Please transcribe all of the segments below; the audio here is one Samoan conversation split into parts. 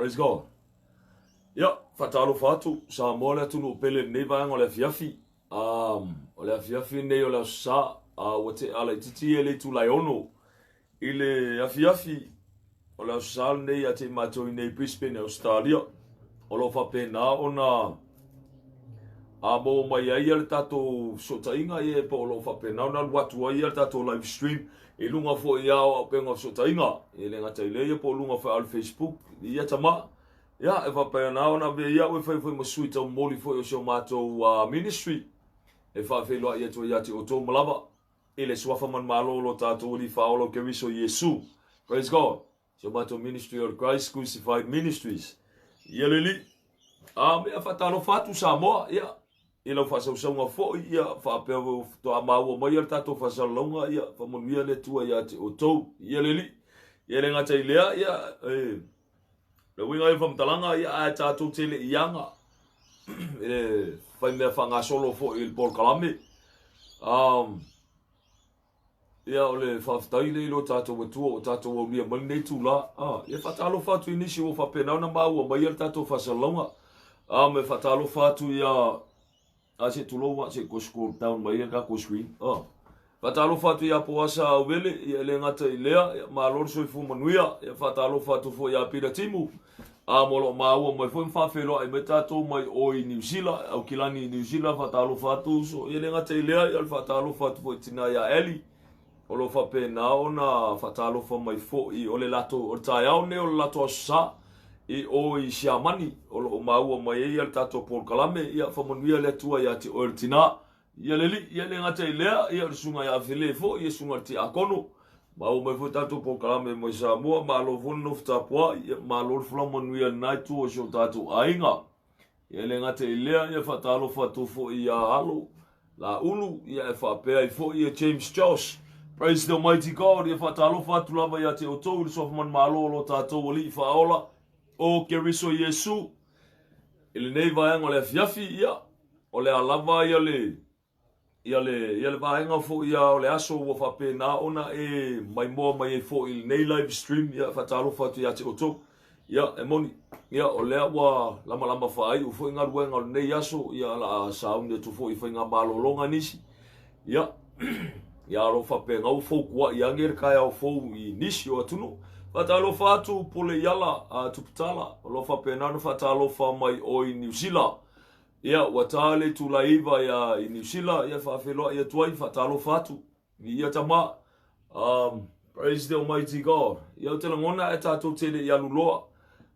Praise God. Ia, faatalofa atu Samoa le atunuu pele i lenei vaega o le afiafi. Um, o le afiafi lenei o le Aso Sa, uh, ua tea laitiiti ia le itula e 6 i le afiafi o le Aso Sa lenei ia te i matou i nei Brisbane, Australia. O lo o faapena ona a maua mai ai le tatou fesootaiga ia po o lo o faapena ona alu atu ai le tatou live stream i luga foi ia o auupega o fesootaiga. E le gata i lea ia po o luga foi o le Facebook ia tama. Ia e faapena ona avea ia au e fai foi ma sui taumoli foi o si o matou ministry e faafeiloai atu ai ia te outou ma lava i le suafa manumalo o lo tatou Alii Faaola o Keriso Iesu. Praise God. Si o matou ministry o le Christ Crucified Ministries. Ia le Alii. A mea faatalofa atu Samoa, ia, i lau faasausauga foi, ia, faapea faatoa maua mai le tatou faasalalauga, ia, faamanuia le Atua ia te outou. Ia le Alii. Ia le gata i lea, ia, e, le uiga ia o le faamatalaga, ia, ae tatou te le i aga i le fai mea faagasolo foi i le polokalame. Um, Ia, o le faafetai lea i lo tatou Atua ua tatou aulia mai lenei itula. A, ia faatalofa atu i nisi ua faapena ona maua mai le tatou faasalalauga. A, ma e faatalofa atu ia a se tulou a se i scroll down mai le tatou screen. A, faatalofa atu ia Poasa Auvele, ia e le gata i lea, ia malo le soifua manuia. Ia faatalofa atu foi ia Peter Timu. A, ma o lo o maua mai foi ma faafeiloai mai tatou mai o i Niu Sila, Aukilani i Niu Sila, faatalofa atu uso. Ia le gata i lea, ia o le faatalofa atu foi i tina ia Ellie, o lo o faapena ona faatalofa mai foi, o le latou, o le taeao lenei o le latou Aso Sa i o i Siamani, o lo o maua mai ai le tatou polokalame. Ia faamanuia le Atua ia te oe le tina. Ia le alii, ia le gata i lea, ia o le susuga ia Fele foi, ia susuga i le Tiakono. Maua mai foi tatou polokalame mai Samoa, malo foi le nofo tapuai, ia malo le folau manuia i lena itu o si o tatou aiga. Ia le gata i lea, ia faatalofa atu foi ia Alo, Laulu, ia e faapea ai foi ia James Josh. Praise the Almighty God, ia faatalofa atu lava ia te outou i le suafa manumalo o lo tatou Alii Faaola, o Keriso Iesu. I lenei vaega o le afiafi, ia, o le a lava ia le, ia le, ia le vaega foi ia o le aso ua faapena ona e maimoa mai ai foi i lenei live stream, ia faatalofa atu ia te outou. Ia, e moni, ia, o lea ua lamalama faaiu foi galuega o lenei aso, ia, o le a sauni atu foi i faiga malologa nisi. Ia, ia o lo o faapena ua foutua'i ane le taeao fou i nisi o atunuu. Faatalofa atu Pule Iala a Tuputala, o lo o faapena ona faatalofa mai o i Niu Sila. Ia, ua ta le itula e 9 ia i Niu Sila, ia faafeiloai atu ai, faatalofa atu i ia tama. Um, praise the Almighty God. Ia, ou te lagona ae tatou te le i alu loa.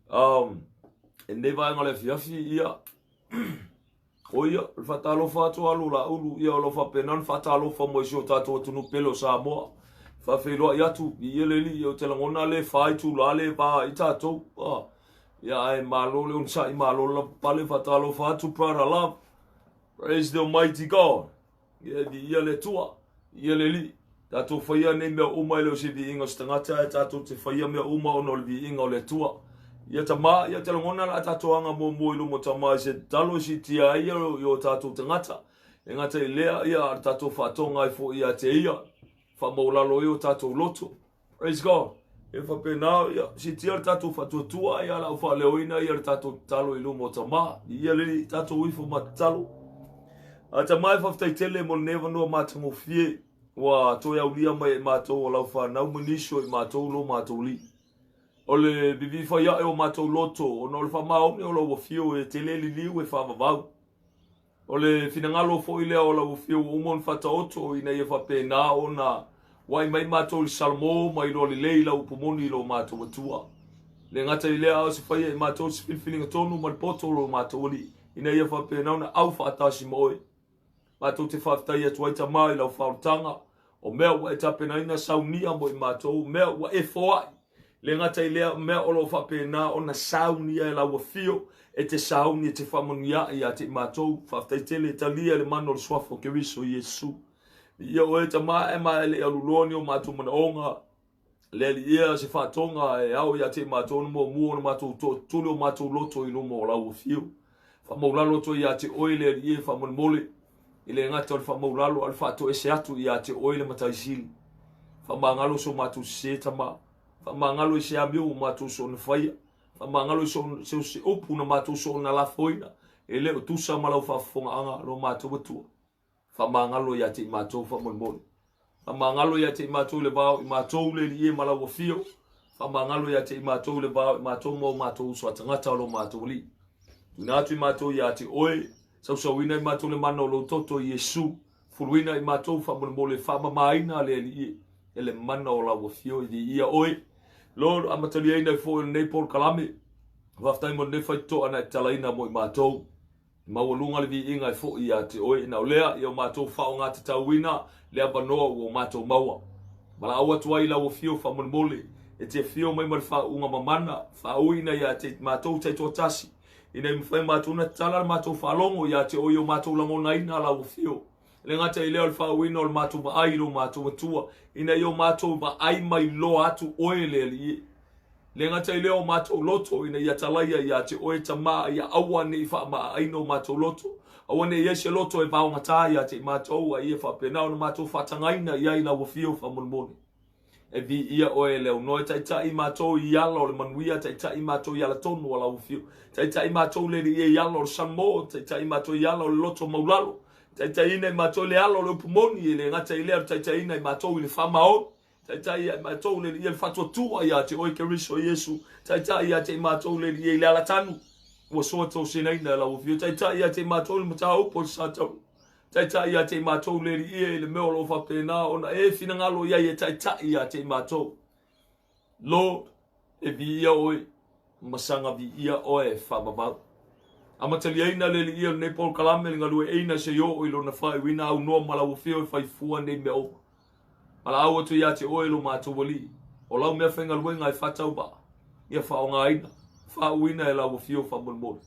Um, i lenei vaega o le afiafi, ia, O ia, o le faatalofa atu Alo Laulu, ia o lo o faapena ona faatalofa mai si o tatou atunuu pele o Samoa. Faafeiloai atu i ia le alii, ou te lagona le fa itula le va i tatou. Ah, ia ae malo le onosai, malo le lavapapale, faatalofa atu brother love. Praise the Almighty God. Ia viia le Atua, viia le Alii. Tatou faia nei mea uma e le o se viiga o se tagata, ae tatou te faia mea uma ona o le viiga o le Atua. Ia Tama, ia te lagona la tatou aga muamua i luma o Tama i se tatalo e siitia ai ia i o tatou tagata. E gata i lea, ia a le tatou faatoga ai foi ia te ia, faamaulalo ai o tatou loto. Praise God. E faapena, ia, siitia le tatou faatuatua, ia la u faaleoina ia le tatou tatalo i luma o Tama. Ia le tatou ifo ma tatalo. A Tama e faafetai tele mo lenei avanoa matagofie ua toe aulia mai e matou o lau fanau ma nisi o i matou lo matou alii. O le vivifai ae o matou loto ona o le faamaoni o lau afio e tele liliu e faavavau. O le finagalo foi lea o lau Afio ua uma ona faataoto ina ia faapena ona uai mai matou i le Salamo ma iloa lelei lau upu moni i lo matou Atua. Le gata i lea, a o se faia i matou se filifiliga tonu ma le poto o lo matou Alii, ina ia faapena ona au faatasi ma oe. Matou te faafetai atu ai Tama i lau faaolataga, o mea ua e tapenaina saunia mo i matou, mea ua e foai, le gata i lea, o mea o lo o faapena ona saunia e lau afio, e te sauni e te faamanuia ae ia te i matou. Faafetai tele, talia le mana o le suafa o Keriso Iesu. Viia oe Tama ae ma e le i alu loa ni o matou manaoga, Le Alii ea se faatoga e ao ia te i matou ona muamua ona matou tootuli o matou loto i luma o lau afio. Faamaulalo atu ai ia te oe le Alii e faamolemole, e le gata o le faamaulalo a o le faatoese atu ia te oe le Matai Sili. Faamagalo so matou sese Tama, faamagalo i se amio ua matou soona faia. Faamagalo i so o se upu na matou soona lafoina, e le o tusa ma lau faafofogaaga, lo matou Atua. Faamagalo ia te i matou faamolemole. Faamagalo ia te i matou i le va o i matou le Alii e ma lau afio. Faamagalo ia te i matou i le va o i matou ma o matou uso a tagata o lo matou Alii. Tuuina atu i matou ia te oe, sausauina i matou le mana o lou toto i Iesu. Fuluina i matou faamolemole, faamamaina le Alii e, e le mana o lau afio e viia oe. Lord, amataliaina ai foi o lenei polokalame. Faafetai mo lenei faitotoa na e tatalaina mo i matou. E maualuga le viiga e foi ia te oe ina o lea ia o matou faaaogatatauina le avanoa ua o matou maua. Valaau atu ai i lau afio faamolemole e te afio mai ma le faauuga mamana, faauuina ia te matou taitoatasi, ina ia mafai matou ona tatala le matou faalogo ia te oe i o matou lagonaina lau afio. E le gata i lea o le faauuina o le matou vaai i lo matou Atua, ina ia o matou vaai mai loa atu oe le Alii e. Le gata i lea o matou loto ina ia talaia ia te oe Tama, ia aua ne i faamaaaina o matou loto, aua ne i i ai se loto e vaogata ia te i matou, a ia faapena ona matou faatagaina i ai lau afio faamolemole. E viia oe e le aunoa, e taitai matou i ala o le manuia, taitai matou i ala tonu o lau afio, taitai matou le Alii i ala o le Samoa, taitai matou i ala o le loto maulalo, taitaiina i matou i le ala o le upu moni, e le gata i lea o le taitaiina i matou i le faamaoni. Taitai ia i matou le Alii le faatuatua ia te oe Keriso Iesu. Taitai ia te i matou le Alii i le alatanu ua soa tosenaina e lau afio. Taitai ia te i matou le mataupu o le Sataua. Taitai ia te i matou le Alii e i le mea o lo o faapena ona e finagalo i ai e taitai ia te i matou. Lord, e viia oe, ma saga viia oe e faavavau. Amataliaina le Alii o lenei polokalame le galueaiina se i oo i lona faaiuina aunoa ma lau afio e fai fua nei mea uma. Valaau atu ia te oe lo matou Alii, o lau mea faigaluega e faatauvaa, ia faaaogaina, faauuina e lau afio faamolemole.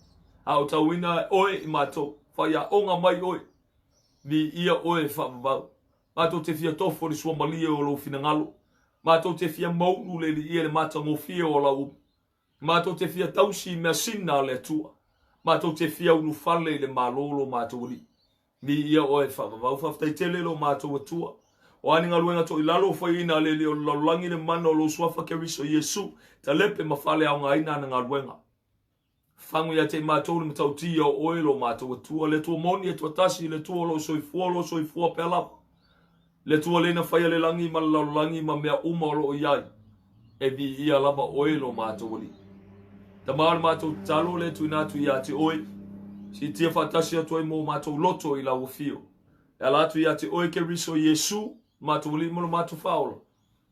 A o tauina oe i matou, faiaoga mai oe, viia oe e faavavau. Matou te fia tofo i le suamalie o lou finagalo, matou te fia maulu le Alii e le matagofie o lau upu. Matou te fia tausi i measina a le Atua. Matou te fia ulufale i le Malo o lo matou Alii. Viia oe e faavavau. Faafetai tele lo matou Atua. O a ni galuega toilalo o faiina a le Alii o le lalolagi le mana o lou Suafa Keriso Iesu, talepe ma faaleaogaina ana galuega. Fagu ia te i matou le matautia o oe lo matou Atua, le Atua moni, Atua tasi, le Atua o lo o soifua, o lo o soifua pea lava. Le Atua lea na faia le lagi ma le lalolagi ma mea uma o lo o i ai, e viia lava oe lo matou Alii. Tama o le matou tatalo lea e tuuina atu ia te oe, siitia faatasi atu ai mo matou loto i lau afio. E ala atu ia te oe Keriso Iesu, matou Alii ma lo matou Faaola,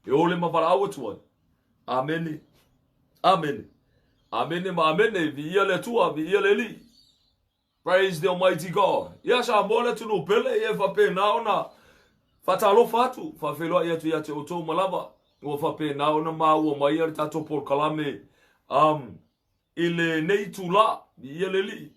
e ole ma valaau atu ai. Amene. Amene. Amene ma amene. Viia le Atua, viia le Alii. Praise the Almighty God. Ia Samoa le atunuu pele, ia e faapena ona faatalofa atu, faafeiloai atu ia te outou ma lava. Ua faapena ona maua mai le tatou polokalame i lenei itula, viia le Alii.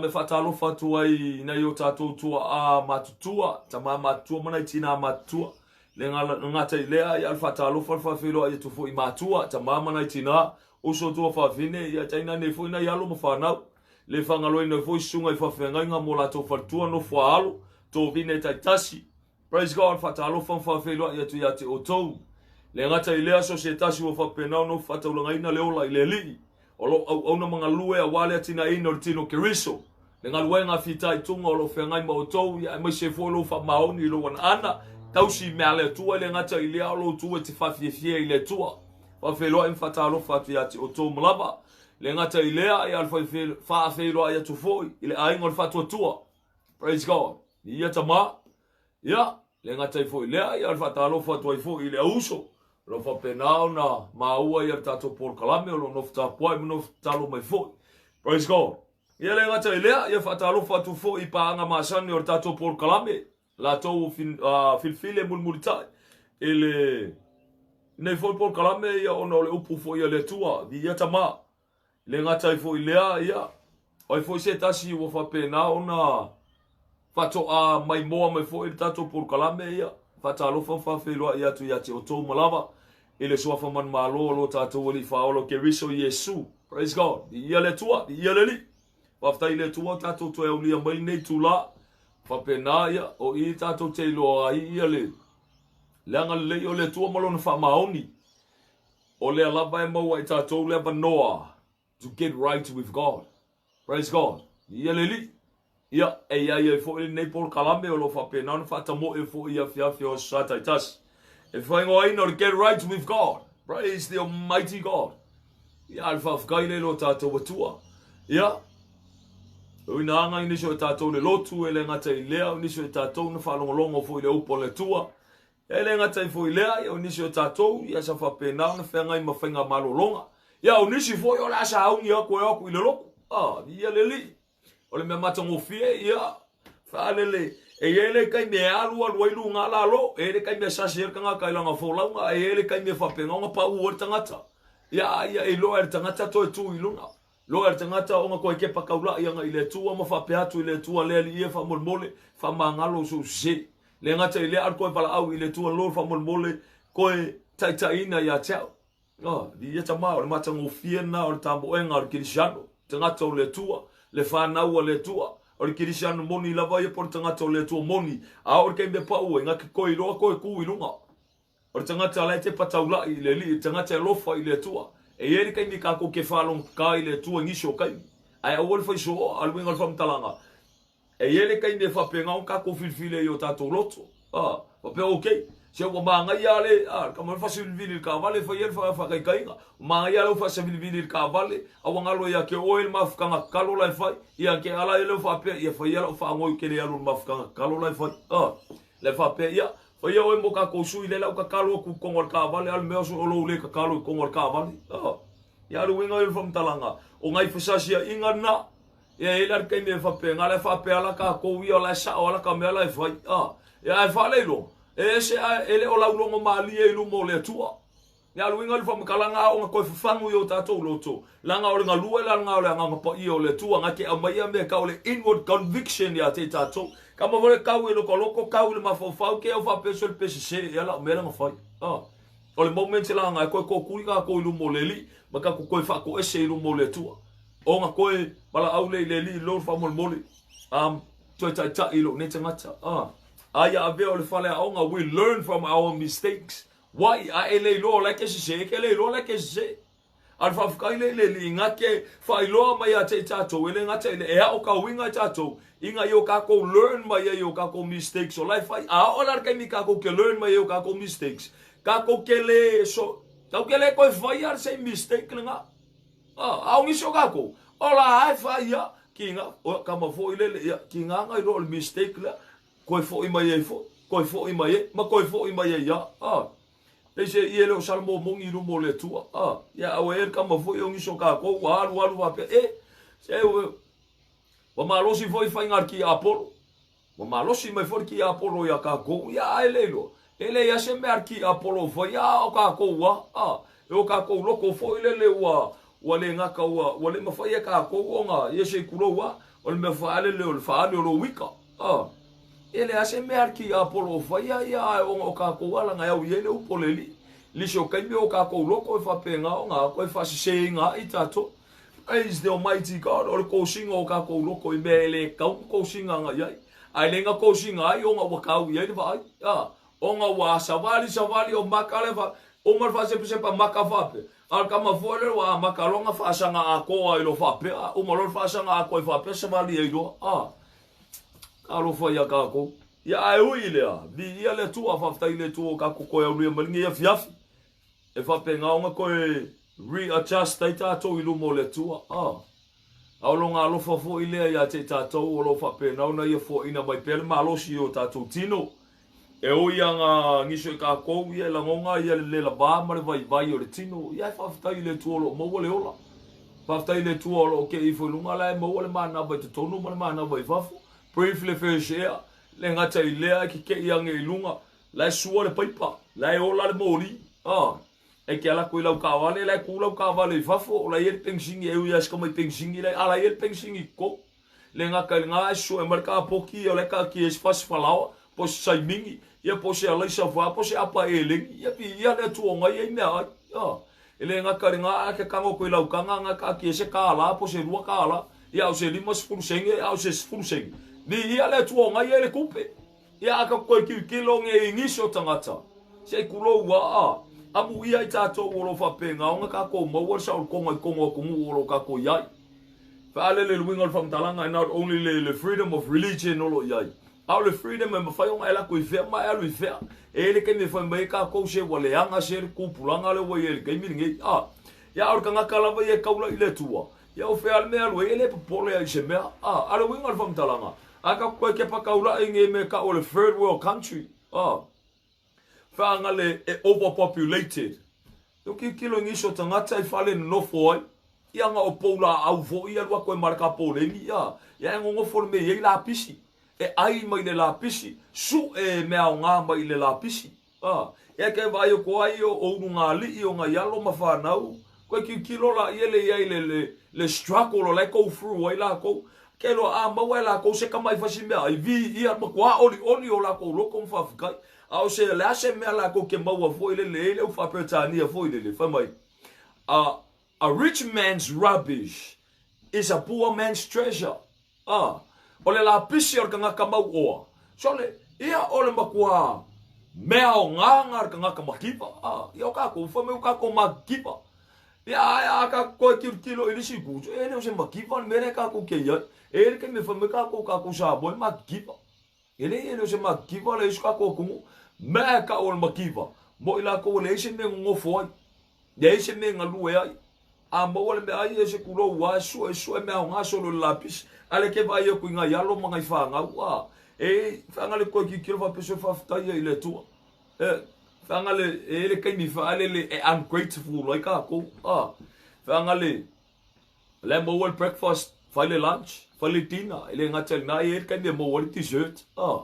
Me faatalofa atu ai i nai o tatou tuaa matutua, tama matutua ma nai tinā matutua. Le gata i lea, ia le faatalofa le faafeiloai atu foi i matua, tama ma nai tinā, uso tua fafine, ia tainane foi nai alo ma fanau. Le faagaloina foi susuga i faafeagaiga mo latou faletua nofo a alo, tovine taitasi. Praise God, faatalofa ma faafeiloai atu ia te outou. Le gata i lea, so se tasi ua faapena ona faataulagaina le ola i le Alii, o lo o auauna ma galue aua le atinaeina o le tino Keriso. Le galuega fitaituga o lo o feagai ma outou, ia aemaise foi lou faamaoni i lou anaana, tausi i mea a le Atua, e le gata i lea o lou tu e te faafiafia i le Atua. Faafeiloai ma faatalofa atu ia te outou ma lava. Le gata i lea, ia le faafeiloai atu foi i le aiga o le Faatuatua. Praise God. Ia tama. Ia, le gata ai foi i lea, ia le faatalofa atu ai foi i le auuso. O lo o faapena ona maua ia le tatou polokalame o lo o nofo tapuai ma nofo tatalo mai foi. Praise God. Ia le gata i lea, ia faatalofa atu foi i paaga masani o le tatou polokalame. Latou filifili e mulimulitai i le nei foi polokalame ia ona o le upu foi a le Atua, viia tama. Le gata ai foi i lea, ia, o ai foi se tasi ua faapena ona faatoa maimoa mai foi i le tatou polokalame, ia, faatalofa ma faafeiloai atu ia te outou ma lava i le suafa manumalo o lo tatou Alii Faaola o Keriso Iesu. Praise God. Viia le Atua, viia le Alii. Faafetai i le Atua tatou toe aulia mai lenei itula. Faapena, ia, o i tatou te iloa ai ia le agalelei o le Atua ma lona faamaoni. O lea lava e maua e tatou le avanoa to get right with God. Praise God. Ia le Alii. Ia, e i ai ai foi lenei polokalame o lo o faapena ona faatamoe foi i afiafi o aso Sa taitasi. E faaigoaina o le Get Right With God. Praise the Almighty God. Ia, a le faafetai lea i lo tatou Atua. Ia, e ui na aga i nisi o tatou le lotu, e le gata i lea, o nisi o tatou na faalogologo foi i le upu a le Atua. E le gata ai foi i lea, ia o nisi o tatou, ia sa faapena ona feagai ma faiga malologa. Ia o nisi foi o le a sauni atu e o atu i le lotu. Ah, ia le Alii. O le mea matagofie, ia, faalele, e i ai le taimi e alu alu ai luga lalo, e i ai le taimi e sasi ai le tagata i lana folauga, e i ai le taimi e faapena ona pau ai le tagata. Ia, ia e iloa e le tagata toe tu i luna. Loa e le tagata ona toe kepa taula'i ana i le Atua ma faapea atu i le Atua, Le Alii e, faamolemole, faamagalo sou sese. Le gata i lea, alu toe valaau i le Atua, Lord, faamolemole, toe taitaiina ia te au. Oh, ia tama, o le matagofie lena o le tamoega o le Kerisiano, tagata o le Atua, le fanau a le Atua. O le Kerisiano moni lava ia po o le tagata o le Atua moni, a oo i le taimi e pau ai, na te toe iloa toe tu i luga. O le tagata la e tepa taula'i i le Alii, le tagata e alofa i le Atua. E i ai le taimi kākou ke faalogotata i le Atua i nisi o taimi, ae aua le fai sooa, a o le uiga o le faamatalaga, e i ai le taimi e faapena ona kākou filifili ai i o tātou loto. A, faapea, okay, se ua manaia lava le, a, le tama faasavilivili i le taavale e fai ai le faataitaiga, ua manaia lava lau faasavilivili i le taavale, a ua galo ia te oe le mafutaga tatalo la e fai, ia te ala ai lea faapea, ia fai ia lau faanoi ou te le alu i le mafutaga tatalo la e fai. A, la e faapea, ia, Faia oe mo kakou sui lea lau tatalo atu i totonu o le taavale a o le mea o lou le tatalo i totonu o le taavale. Oh. Ia le uiga o le faamatalaga, o nai fesasiaiga na, ia e i ai la le taimi e faapena, la e faapea la tatou ia o la e sao lava la ta mea la e fai. Ah. Ia ae faaleiloga, e ese ae e le o laulogo malie i luma o le Atua. Ia, o le uiga o le faamatalaga a ona toe fafagu i o tatou loto, leaga o le galue la lena o le Agaga Paia o le Atua, na te aumaia mea tau o le inward conviction ia te tatou. Kama foi le kau i lokoloko, kau i le mafaufau, ke au faapea so le pe sese ea lau mea la na fai. Ah. O le moment la na e koe kokuli kākou i luma o le Alii, ma tatou toe faatoese i luma o le Atua. Ona toe valaau lea i le Alii, Lord faamolemole, um, toe taitai i lou nei tagata. Ah. A ia avea o le faleaoga, we learn from our mistakes. Wai, a e le iloa o la e ke sese, e ke le iloa la e ke sese. A le faafetai le le alii nga ke faailoa mai ia te i tatou, e le gata i le e ao ka uiga i tatou, ina ia o kakou learn mai ai o kakou mistakes o la e fai. A oo la le taimi kakou ke learn mai ai o kakou mistakes, kakou ke le so, kakou ke le koe fai a le same mistake lena. A, a o nisi o kakou, o la e fai a, ki nga, o kama foi lele, ia, ki nga nga iloa o le mistake lea, Koe foʻi mai ai foi, koe foʻi mai ai, ma koe foʻi mai ai a, a. Pei se ie le o Salamo moni i luma o le Atua, a. Ia a ua e le kama foi o nisi o kākou, ua alu alu faapea, e, se ua, ua malosi foi faiga a le kiapolo. Ua malosi mai foi le kiapolo iā kākou, ia a e le iloa. E leai a se mea a le kiapolo o fai, a o kākou a, a. E o kākou loko foi lele ua, ua le gata ua, ua le mawhai e kākou ona, ia se kulou a, o le mea whaalele o le whaale o lou ika. A, e leai se mea a le kiapolo o faia, ia ae ona o kākou a langa e au i ai le upu o le Alii. Nisi o taimi o kākou loko e faapena ona koe faasesēina ai tātou. Praise the Almighty God, o le kosiga o kākou loko i mea e le kau ma kosiga ana i ai. A e le na kosiga ai ona ua kau i ai le vaai. A, ona ua savali savali o maka le fa, uma le faasepasepa maka faapea. A o le tama foi lea ua amata loa ona faasaga atoa i lo faapea, uma loa le faasaga atoa i faapea savali ai loa. A, talofa ia kākou. Ia ae ui i lea, viia le Atua, faafetai i le Atua ua tatou toe aulia mai lenei afiafi. E faapena ona toe readjust ai tatou i luma o le Atua. A, a o lona alofa foi lea ia te i tatou o lo o faapena ona ia foaina mai pea le malosi i o tatou tino. E ui a nga nisi o i kakou ia e lagona ia le le lava ma le vaivai o le tino, ia e faafetai i le Atua o lo o maua le ola. Faafetai i le Atua o lo o kei ifo i luga la e maua le manava i totonu ma le manava i fafo. Breathe le fresh air, le gata i lea e kekei age i luga, la e sua le paipa, la e ola le moli. Ah, e ke ala atu i lau taavale, la e tu lau taavale i fafo, la e i ai le penisini, e ui lava si tamai penisini la, a la e i ai le penisini i totonu. Le gata i lena e sue mai le kapoki ia o la e taatia ai se fasi falaoa, po o se saimini, ia po o se alaisa fa, po o se apa eleni, ia viia le Atua o nai ai meaai. A, e le gata i lena a ke kago atu i lau taga na taatia ai se kālā po o se $2, ia a o se 50 sene, a o se 10 sene. Viia le Atua o nai ai le tupe. Ia a ka toe tilotilo nei i nisi o tagata, se i kulou a, a. Amuia ai tatou o lo o faapena ona tatou maua le saolotoga i totonu o atunuu o lo o tatou i ai. Faalele le uiga o le faamatalaga and not only le freedom of religion o lo o i ai, a o le freedom e mafai ona e alu atu i fea ma e alu i fea. E i ai le taimi e fai mai ai tatou se ua leaga se le tupulaga lea ua i ai i le taimi lenei. A, ia a o le tagata lava ia e taula i le Atua, ia o fea lava le mea e alu ai, e le popole lava i se mea. A, a o le uiga o le faamatalaga, a tatou toe kepa taulai i nei mea e tau o le third world country, a, Faagale e overpopulated. Ua tilotilo i nisi o tagata i fale nonofo ai, ia na o pou laau foi alu atu ai ma le kapoleni, ia, ia e nonofo le mea e i ai lapisi, e ai mai le lapisi, sue mea aoga mai le lapisi. A, ia ke vaai atu ai o ulugalii o nai alo ma fanau, koe tilotilo laia le i ai le, le, le struggle o la e go through ai lakou. Ke loa a maua e lakou se tamai fasi meaai, viia, matua olioli o lakou loto ma faafetai. A o se, le a se mea lakou ke maua foi lele e i ai le upu faa-Peretania foi lele, fai mai, A, a rich man's rubbish is a poor man's treasure. A, o le lapisi o le tagata mauoa, sole, ia o le matua mea aoga na a le tagata makipa. A, ia o kakou, fai mai ua kakou makipa. Ia, ae a kakou toe tilotilo i le isi itu, e le o se makipa le mea lea kakou ke i ai. E i ai le taimi e fai mai kakou, kakou Samoa e makipa. E leai e le o se makiva leai so tatou atunuu. Mea e tau o le makiva, mo i latou e leai se mea e nonofo ai, leai se mea e galue ai. A maua le meaai e se kulou lava e sue sue mea aoga solo i le lapisi. A lea ke vaai atu i nai alo ma nai fanau, a, e feaga le toe tilotilo faapea se faafetai ia i le Atua. E, feaga le, e i ai le taimi faalele e ungrateful ai tatou, a, feaga le, O la e maua le breakfast, fai le lunch, fai le dinner, e le gata i lena, e i ai le taimi e maua ai le dessert. Ah.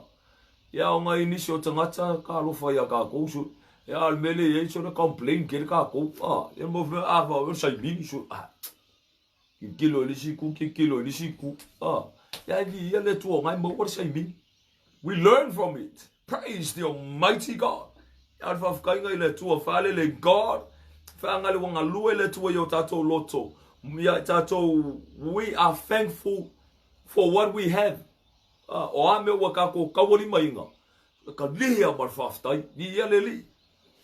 Ia, ona i nisi o tagata ka alofa ia tatou, so, ia, o le mea lea e i ai, sona complain tele tatou. Ah, ia mo mea, ah, fa, o saimini, so, ah, tilotilo i le isi itu, tilotilo i le isi itu. Ah, ia, e viia le Atua o na e maua le saimini. We learn from it. Praise the Almighty God. Ia le faafetaiga i le Atua, faalele God, feaga le ua galue le Atua i o tatou loto. Ia i tatou, we are thankful for what we have. Ah, o a mea ua tatou taualimaina, ka lihi a ma le faafetai. Viia le Alii.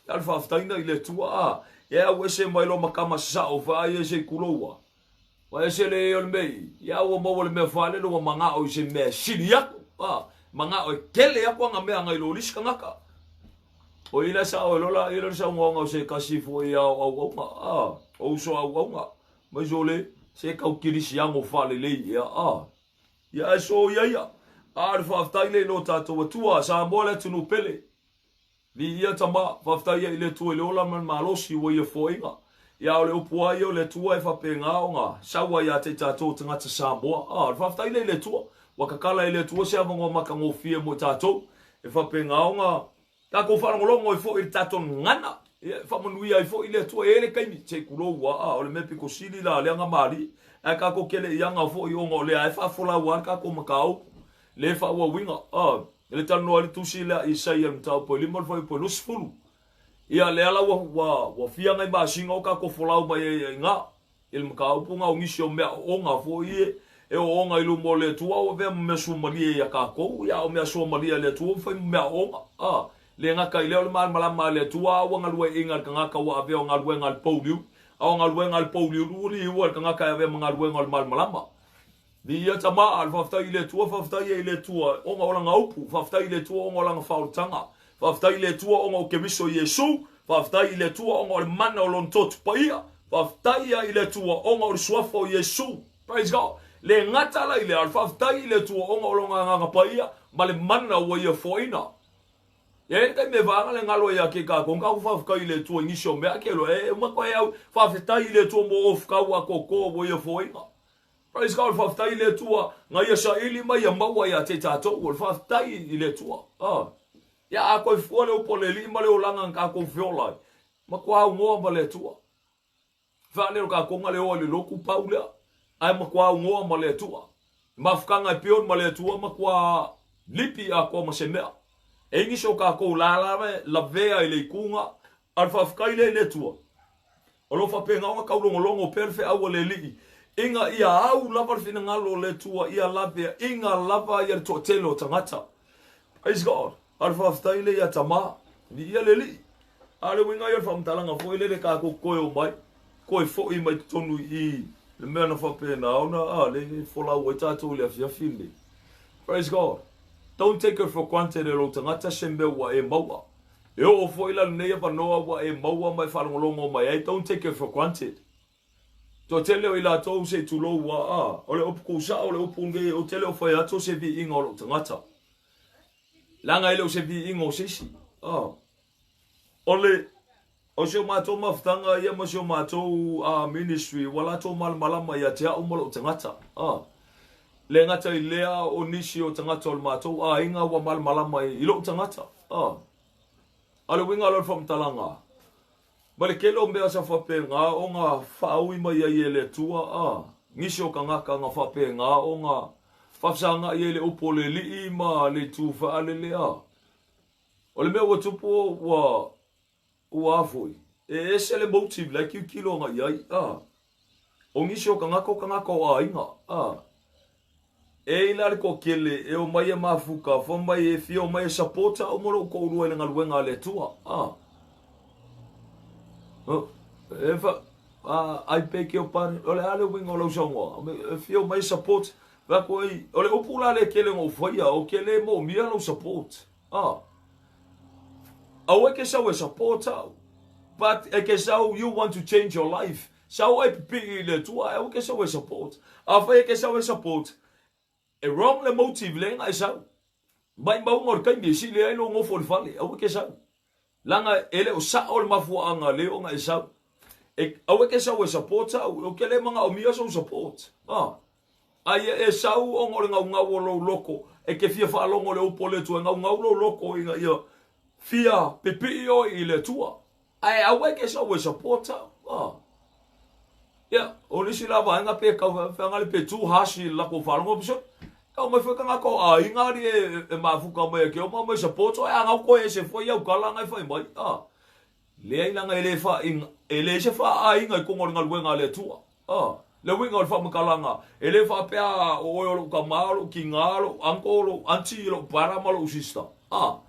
Ia le faafetaina i le Atua. Ah, ia au ese mai loa ma tama sasao, faa ia se i kuloua. Ua ese le ē o le mea i, ia ua maua le mea faalele ua manao i se mea e sili atu, a, manao e tele atu ana mea nai lo le isi tagata. O i la sao e lola ia le saunoaga o se tasi foi ao auauna, a, o uso auauna, mai sole, se tau kirisiano faalelei ea, a. Ia ae so ia ia, a le faafetai le i lo tatou Atua, Samoa le atunuu pele. Viia Tama, faafetai ai i le Atua i le ola ma le malosi ua ia foaiga. Ia o le upu lava ia o le Atua e faapena ona sau ai ia te i tatou tagata Samoa. A, o le faafetai lea i le Atua. Ua tatala e le Atua se avanoa matagofie mo i tatou e faapena ona tatou faalogologo ai foi i le tatou gagana. Ia, e faamanuia ai foi le Atua. E i ai le taimi, se i tulou lava, a o le mea pito sili la lea na malie. Ae tatou te le i aga foi ona o lea e faafolau lava le tatou mataupu, le faaauauina. A. I le talanoa ai le tusi lea a Isaia i le mataupu e 5 le fuaiupu e 20. Ia, lea la ua, ua, ua fia nai masina o tatou folau mai ai i ina, i le mataupu na o nisi o mea oona foi e, e oona i luma o le Atua, ua avea ma mea suamalie ia tatou, ia a o mea suamalie a le Atua ua fai ma mea oona. A, le gata i lea o le malamalama a le Atua, a ua galueaiina e le tagata ua avea o galuega a le pouliuli, a o galuega a le pouliuli ua liua e le tagata e avea ma galuega o le malamalama. Viia Tama, a le faafetai i le Atua, faafetai ia i le Atua ona o lana upu, faafetai i le Atua ona o lana faaolataga, faafetai i le Atua ona o Keriso Iesu, faafetai i le Atua ona o le mana o Lona totu paia, faafetai ia i le Atua ona o le suafa o Iesu. Praise God. Le gata la i lea, o le faafetai i le Atua ona o Lona Agaga Paia ma le mana ua Ia foaina. E ai le taimi e vaega le galo ia te tatou, na tatou faafetai i le Atua i nisi o mea, ake loa, e uma koe au, faafetai i le Atua mo ofutau atoatoa ua Ia foaina. Praise God, faafetai i le Atua na ia saili mai ia maua ia te tatou. O le faafetai i le Atua. Ah. Ia a toe fua le upu a le Alii ma le olaga na tatou feola ai, matua aunoa ma le Atua. Faaleo tatou na le oa i le lotu pau lea, ae matua aunoa ma le Atua. Mafutaga e pion ma le Atua matua lipi atoa ma se mea. E i nisi o tatou la la lavea i le ituga, a o le faafetai lea i le Atua. O lo o faapena ona taulogologo pea le feau a le Alii, ina ia au lava le finagalo o le Atua ia laveaiga lava ia le toatele o tagata. Praise God. A o le faafetai lea ia Tama, viia le Alii. A o le uiga ia o le faamatalaga foi lele tatou toe omai, toe foi mai totonu i i le mea na faapena ona a le folau ai tatou i le afiafi lenei. Praise God. Don't take it for granted e lou tagata se mea ua e maua. E oo foi la lenei avanoa ua e maua ma e faalogologo mai ai, don't take it for granted. Toatele o i latou se i tulou ua a, o le upu kusao o le upu lenei ou te le o fai atu o se viiga o lou tagata. Leaga e le o se viiga o se isi. A. O le, o si o matou mafutaga ia ma si o matou ministry ua latou malamalama ia te au ma lou tagata. A. Le gata i lea o nisi o tagata o le matou aiga ua malamalama i lou tagata. A. A o le uiga la o le faamatalaga, ma le tele o mea sa faapena ona faaui mai ai e le Atua, a, nisi o tagata na faapena ona faafesagai ai le upu o le Alii ma le itu faalele, a. O le mea ua tupu ua, ua a foi, e ese le motive la e tilotilo agai i ai, a. O nisi o tagata o tagata o aiga, a. E i ai la le toatele e omai e mafuta, fai mai e fia omai e support au ma lou toalua i le galuega a le Atua, a. E fa, a, I beg your pardon, o le a le uiga o lau saunoaga? E fia omai e support, fai atu ai, o le upu la lea e tele ona ou faia, ou te le moomia lou support, a. Aua e ke sau e support au, but e ke sau you want to change your life, sau ai pipii i le Atua, ae aua e ke sau e support. Afai e ke sau e support, e wrong le motive lea na e sau. Maimauga o le taimi e sili ai lou nofo i le fale, aua e ke sau. Leaga e le o sao le mafuaaga lea ona e sau. E, aua e ke sau e support au, ou te le manaomia sou support. Ah. A ia e sau ona o le gaugau o lou loko, e te fia faalogo i le upu o le Atua, e gaugau lou loko ina ia fia pipii oe i le Atua. Ae aua e ke sau e support au. Ah. Ia, o nisi la vaega pe tau feagali pe too harsh i le latou faalogo episode. E omai foi tagata o aiga ali e, e mafuta mai e ke oma mai support oe, a gau koe ese foi au tala na e fai mai. Ah. Leai leaga e le faaina, e leai se faaaiga i totonu o le galuega a le Atua. A, le uiga o le faamatalaga, e le faapea o oe o lou tama, o lou tiga, lou uncle, lou aunty, lou brother ma lou sister. A,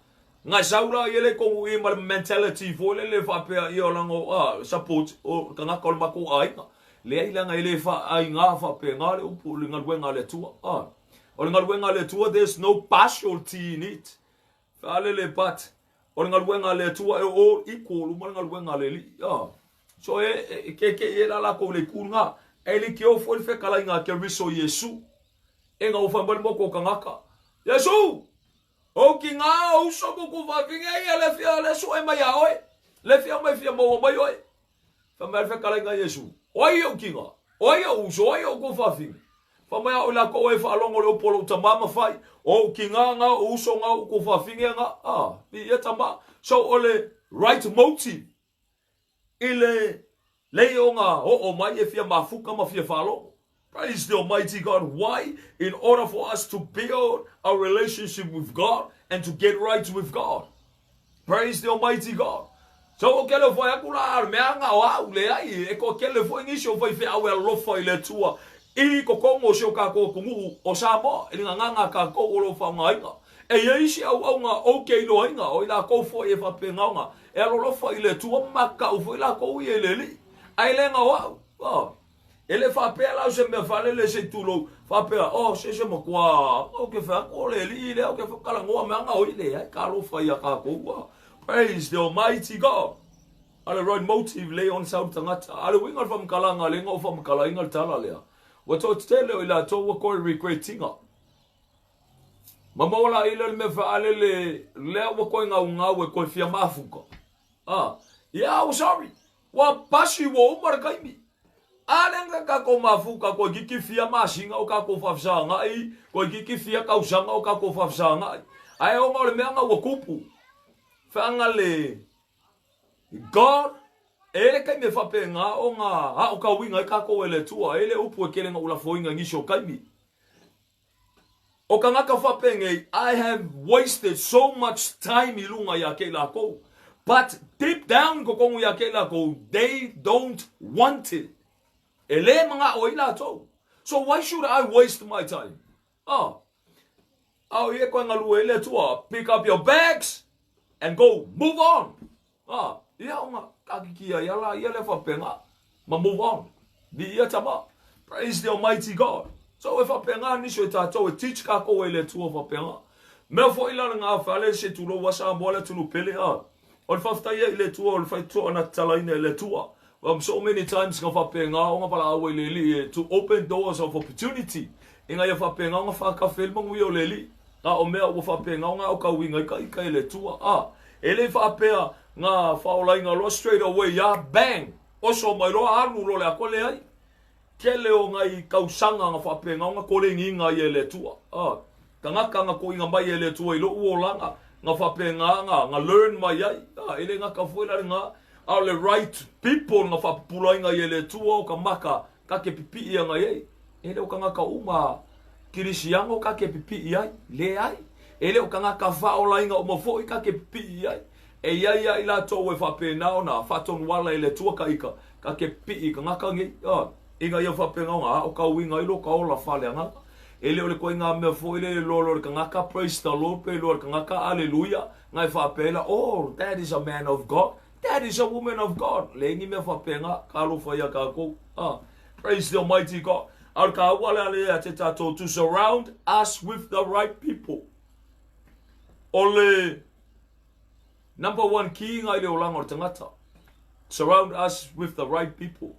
na e sau la ia le tonu i ma le mentality foi lele faapea ia o lana, a, support o tagata o le matou aiga. Leai leaga e le faaaiga faapena le upu, le galuega a le Atua. A, o le galuega a le Atua, there's no partiality in it. Faalele but O le galuega a le Atua e all equal uma le galuega a le Alii. Ah. So e, e, e kekeʻi ai la lakou i le itu lena. E leitio foi le fetalaiga a Keriso i Iesu. E na ua fai mai le motu o tagata, Iesu! Ou tiga o uso ma kou fafine ia le fia le sue mai iā oe. Le fia mai fia maua mai oe. Fai mai le fetalaiga a Iesu, O ai ou tiga? O ai ou uso? O ai ou tuafafine? Fai mai a o i latou e faalogo i le upu a lou tama ma fai, O ou tiga nga, o uso nga, o ou tuafafine nga. Ah, viia tama. So o le right motive i le lei o nga oo mai e fia mafuka ma fia faalogo. Praise the Almighty God. Why? In order for us to build our relationship with God and to get right with God. Praise the Almighty God. So o kele fai aku la le mea nga o au le ai e ko kele foi nisi o fai feau e alofa i le Atua i totonu o si o kākou atunuu o Samoa i le gagana a kākou o lo o faaaogaina. E i ai isi auauna ou te iloaina o i lakou foi e faapena ona e alolofa i le Atua ma makakau foi lakou ia i le Alii. Ae le na o au. Oh. E le faapea la o se mea faalele se i tulou, faapea, oh, se se matua, ou te fai atu o le alii lea, ou te talanoa mai ana o i leai, talofa ia tatou a. Praise the Almighty God. A le right motive lea ona sau le tagata. A le uiga o le faamatalaga lea na ou faamatalaina le tala lea. Ua toatele o i latou ua toe regret ina. Ma maua la i le mea faalele lea ua toe gaugau e toe fia mafuta. Ah, yeah, oh, sorry. Ua pasi ua uma le taimi. A lea na tatou mafuta toeitiiti fia masina o tatou faafesagai, toeitiiti fia tausaga o tatou faafesagai. Ae ona o le mea na ua tupu, feaga le God, e i ai le taimi e faapena ona aotauina ai tatou e le Atua. E i ai le upu e tele na ou lafoina i nisi o taimi. O tagata faapenei, I have wasted so much time i luga ia te i lakou, but deep down i totonu ia te i lakou, they don't want it. E le manao ai latou. So why should I waste my time? Ah. A o ia e toe galue ai le Atua, pick up your bags and go, move on. Ah. Ia ona taatitia ai lava laia lea faapena ma move on. Viia tama. Praise the Almighty God. So e faapena nisi o tatou e teach kakou e le Atua faapena. Mea foi la lena fale se tulou a Samoa le atunuu pele a. O le faafetai ai i le Atua o le faitotoa na tatalaina e le Atua. So many times na faapena ona valaau ai le Alii to open doors of opportunity ina ia faapena ona faatafe ai le manuia o le Alii. A o mea ua faapena ona aotauina ai ka ika e le Atua. A e le i faapea na faaolaina loa straight away a bang oso mai loa alu loa le atoa leai. Tele o nai tausaga na faapena ona koleniina ai e le Atua. A tagata na toina mai e le Atua i lou olaga na faapena na na learn mai ai. A e le gata foi la lena a o le right people na faapupulaina ai e le Atua o ka maka ka ke pipii ana i ai. E le o tagata uma Kirisiano ka ke pipii ai. Leai. E le o tagata faaolaina uma foi ka ke pipii i ai. E i ai ia i latou e faapena ona faatonu ala i le Atua ka ika, ka ke pipii i tagata nei, a, ina ia faapena ona aotauina ai lo ka ola faaleagaga. E le o le koiga mea foi lele loa loa le tagata praise the Lord pe loa le tagata aleluia, na e faapea ai la, oh, that is a man of God, that is a woman of God. Leai ni mea faapena, ka alofa ia kakou. A, praise the Almighty God. A o le kaua lea le ia te tatou to surround us with the right people. O le Number one kīnga i le olaga o le tagata. Surround us with the right people.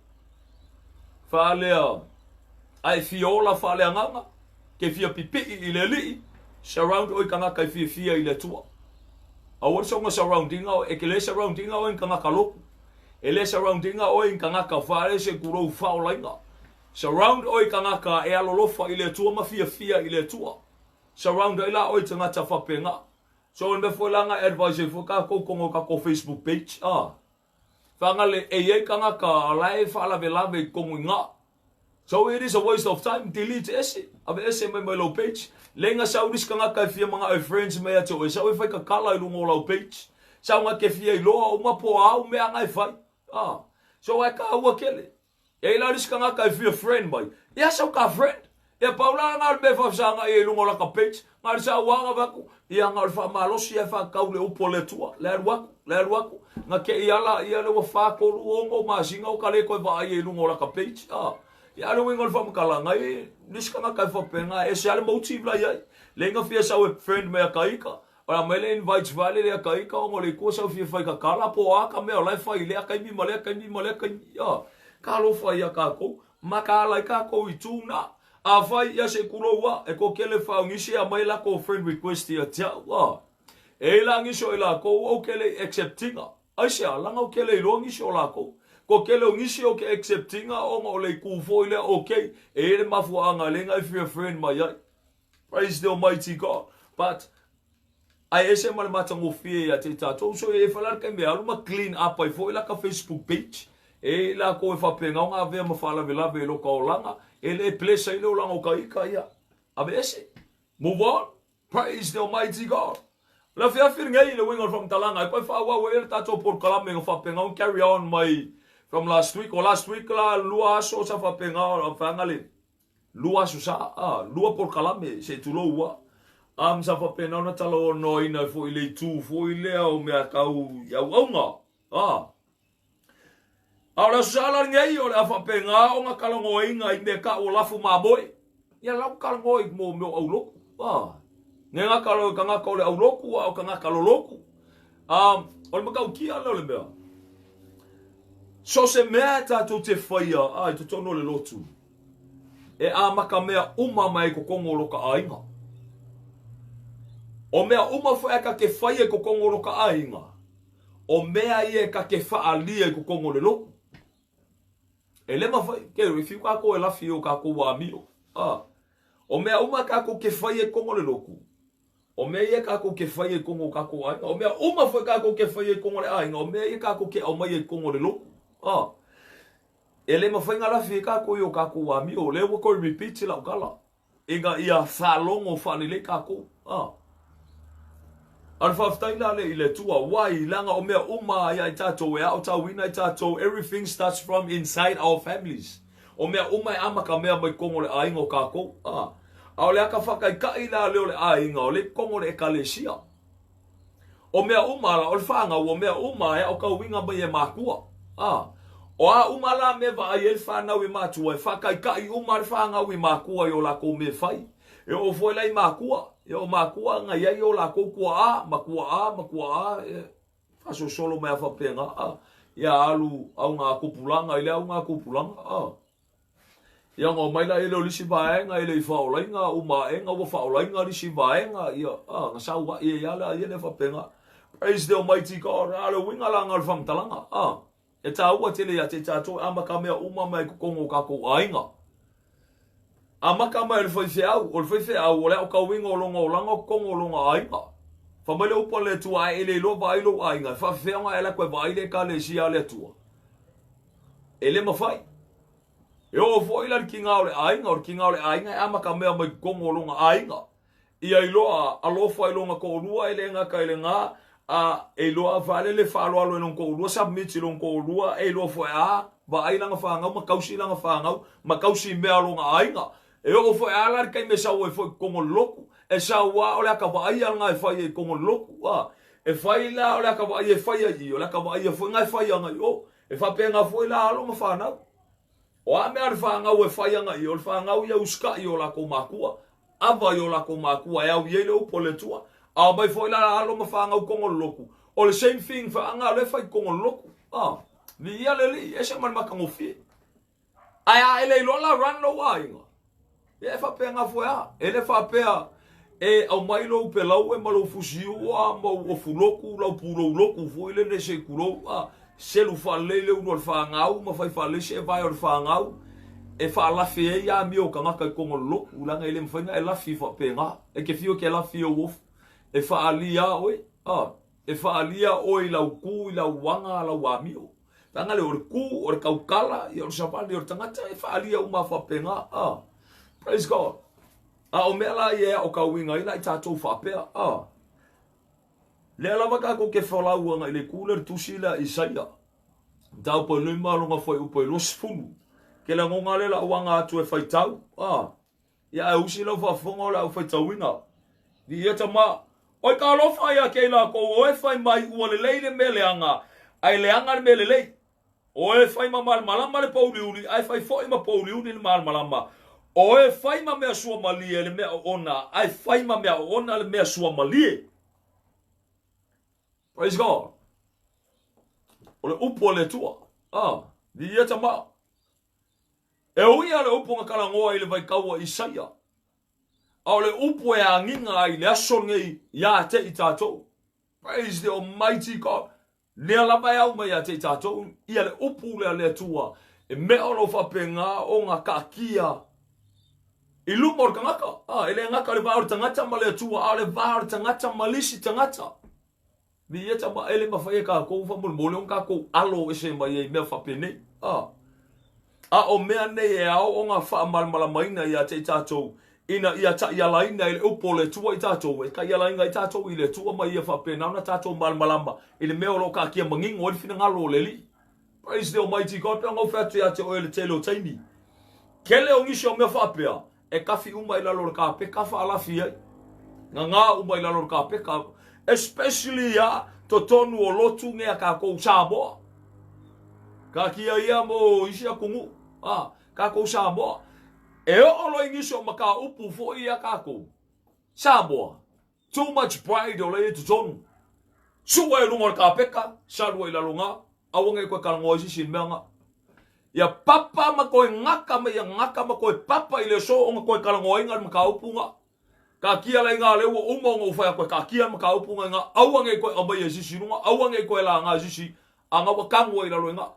Whaalea, a e fia ola faaleagaga, ke fia pipii i le alii, surround oi tagata i fiafia i le Atua. Aua le soga surroundinga o, e ke le surroundinga oe i tagata loku. E le surroundinga oe i tagata whaale se kurou whaolainga. Surround oe i tagata e alolofa i le Atua ma fiafia i le Atua. Surround ai la oe i tagata whapenga. So o le mea foi la na advise ai foi kakou kogo i kakou Facebook page a whangale e iai kangaka la e faalavelave i kogo i nga. So it is a waste of time, delete ese, ave ese mai mai lau page. Le nga sau nisi kangaka e fia mangao e friends mai ia te oe, sau e fai kakala i lunga o lau page. Sau nga ke fia iloa uma po o au mea nga e fai. Ah. So ae kaua kele. E i la le isi tagata e fia friend mai, ia sau ka friend. Ia pau la na o le mea e faafesagai ai i luga o laka page, na o le sauaga vae atu, ia na o le faamalosi ae faatau le upu a le Atua, le alu atu, le alu atu, na te i ala ia le ua fa, tolu, ono masina o ka le toe vaai ai i luga o laka page. A, ia a le uiga o le faamatalaga, e le isi tagata e faapena, e ese lava le motive la i ai. Leai na fia sau e friend mai a ka ika, O le a mai le invite vale lea ka ika ona o le ikua sau fia fai kakala po o a ka mea o la e fai i lea kaimi ma lea kaimi ma lea kaimi. Ia, ka alofa ia kakou, ma ka ala ai kakou i tu na. A fai ia se kulou a, e ko kele fao ngisi a mai lako friend request ia te au a. E i la ngisi o i lakou ou kele i acceptinga. Aisea, langa o kele iloa ngisi o lakou. Ko kele o ngisi o ke acceptinga ona o le iku foi lea okay, e i le mafuaanga lenga e fia friend mai ai. Praise the Almighty God. But ai ese ma le matagofie ia te tatou. So e whala le kaimi alu ma clean up ai foi la ka Facebook page. E la ko e whapenga o ngā vea ma whaalavelave e loka olanga. E le bless ai le olanga o ka ika ia. Ave ese. Move on. Praise the Almighty God. Le afiafi lenei le uiga o le faamatalaga e koe faaauau ai le tatou polokalame ga faapenga o carry on mai from last week. O last week la lua aso sa faapenga o whaanga le Lua aso sa, a, lua polokalame, se i tulou ua. A, sa faapena ona talanoaina ai foi i le itu foi lea o mea tau i auauna. A, a o le aso sa la lenei, o le a faapena ona talanoaina i mea tau o lafu mamoe. Ia lau talanoa i mo mea o aulotu. A, ne gata loa i tagata o le aulotu, a o tagata lolotu. A, o le matautia lea o le mea. So se mea e tatou te whaia, a, i totonu o le lotu, E amata mea uma mai i totonu o lo ka aiga. O mea uma foi a ka ke whaia i totonu o lo ka aiga, o mea ia e ka ke whaalia i totonu o le lotu. E le mawhai, ke e whiu kākou e lawhi o kākou wā mio. Ah. O mea uma kākou ke whaia i totonu o le lotu, o mea ia kākou ke whaia i totonu o kākou aiga, o mea uma foi kākou ke whaia i totonu o le aiga, o mea ia kākou ke au mai i totonu o le lotu. Ah. E le mafai na lafi e kākou i o kākou amio. Lea ua toe repeat lau tala. Ina ia faalogo faalelei kākou. Ah. A o le faafetai la lea i le Atua. Why? Leaga o mea uma ia i tatou e aotauina i tatou. Everything starts from inside our families. O mea uma e amata mea mai totonu o le aiga o kākou. Ah. A o le aka whakaikaʻi la lea o le aiga, o le i totonu o le ekalesia. O mea uma la, o le fanau, o mea uma e aotauina mai e matua. A. O a uma la mea e vaai ai le fanau i matua, e faataita'i uma le fanau i matua i o latou mea e fai. E oo foi la i matua, ia o matua na i ai o latou tua'a ma tua'a ma tua'a, e faasolosolo mai a faapena, a. Ia alu augatupulaga i lea augatupulaga, a. Ia ona omai laia lea o le isi vaega e le i faaolaina, uma aena ua faaolaina le isi vaega, ia, a, na sau ai ai lava laia lea faapena. Praise the Almighty God. A o le uiga la lena o le faamatalaga, a, e taua tele ia te i tatou e amata mea uma mai totonu o tatou aiga. Amata mai o le faifeau, o le faifeau o le aotauina o lona olaga o totonu o lona aiga. Fai mai le upu a le Atua, a e le iloa vaai lou aiga, e faafefea ona e alu atu e vaai le Ekalesia a le Atua? E le mafai. E oo foi la le tiga o le aiga, o le tiga o le aiga e amata mea mai totonu o lona aiga. Ia iloa alofa i lona toalua e le gata i lena, a e iloa faalele faaaloalo i lona toalua, submit i lona toalua, e iloa foi a vaai lana fanau ma tausi lana fanau ma tausi mea a lona aiga. E oo foi a la le taimi e sau ai foi i totonu o le lotu, e sau a o le ata vaaia lena e fai ai i totonu o le lotu, a e fai la o le ata vaaia e fai ai i i, o le ata vaaia foi lena e fai agai i o. E faapena foi la alo ma fanau. O a mea a le fanau e fai agai i o, o le fanau ia usitai i o latou matua, ava i o latou matua e au i ai le upu a le Atua. A omai foi la alo ma fanau i totonu o le lotu, o le same thing feaga o lea e fai i totonu o le lotu. A, viia le Alii, ese ma le matagofie. Ae a e le iloa la run lou aiga, ia e faapena foi a. E le faapea e aumai lou pelaue ma lou fusiua ma ou ofulotu, lau pulou lotu foi lele se i tulou, a selu faalelei le ulu o le fanau ma fai faalelei seevae o le fanau e faalafi ai amio o tagata i totonu o le lotu, leaga e le mafai ona e lafi faapena. E te fiu e te lafi i ou ofu, e faaalia oe, a, e faaalia oe i lau tu, i lau aga, lau amio. Leaga lea o le ku, o le tautala, ia o le savali o le tagata e faaalia uma faapena. Ah, praise God. A o mea la ia e aotauina ai la i tatou faapea. Ah, lea lava tatou te folau agai le itu lea le tusi lea a Isaia. Mataupu e 5 lona fuaiupu e 20. Ke lagona lea lau aga atu e faitau. Ah, Ia ae usi lau faafofoga o le au faitauina. Viia tama. Oi ka alofa ia te i lakou o e fai mai ua lelei le mea leaga, ae leaga le mea lelei. O e fai ma malamalama le pouliuli, ae fai foi ma pouliuli le malamalama. O e fai ma mea suamalie le mea oona, ae fai ma mea oona le mea suamalie. Praise God. O le upu a le Atua. Ah, viia tama. E ui lava le upu na talanoa i le vaitau a Isaia, a o le upu e agiga ai i le aso lenei ia te i tatou. Praise the Almighty God. Lea lava e au mai ia te i tatou ia le upu lea a le Atua e mea o lo o faapena ona taatia i luma o le tagata. Ah, e le gata o le va o le tagata ma le Atua, a o le va o le tagata ma le isi tagata. Viia tama e le mafai e kākou faamolemole ona kākou alo ese mai ai i mea faapenei. A. A o mea nei e ao ona faamalamalamaina ia te i tātou, ina ia taialaina i le upu o le Atua i tātou, e taialaina ai tātou i le Atua ma ia faapena ona tātou malamalama i le mea o lo o taatia manino ai le finagalo o le Alii. Praise the Almighty God, pei ona ou fai atu ia te oe i le tele o taimi. Kele o nisi o mea faapea, e kafi uma i lalo o le kapeka faalafi ai. Gagā uma i lalo o le kapeka, especially ia totonu o lotu nei a kākou Samoa. Kakia ia mo isi atunuu, a, kākou Samoa. E oo loa i nisi o mataupu foi ia kākou Samoa, Too much pride o la e i totonu. Sua i luga o le kapeka, salu ai i lalo nga, aua nei koe talanoa i se isi mea nga. Ia papa ma koe gata ma ia gata ma koe papa i le aso ona koe talanoaina le mataupu nga. Kakia la i nga lea ua uma ona ou fai atu e kakia le mataupu nga i nga, aua nei koe aumaia i se isi i luga, aua nei koe laga i se isi, a nga ua tanu ai i lalo i nga.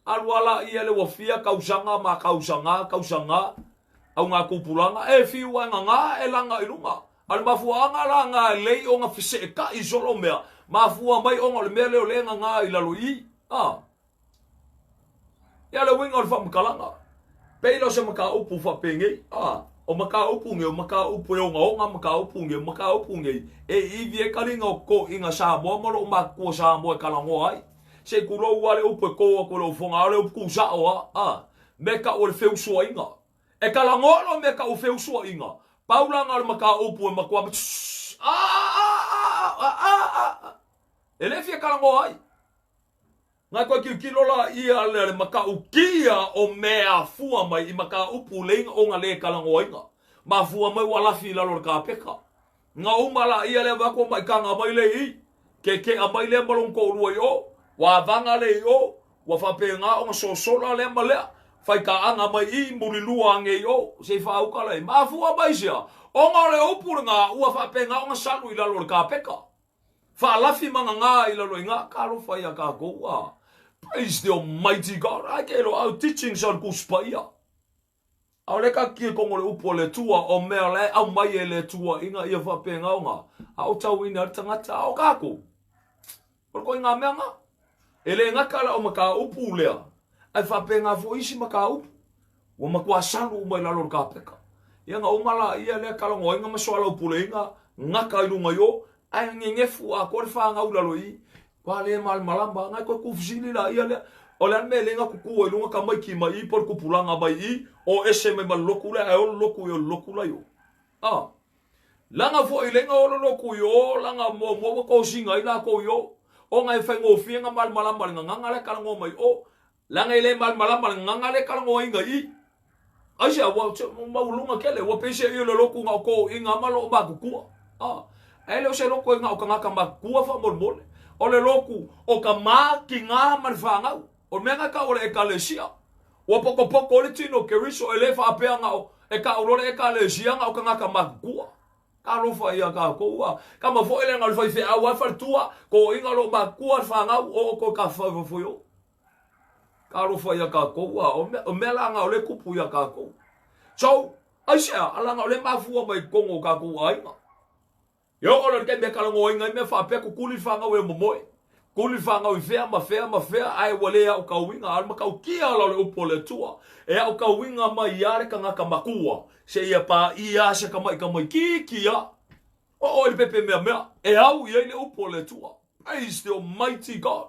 Alu a la ia le ua fia kausaga ma kausaga, kausaga, au ngā tupulaga, e whiu ai ngā e langa i lunga. A le mafuaaga la ngā e lei o ngā feseʻetaʻi solo mea, mafua mai ona o le mea lea o lea ngā i lalo i i. A. Ia le uiga o le faamatalaga. Pei la o se mataupu faapenei. A. O mataupu nei, o mataupu e ogaoga mataupu nei, o mataupu nei, e ivi ai kaliga o toʻiga Samoa ma loo matutua Samoa e talanoa ai. Se i tulou lava le upu e tō atu e lou foga, a o le upu kūsao lava, a. Mea tau o le feusuaiga. E talanoa loa mea tau o feusuaiga, pau la na o le mataupu e matua a, a, a, a, a. a, a, a, e le fia kalagoa ai. Ngai koe kiukilo la ia le le matautia o mea afua mai i mataupu leiga o nga le kalagoaina. Mafua mai ua lafi i lalo o le kapeka. Nga uma la ia lea vaku maikanga mai le i, ke ke a mai lea ma lona toalua i o, ua avaga le i o, ua faapena ona sosola lea ma lea, faikaaga mai i, mulilua ane i o, se i faauka la i. Mafua mai sea, ona o le upu lena ua faapena ona salu i lalo o le kapeka. Faalafi ma gagā i lalo i ngā talofa ia kākou a. Praise the Almighty God. Ai ke lo au teachings o le Tusi Paia. Aole ka ki kongo le upu o le Atua o mea la e aumai e le Atua ina ia faapena ona a o tauina le tagata a o kākou. O le koe ngā mea ngā. E le gata la o mataupu lea, ae faapena foi isi mataupu. Ua matua salu uma i lalo o le kapeka. Ia na uma la ia lea talanoaina ma soalaupuleina gata i luga i o, ae nenefu atoa le fanau i lalo i i. Ua le malamalama, ngai koe kufisili la ia lea. O le a le mea e le na tutu ai luga tamaiti mai i po o le tupulaga mai i, o ese mai ma le lotu lea ae olo lotu i o le lotu la i o. A. Laga foi le olo lotu i o, laga muamua ua tosina ai latou i o. Ona e faigofie na malamalama le gagana lea talanoa mai o. Leaga e le malamalama le gagana lea e talanoaina i i. Aisea, ua maualuga tele, ua pei se i o le lotu na o toeaiina ma loo matutua. A, ae le o se lotu e na o tagata matutua faamolemole. O le lotu o tama, tina ma le fanau. O le mea na tau o le ekalesia. Ua potopoto ai le tino o Keriso, e le faapea na o, e tau loa le ekalesia na o tagata matutua. Talofa ia kākou a. Kama foi le na o le faifeau a le faletua, toeaiina o loo matutua le fanau, o o toe tafafao i fafo i o. Talofa ia kākou a, o mea la nga o le kupu ia kākou. So, aisea, ala nga o le mafua mai totonu o kākou aiga. E oo loa i le taimi e talanoaina ai mea faapea, kukuli le fanau e momoe. Kuli le fanau i fea ma fea ma fea, ae ua le aotauina, a o le matautia la o le upu a le Atua, e aotauina mai ia le tagata matua, seia paia se tama'i tamaitiiti a. Oo i le pepe meamea, e au i ai le upu a le Atua. Praise the Almighty God.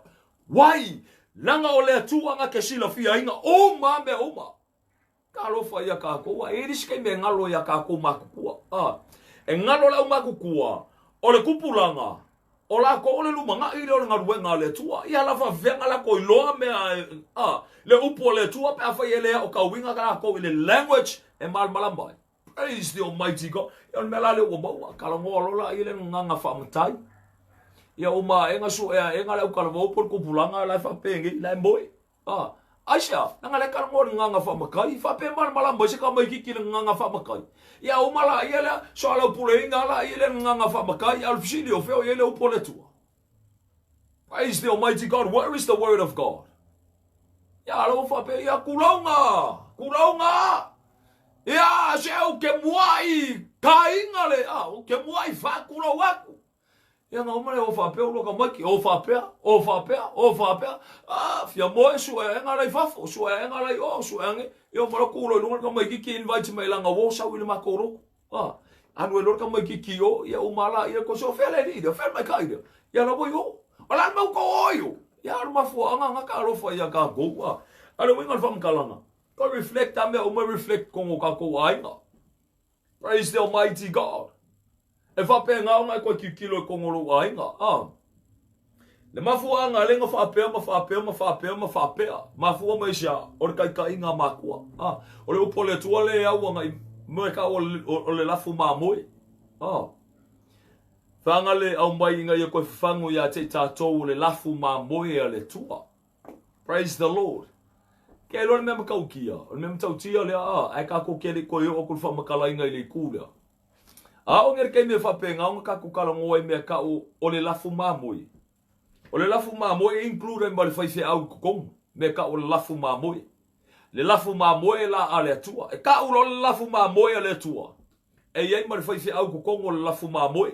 Why? Leaga o le Atua na te silafiaina uma mea uma. Talofa ia kākou, a e i ai se taimi e galo ia kākou matutua. A, e galo le au matutua, o le tupulaga, o lakou o le lumanai lea o le galuega a le Atua. Ia la faafefea na lakou iloa mea, a, le upu a le Atua pe afai e le aotauina lakou i le language e malamalama ai. Praise the Almighty God. Ia o le mea la lea ua maua, talanoa loa la ia le gagana faamatai. Ia uma aega sue aega le autalavou po o le tupulaga la e faapenei, la e moe. Ah, aisea, leaga la e talanoa i le gagana faamatai, faapea malamalama ai se tamaitiiti i le gagana faamatai. Ia uma la ia lea, soalaupuleina la ia le gagana faamatai, a o le fesili, o fea o i ai le upu a le Atua? Praise the Almighty God, where is the word of God? Ia, la ua faapea, ia, kulauga, kulauga, ia, se au ke muai, kāinga le, a, ke muai whākulau aku. Ia nga uma le o faapea ua ka maiki, o faapea, o faapea, o faapea, a, fia moe sue aenga lai fafo, sue aenga lai o, sue ange, ia o mala kulo i lunga ka maiki ki invite mai langa wo sau i le makou lotu. A, alu ai loa le tamaitiiti i o, ia uma la ia, ko se o fea le alii lea, o fea le maikaʻi lea, ia la ua i o. O le a le mea ua tou o ai o? Ia o le mafuaaga na ka alofa ia kākou, a. A o le uiga o le faamatalaga, go reflect a mea uma e reflect totonu o kākou aiga. Praise the Almighty God. E faapena ona e toe tilotilo i totonu o lou aiga, a. Le mafuaaga lea na faapea ma faapea ma faapea ma faapea, mafua mai se a? O le taitaiga a matua. A, o le upu a le Atua lea e au agai me ka o le lafu mamoe. A, whanga le au mai ina ia koe whawhangu ia te i tātou o le lafu mamoe a le Atua. Praise the Lord. Ke loa le mea matautia, o le mea matautia lea, a, ae kākou ke le koe o aku le whaamakalainga i le ikū lea. A o le taimi e faapena ona tatou talanoa i mea tau o le lafu mamoe. O le lafu mamoe e include ai ma le faifeau i totonu, mea tau o le lafu mamoe. Le lafu mamoe la a le Atua. E tau loa le lafu mamoe a le Atua, e i ai ma le faifeau i totonu o le lafu mamoe.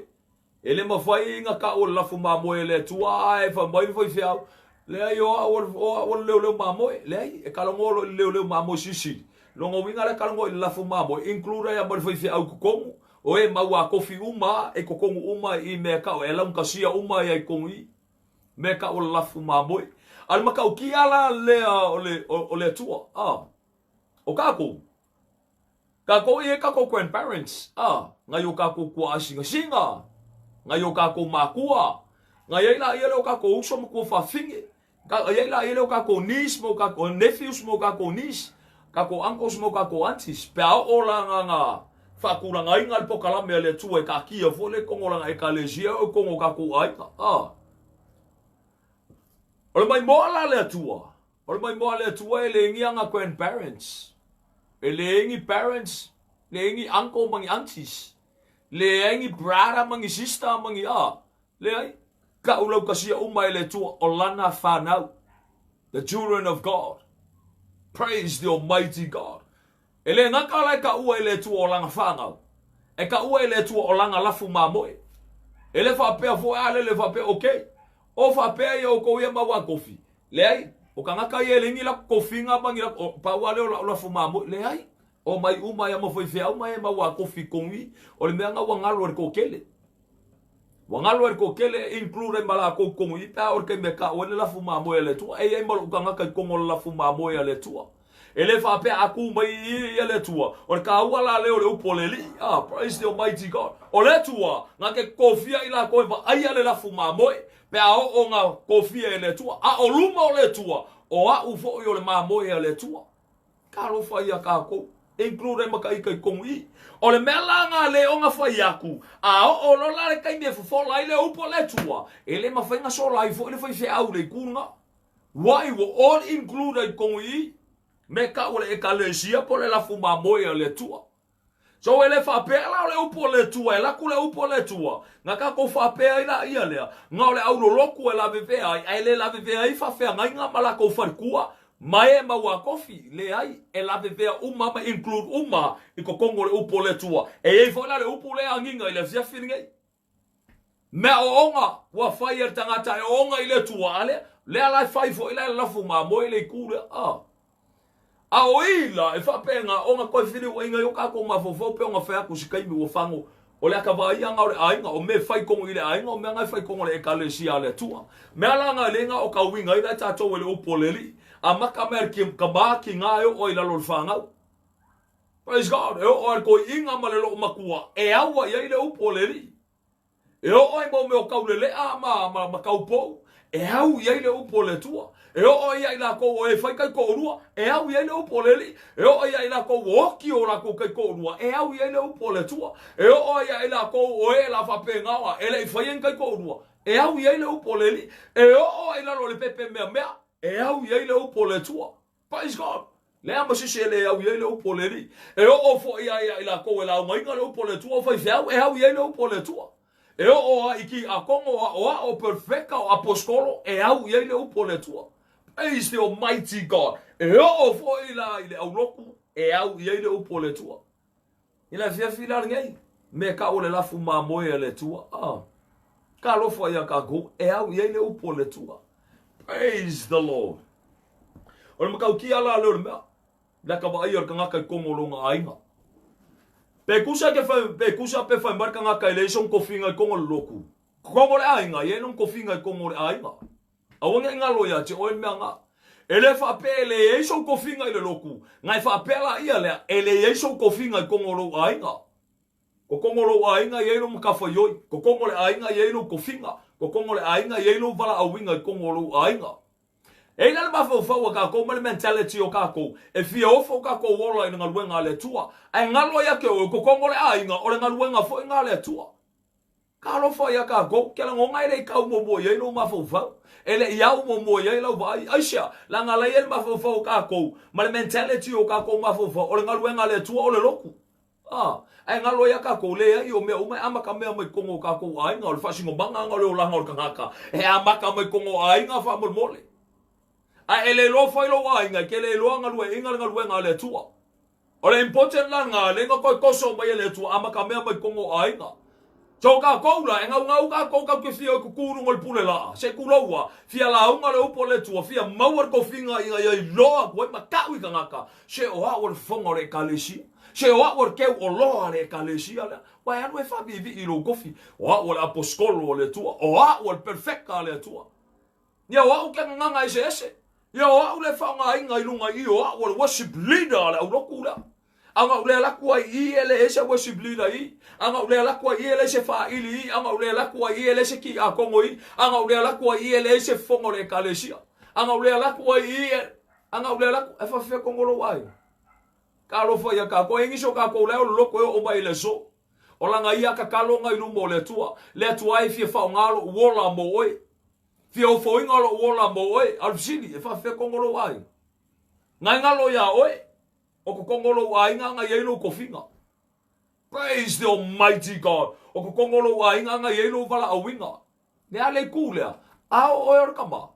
E le mafai ona tau o le lafu mamoe a le Atua, ae fai mai le faifeau, leai o au o au o le leoleo mamoe. Leai, e talanoa loa i le leoleo mamoe silisili. Lona uiga lea talanoa i le lafu mamoe, include ai ma le faifeau i totonu, o e mau a kofi uma, e totonu uma i mea tau, e laugatasia uma ai i totonu i i, mea tau o le lafu mamoe. A o le matautia la lea o le, o le Atua, a, o kākou, Kākou i ai kākou grandparents, a, ngai o kākou kuaʻa singasinga. Nai o kākou mākua. Nai ai laia lea o kākou uso ma tuafafine. Nai ai laia lea o kākou niece ma o kākou nephews ma o kākou niece. Kākou uncles ma o kākou aunties. Pe a oo la nga nga faatulagaina le pokalame a le Atua e taatia foi le kogo lana Ekalesia o kogo o kākou aiga. Ah. O le maimoa la le Atua. O le maimoa a le Atua e le egi aga grandparents. E le egi parents, le egi uncle ma ni aunties. Leai ni brother ma ni sister ma ni a. Leai. Kau laukasia uma e le Atua o lana whanau. The children of God. Praise the Almighty God. E le gata la e taua e le Atua o lana whanau. E taua e le Atua o lana lafu mamoe. E le faapea foi a le le faapea okay. O faapea ia outou ia mau a kofi. Leai, o tagata ia e leai ni latou tofiga ma ni latou, pau lava lea o lau lafu mamoe. Leai, omai uma ai lava ma faifeau ma e mau a kofi kogi, o le mea lena ua galo e le toatele. Ua galo e le toatele e include ai ma latou kogi pe a oo i le taimi e tau ai le lafu mamoe a le Atua. E i ai ma lou tagata i totonu o le lafu mamoe a le Atua. E le faapea a tu mai i le Atua, o le taua la lea o le upu o le Alii. Ah, praise the Almighty God. O le Atua, na te tofia i latou e vaaia le lafu mamoe, pe a oo na tofia e le Atua. A o luma o le Atua, o au foi o le mamoe a le Atua. Talofa ia kākou. Include ai ma ka ika i totonu i i. O le mea la na le ona fai aku, a oo loa la le taimi e fofola ai le upu o le Atua, e le mafai na sola ai foi le faifeau i le itu lena. Wai ua all include ai totonu i i, me kau o le Ekalesia po o le lafu mamoe a le Atua. So e le faapea la o le upu o le Atua, e laku le upu o le Atua, na tatou faapea ai laia lea, na o le auloloku e lavevea ai, ae le lavevea ai faafeagaiga ma latou faletua, ma e mau a kofi, leai, e lavevea uma ma include uma i totonu o le upu o le Atua. E i ai foi la le upu lea e agiga i le afiafi lenei. Mea ooga ua fai e le tagata e ooga i le Atua, a lea, lea la e fai foi la e lafo mamoe le itu lea. A. A o i la, e faapena ona toe feliuaiga ai o tatou mafaufau pe ona fai atu se taimi ua fago o le akavaia na o le aiga, o mea e fai tonu i le aiga, o mea na e fai tonu o le Ekalesia a le Atua. Mea la na le na o ka uiga ai la e tatou e le upu o le Alii. Amata mea le kama ki nga e oo ai lalo o le fanau. Praise God, e oo ai le toeaiina ma le loomatua e aua i ai le upu o le Alii. E oo ai mau mea o taulelea ma, ma, ma taupou, e au i ai le upu o le Atua. E oo ai ia i lakou o e fai taitoalua, e au i ai le upu o le Alii. E oo ai ia i lakou ua oki o lakou taitoalua, e au i ai le upu o le Atua. E oo ai ia i lakou o e la faapena ona e le i faia ni taitoalua, e au i ai le upu o le Alii. E oo ai i lalo o le pepe meamea, e au i ai le upu o le Atua. Praise God! Leai ma se isi e le au i ai le upu o le Alii. E oo foi ia ia i lakou e laugaina le upu o le Atua o faifeau, e au i ai le upu o le Atua. E oo a i kiakono, o aoao, o perfeka, o aposetolo, e au i ai le upu o le Atua. Praise the Almighty God! E oo foi la i le aulotu, e au i ai le upu o le Atua. I le afiafi la lenei, me ka o le lafu mamoe a le Atua. Ah. Talofa ia kākou, e au i ai le upu o le Atua. Praise the Lord. O le matautia la lea o le mea, le aka vaaia o le tagata i totonu o lona aiga. Pe tusa ke whai, pe tusa pe whai mai le tagata e leai sona tofiga i totonu o le lotu. Totonu o le aiga, e i ai lona tofiga i totonu o le aiga. Aua ne i galo ia te oe le mea na. E le faapea e leai sou tofiga i le lotu, na e faapea laia lea, e leai sou tofiga i totonu o lou aiga. Totonu o lou aiga e i ai lou matafaioi, totonu o le aiga e i ai lou tofiga, totonu o le aiga e i ai lou valaauina i totonu o lou aiga. E i ai la le mafaufau a tatou ma le mentality o tatou, e fia ofo o tatou ola i le galuega a le Atua. Ae galo ia te oe, totonu o le aiga, o le galuega foi lena a le Atua. Talofa ia tatou, ke lagona e le i kau muamua i ai lou mafaufau, e le i au muamua i ai lau vaai. Aisea? Leaga la i ai le mafaufau o tatou ma le mentality o tatou mafaufau, o le galuega a le Atua o le lotu. A, ae galo ia tatou, leai, o mea uma e amata mea mai totonu o tatou aiga, o le faasinomaga na o le olaga o le tagata, e amata mai totonu o aiga faamolemole. Ae e le iloa fai lou aiga, e te le iloa galueaiina le galuega a le Atua. O le important la lena, le na toe toso mai e le Atua, amata mea mai totonu o aiga. So tatou la, e naunau tatou tatou te fia o e tutu i luga o le pule laa, se i tulou a, fia lauga le upu a le Atua, fia maua le tofiga ina ia iloa atu ai ma tau i tagata, se o au o le fofoga o le Ekalesia, se o au o le keu oloa a le Ekalesia lea. Ua e alu e faaviivii i lou tofi, o au o le aposetolo a le Atua, o au o le perfeka a le Atua. Ia o au ke gagaga eseese. Ia o au le faaaogaina i luga i i, o au o le worship leader a le aulotu lea. A na ou le alu atu ai i i, e leai se worship leader i i. A na ou le alu atu ai i i, e leai se faaili i i. A na ou le alu atu ai i i, e leai se kiakono i i. A na ou le alu atu ai i i, e leai se fofoga o le ekalesia. A na ou le alu atu ai i i, e... A na ou le alu atu, e faafefea kogo lou aiga? Talofa ia kākou, e nisi o kākou la e o loko e oo mai i le aso. O lana ia tataloga i luma o le Atua. Le Atua e fia faaaoga lou ola mo oe. Fia ofoina lou ola mo oe. A o le fesili, e faafefea kogo lou aiga? Ngai galo iā oe, o totonu o lou aiga na i ai lou tofiga. Praise the Almighty God. O totonu o lou aiga na i ai lou valaauina. Le a le itu lea? A o oe o le tama?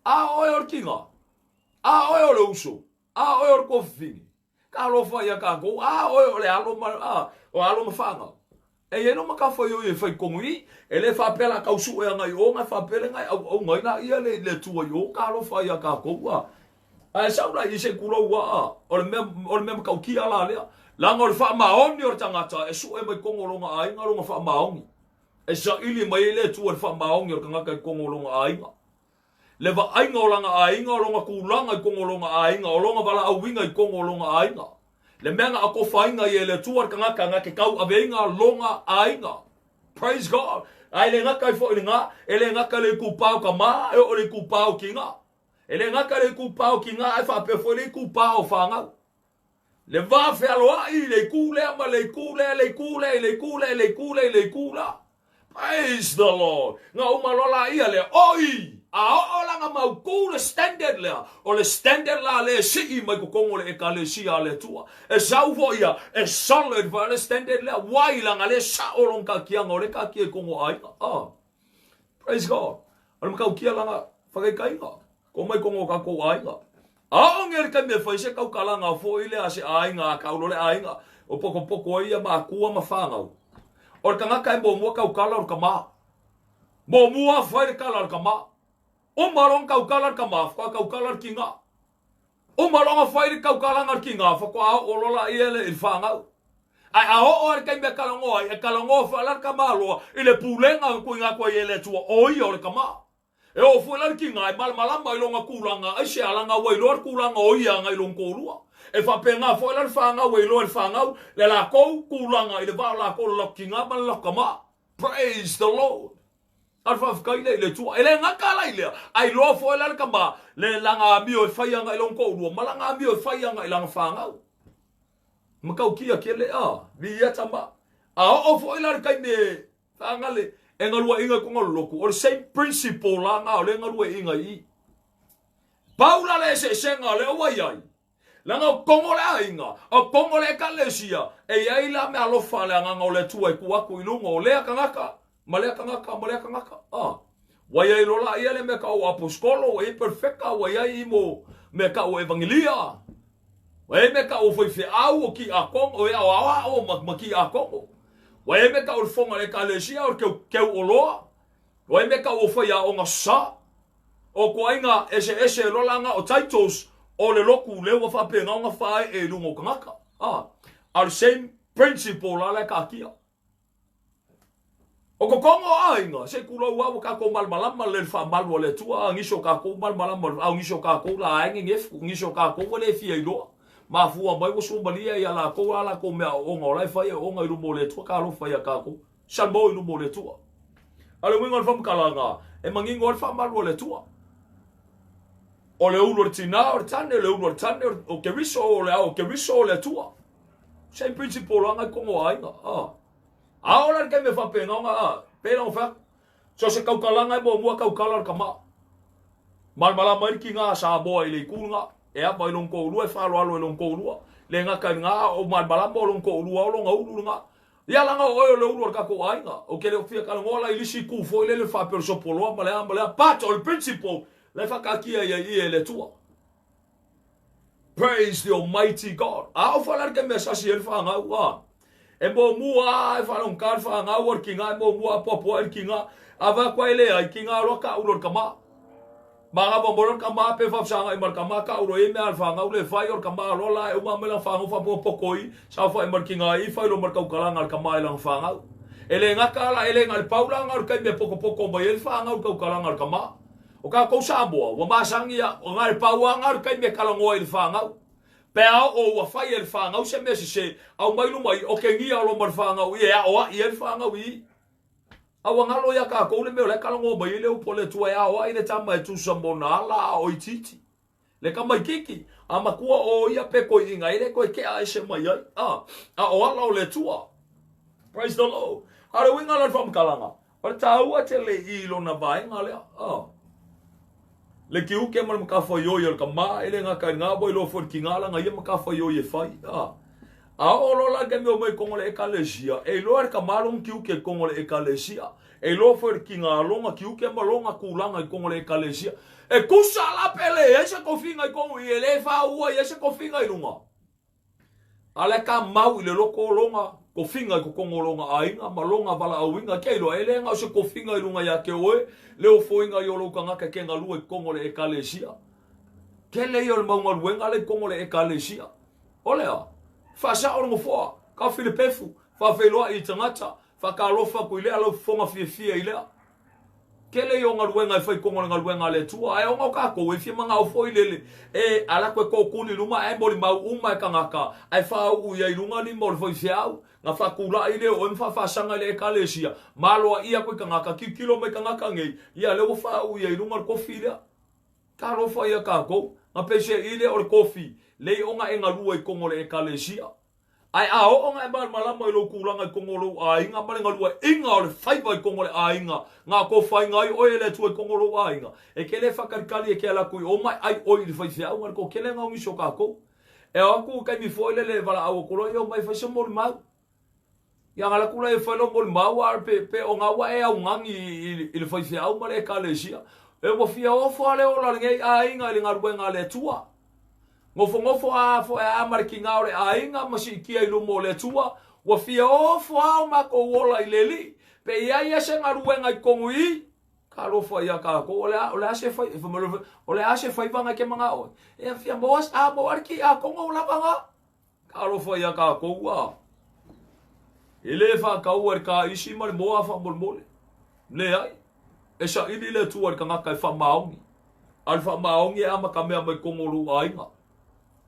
A o oe o le tina? A o oe o le uso? A o oe o le tuafafine? Talofa ia kākou, a o oe o le alo ma, a, o alo ma fanau. E i ai no matafaioi e fai tonu i, e le faapea la tau sue ana i o, na faapea le na e auauna ai la ia le, le Atua i o, talofa ia kākou, a. Ae sau la i se kulou a, a, o le mea, o le mea matautia la lea. Leaga o le faamaoni o le tagata e sue mai tonu o lona aiga lona faamaoni. E saili mai ai le Atua i le faamaoni o le tagata i tonu o lona aiga. Le vaaiga o lana aiga, o lona tulaga i tonu o lona aiga, o lona valaauina i tonu o lona aiga. Le mea na atofaina ai e le Atua le tagata na te tauaveina lona aiga. Praise God! Ae le gata ai foi i lena, e le gata i le itupa o tama, e oo i le itupa o tina. E le gata i le itupa o tina, ae faapea foi le itupa o fanau. Le va fealoai i le itu lea ma le itu lea, le itu lea i le itu lea i le itu lea i le itu la. Praise the Lord. Na uma loa la ia lea, oi! A oo la na mautu le standard lea, o le standard la lea e sii mai totonu o le ekalesia a le Atua. E sau foi ia, e solid foi le standard lea. Why? Leaga lea sao lona taakiaga o lea e taakia i totonu o aiga. Ah. Praise God. O le matautia lana whakaikainga. Ko mai ko ngō kākou aiga. A oo nge le taimi e fai se taukalaga foi lea a se aiga a kaulo le aiga, o pokopoko ai ia makua ma whanau. O le tagata e muamua taukala o le tama. Muamua fai le kala o le tama. Uma loa ona taukala le tama, faatoa taukala le tiga. Uma loa ona fai le taukalaga a le tiga, faatoa oo loa laia le i le fanau. Ae a oo lava i le taimi e talanoa ai, e talanoa foi la le tamaloa i le pulega na tuuina atu ai e le Atua, o ia o le tama. E oo foi la le tiga e malamalama i lona tulaga, aisea, leaga ua iloa le tulaga o ia agai i lona toalua. E faapena foi la le fanau e iloa e le fanau le latou tulaga i le va o latou le latou tiga ma le latou tama. Praise the Lord! A o le faafetai lea i le Atua. E le gata la i lea, a iloa foi la le tama le lana amio e fai agai i lona toalua ma lana amio e fai agai i lana fanau. Matautia tele, a, viia tama. A oo foi la le taimi e Faagale, e galueaiina i kona lotu, o le same principle la na o lea e galueaiina i i. Pau la le eseesega o lea ua i ai, leaga o totonu o le aiga, o totonu o le ekalesia, e i ai la meaalofa a le Agaga o le Atua e tuu atu i luga o lea tagata, ma lea tagata, ma lea tagata. A. Ua i ai loa la ia le mea tau o aposetolo, ua i ai perefeka, ua i ai mo mea tau o evangelia, ua i ai mea tau o faifeau, o kiakono, o aoao ma, ma kiakono. Ua i ai mea tau o le fofoga o le ekalesia, o le keu, keu oloa, ua i ai mea tau o faiaoga sa, o toaiga eseese loa la na o titles o le lotu lea ua faapena ona faaee i luga o tagata. A, a o le same principle la la e taatia. O totonu o aiga, se i tulou lava ua tatou malamalama lelei i le faamalu a le Atua, a nisi o tatou malamalama, a o nisi o tatou la ae nenefu, nisi o tatou ua le fia iloa. Mafua mai ua suamalie ia latou a latou mea aooga o la e fai aooga i luma o le Atua, talofa ia tatou. Salmo i luma o le Atua. A o le uiga o le faamatalaga, e manino ai le faamalu a le Atua. O le ulu o le tina o le tane, o le ulu o le tane o Keriso, o le ao o Keriso o le Atua. Same principle lava i totonu o aiga. Ah. A oo la le taimi e faapena ona, ah, pei la ona fai atu, so o se tautalaga e muamua tautala le tama. Malamalama ai le tiga a Samoa i le itu lena, e ava i lona toalua, e faaaloalo i lona toalua, le gata i lena, a o malamalama o lona toalua o lona ulu lena. Ia leaga o oe o le ulu o le tatou aiga. Ou te le o fia talanoa la i le isi itu foi lele faapea o le sopoloa ma le a ma le a, but o le principle la e faataatia ai i i e le Atua. Praise the Almighty God. A o fala le mea sasi ai le fanau a. E muamua a e whalongka le fanau o le kinga, e muamua a poapoa i le kinga. A va kwa ele ai kinga loa ka ulo le kama. Ma nga mo le kama pe fa i ma le kama ka ulo e mea le fanau le fai o le kama loa la e uma me la fanau fa po pokoi sa fa i ma le kinga i fai lo ma le kaukalanga le kama i langa fanau. E le ngaka la e le nga le paula nga le kai me poko poko mai e le fanau le kaukalanga le kama. O kākou Samoa, ua masani a, o ngā le pau a ngā le taimi e talanoa i le fanau. Pe a oo ua fai e le fanau se mea sese, aumai luma i, okegia loa ma le fanau i e aoai ai le fanau i i. A ua galo ia tatou le mea o la e talanoa mai ai le upu a le Atua e aoai le tama e tusa ma ona ala a o itiiti. Le tamaititi, a matua o ia pe toeaiina e le toe tea ese mai ai, a, a o ala o le Atua. Praise the Lord. A o le uiga la o le faamatalaga, o le taua tele i lona vaega lea, a. Le tiute ma le matafaioi a le tama, e le gata i lena, ua iloa foi e le tina lana ia matafaioi e fai, a. A oo loa la i le taimi e omai i totonu o le Ekalesia, e iloa e le tama lona tiute i totonu o le Ekalesia. E iloa foi e le tina lona tiute ma lona tulaga i totonu o le Ekalesia. E tusa la pe leai se tofiga i totonu i i, e le faauu ai se tofiga i luga. A o la e kamau i le loto o lona tofiga i totonu o lona aiga ma lona valaauina. E te iloa, e le na o se tofiga i luga ia te oe le ofoina i o lou tagata e te galue i totonu o le Ekalesia. Tele ia o le mau galuega lea i totonu o le Ekalesia. O le a? Faasao le nofoa, taofi le pefu, faafeiloai i tagata, faatalofa atu i lea lau fofoga fiafia i lea. Tele ia o galuega e fai i totonu o le galuega a le Atua, ae ona o tatou e fia manao foi lele e alu atu e tootuli i luma ae molimau uma e tagata, ae faauu i ai i luga lima o le faifeau, na faatulai lea o oe ma faafaasaga i le Ekalesia, ma aloaia atu i tagata, tilotilo mai tagata nei, ia lea ua faauu i ai i luga le tofi lea. Talofa ia tatou, na peiseai lea o le tofi, lei ona e galue i totonu o le Ekalesia. Ae a oo ona e malamalama i lou tulaga i totonu o lou aiga ma le galueaiga o le faiva i totonu o le aiga, na tofaina ai oe e le Atua i totonu o lou aiga, e te le faatalitali e te alu atu i o ma e ai oe i le faifeau ma le toatele na o nisi o tatou. E o atu i taimi foi lele e valaau atu loa, ia omai e fai se molimau. Ia ona alu atu lea e fai lou molimau a pe, pe o na ua e augani i le faifeau ma le Ekalesia. E ua fia ofo lava le ola o lenei aiga i le galuega a le Atua. Nofonofo a foi a ma le tiga o le aiga ma siitia i luma o le Atua, ua fia ofo lava o matou ola i le Alii. Pe i ai ia se galuega i totonu i i, talofa ia tatou, o le a, o le a se fai, o le a se faiva na e te manao ai? E fia maua, a maua le tiakono ua lava na. Talofa ia tatou a. E le faataua e le taisi ma le moa faamolemole. Leai. E saili le Atua i le tagata e faamaoni. A o le faamaoni e amatamea mai totonu o lou aiga.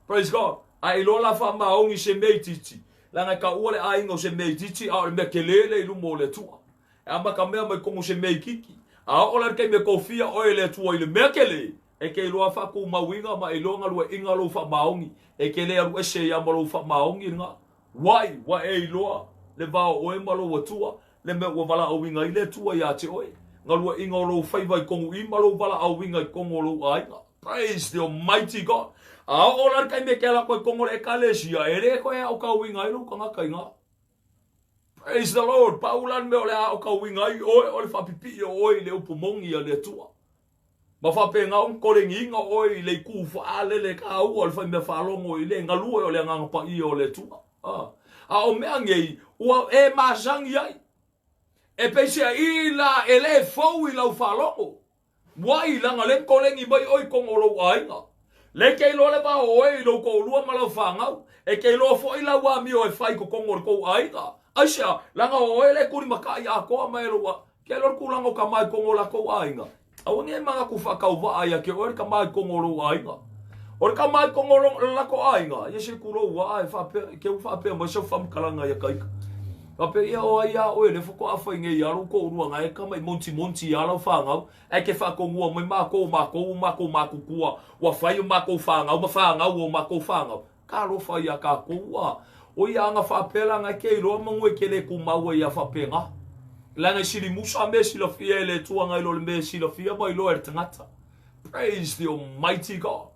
Praise God. A e iloa la faamaoni i se mea itiiti, leaga e taua le aiga o se mea itiiti, a o le mea tele lea i luma o le Atua. E amatamea mai totonu o se mea itiiti. A oo la i le taimi e tofia oe e le Atua i le mea tele, E te iloa faatumauina ma e iloa galueaiina lou faamaoni, e te le alu ese ia ma lou faamaoni lena. Wai, ua e iloa le va o oe ma lou Atua, le mea ua valaauina ai le Atua ia te oe, galueaiina o lou faiva i tonu i ma lou valaauina i tonu o lou aiga. Praise the Almighty God! A oo la le taimi e te ala atu ai tonu o le Ekalesia, e le toe aotauina ai lou tagata i na. Praise the Lord! Pau la le mea o le a aotauina ai oe, o le faapipii o oe i le upu moni a le Atua. Ma faapena ona tolegiina oe i le itu faalele taua o le faimea faalogo i le galue o le Agaga Paia o le Atua. A, a o mea nei, ua e masani ai. E peiseai la e le fou i lau faalogo. Wai, leaga lea na tolegi mai oe i totonu o lou aiga. Lea e te iloa le va o oe i lou toalua ma lau fanau. E te iloa foi lau amio e fai i totonu o le tou aiga. Aisea? Leaga o oe lea e tulimatai atoa mai e lou aiga. Ke iloa le tulaga o tama i totonu o latou aiga. Aua ne i manatu faatauvaa ia te oe le tama i totonu o lou aiga. O le tama i totonu o le latou aiga, ia se tulou aa e faapea, ke ua faapea mai sau faamatalaga ia Kaika. Faapea ia o ai a oe lea faatoa fai nei ia lou toalua na e tama i monti monti ia lau fanau, ae ke faatonua mai matou o matou o matou matutua, ua fai o matou fanau ma fanau o matou fanau. Talofa ia tatou a. O ia aga faapea leaga e te iloa manu e te le tumau ai ia faapena. Leaga e silimusa mea e silafia e le Atua nai lo le mea e silafia ma iloa e le tagata. Praise the Almighty God.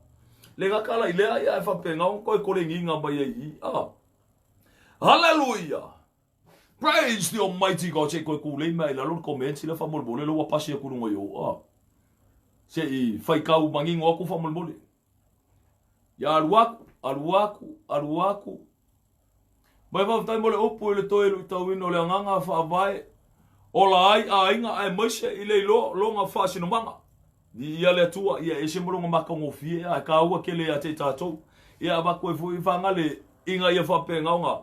Le gata la i lea ia e faapena ona toe kolegiga mai ai i i. Ah. Hallelujah. Praise the Almighty God. Se i toe tulei mai i lalo le comments lea faamolemole lea ua pasi atu i luga i o. Ah. Se i faitau manino atu faamolemole. Ia alu aku, alu aku, alu aku. Mai faafetai mo le upu i le toe luitauina o le agaga faavae ola ai aiga aemaise i le iloa lona faasinomaga. Viia le Atua, ia ese ma lona matagofie, ae taua tele ia te i tatou. Ia avatu ai foi faagale ina ia faapena ona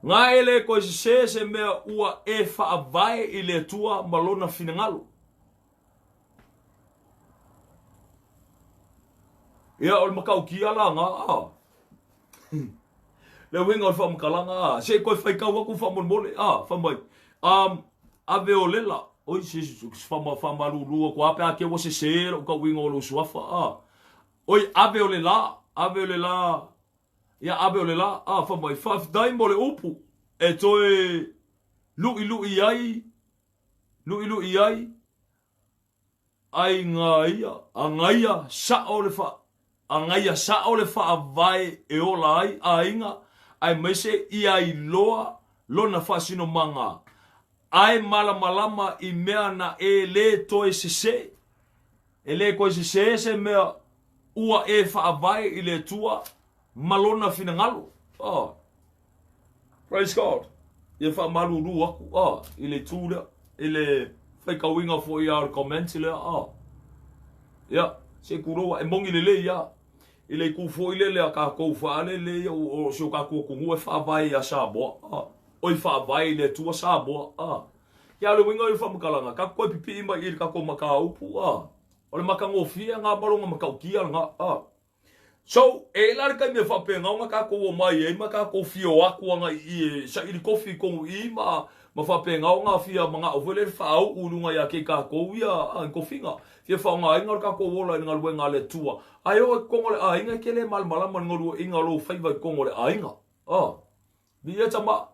na e le toe sese se mea ua e faavae i le Atua ma lona finagalo. Ia, o le matautia la na, a. Le uiga o le faamatalaga, a, se i toe faitau atu faamolemole, a, fai mai, um, ave o lela, oi, se, se, faama, faamalulu atu a pe a te ua sese lou tauiga o lou suafa, a, oi, ave o le la, ave o le la, ia ave o le la, a, fai mai, faafetai mo le upu e toe luʻiluʻi ai, luʻiluʻi ai, Aiga ia, agaia sao le fa, agaia sao le faavae e ola ai aiga aemaise ia iloa lona faasinomaga ae malamalama i mea na e le toe sese, e le toe sese se mea ua e faavae i le Atua ma lona finagalo. Oh. Praise God. Ia faamalulu aku ah, i le itu lea, i le faitauina foi a o le comment lea ah. Ia, se tulou e moni lelei a. I le itu foi lele a tatou faalele ia o si o tatou atunuu e faavae ia Samoa ah. Oi faavae i le Atua Samoa ah. Ia o le uiga o le faamatalaga, tatou toe pipii mai i le tatou mataupu ah. O le matagofie nga ma lona matautia lena ah. So, e i la le taimi e faapena ona tatou omai ai ma tatou fia o atu agai i i e saili kofi i tonu i i ma, ma faapena ona fia manao foi lea e faauu i luga ia te i tatou ia a, ni tofiga. Fia faaaogaina o le tatou ola i le galuega a le Atua. Ae oo i totonu o le aiga e te le malamalama i le galueaiina o lou faiva i totonu o le aiga. A. Viia tama.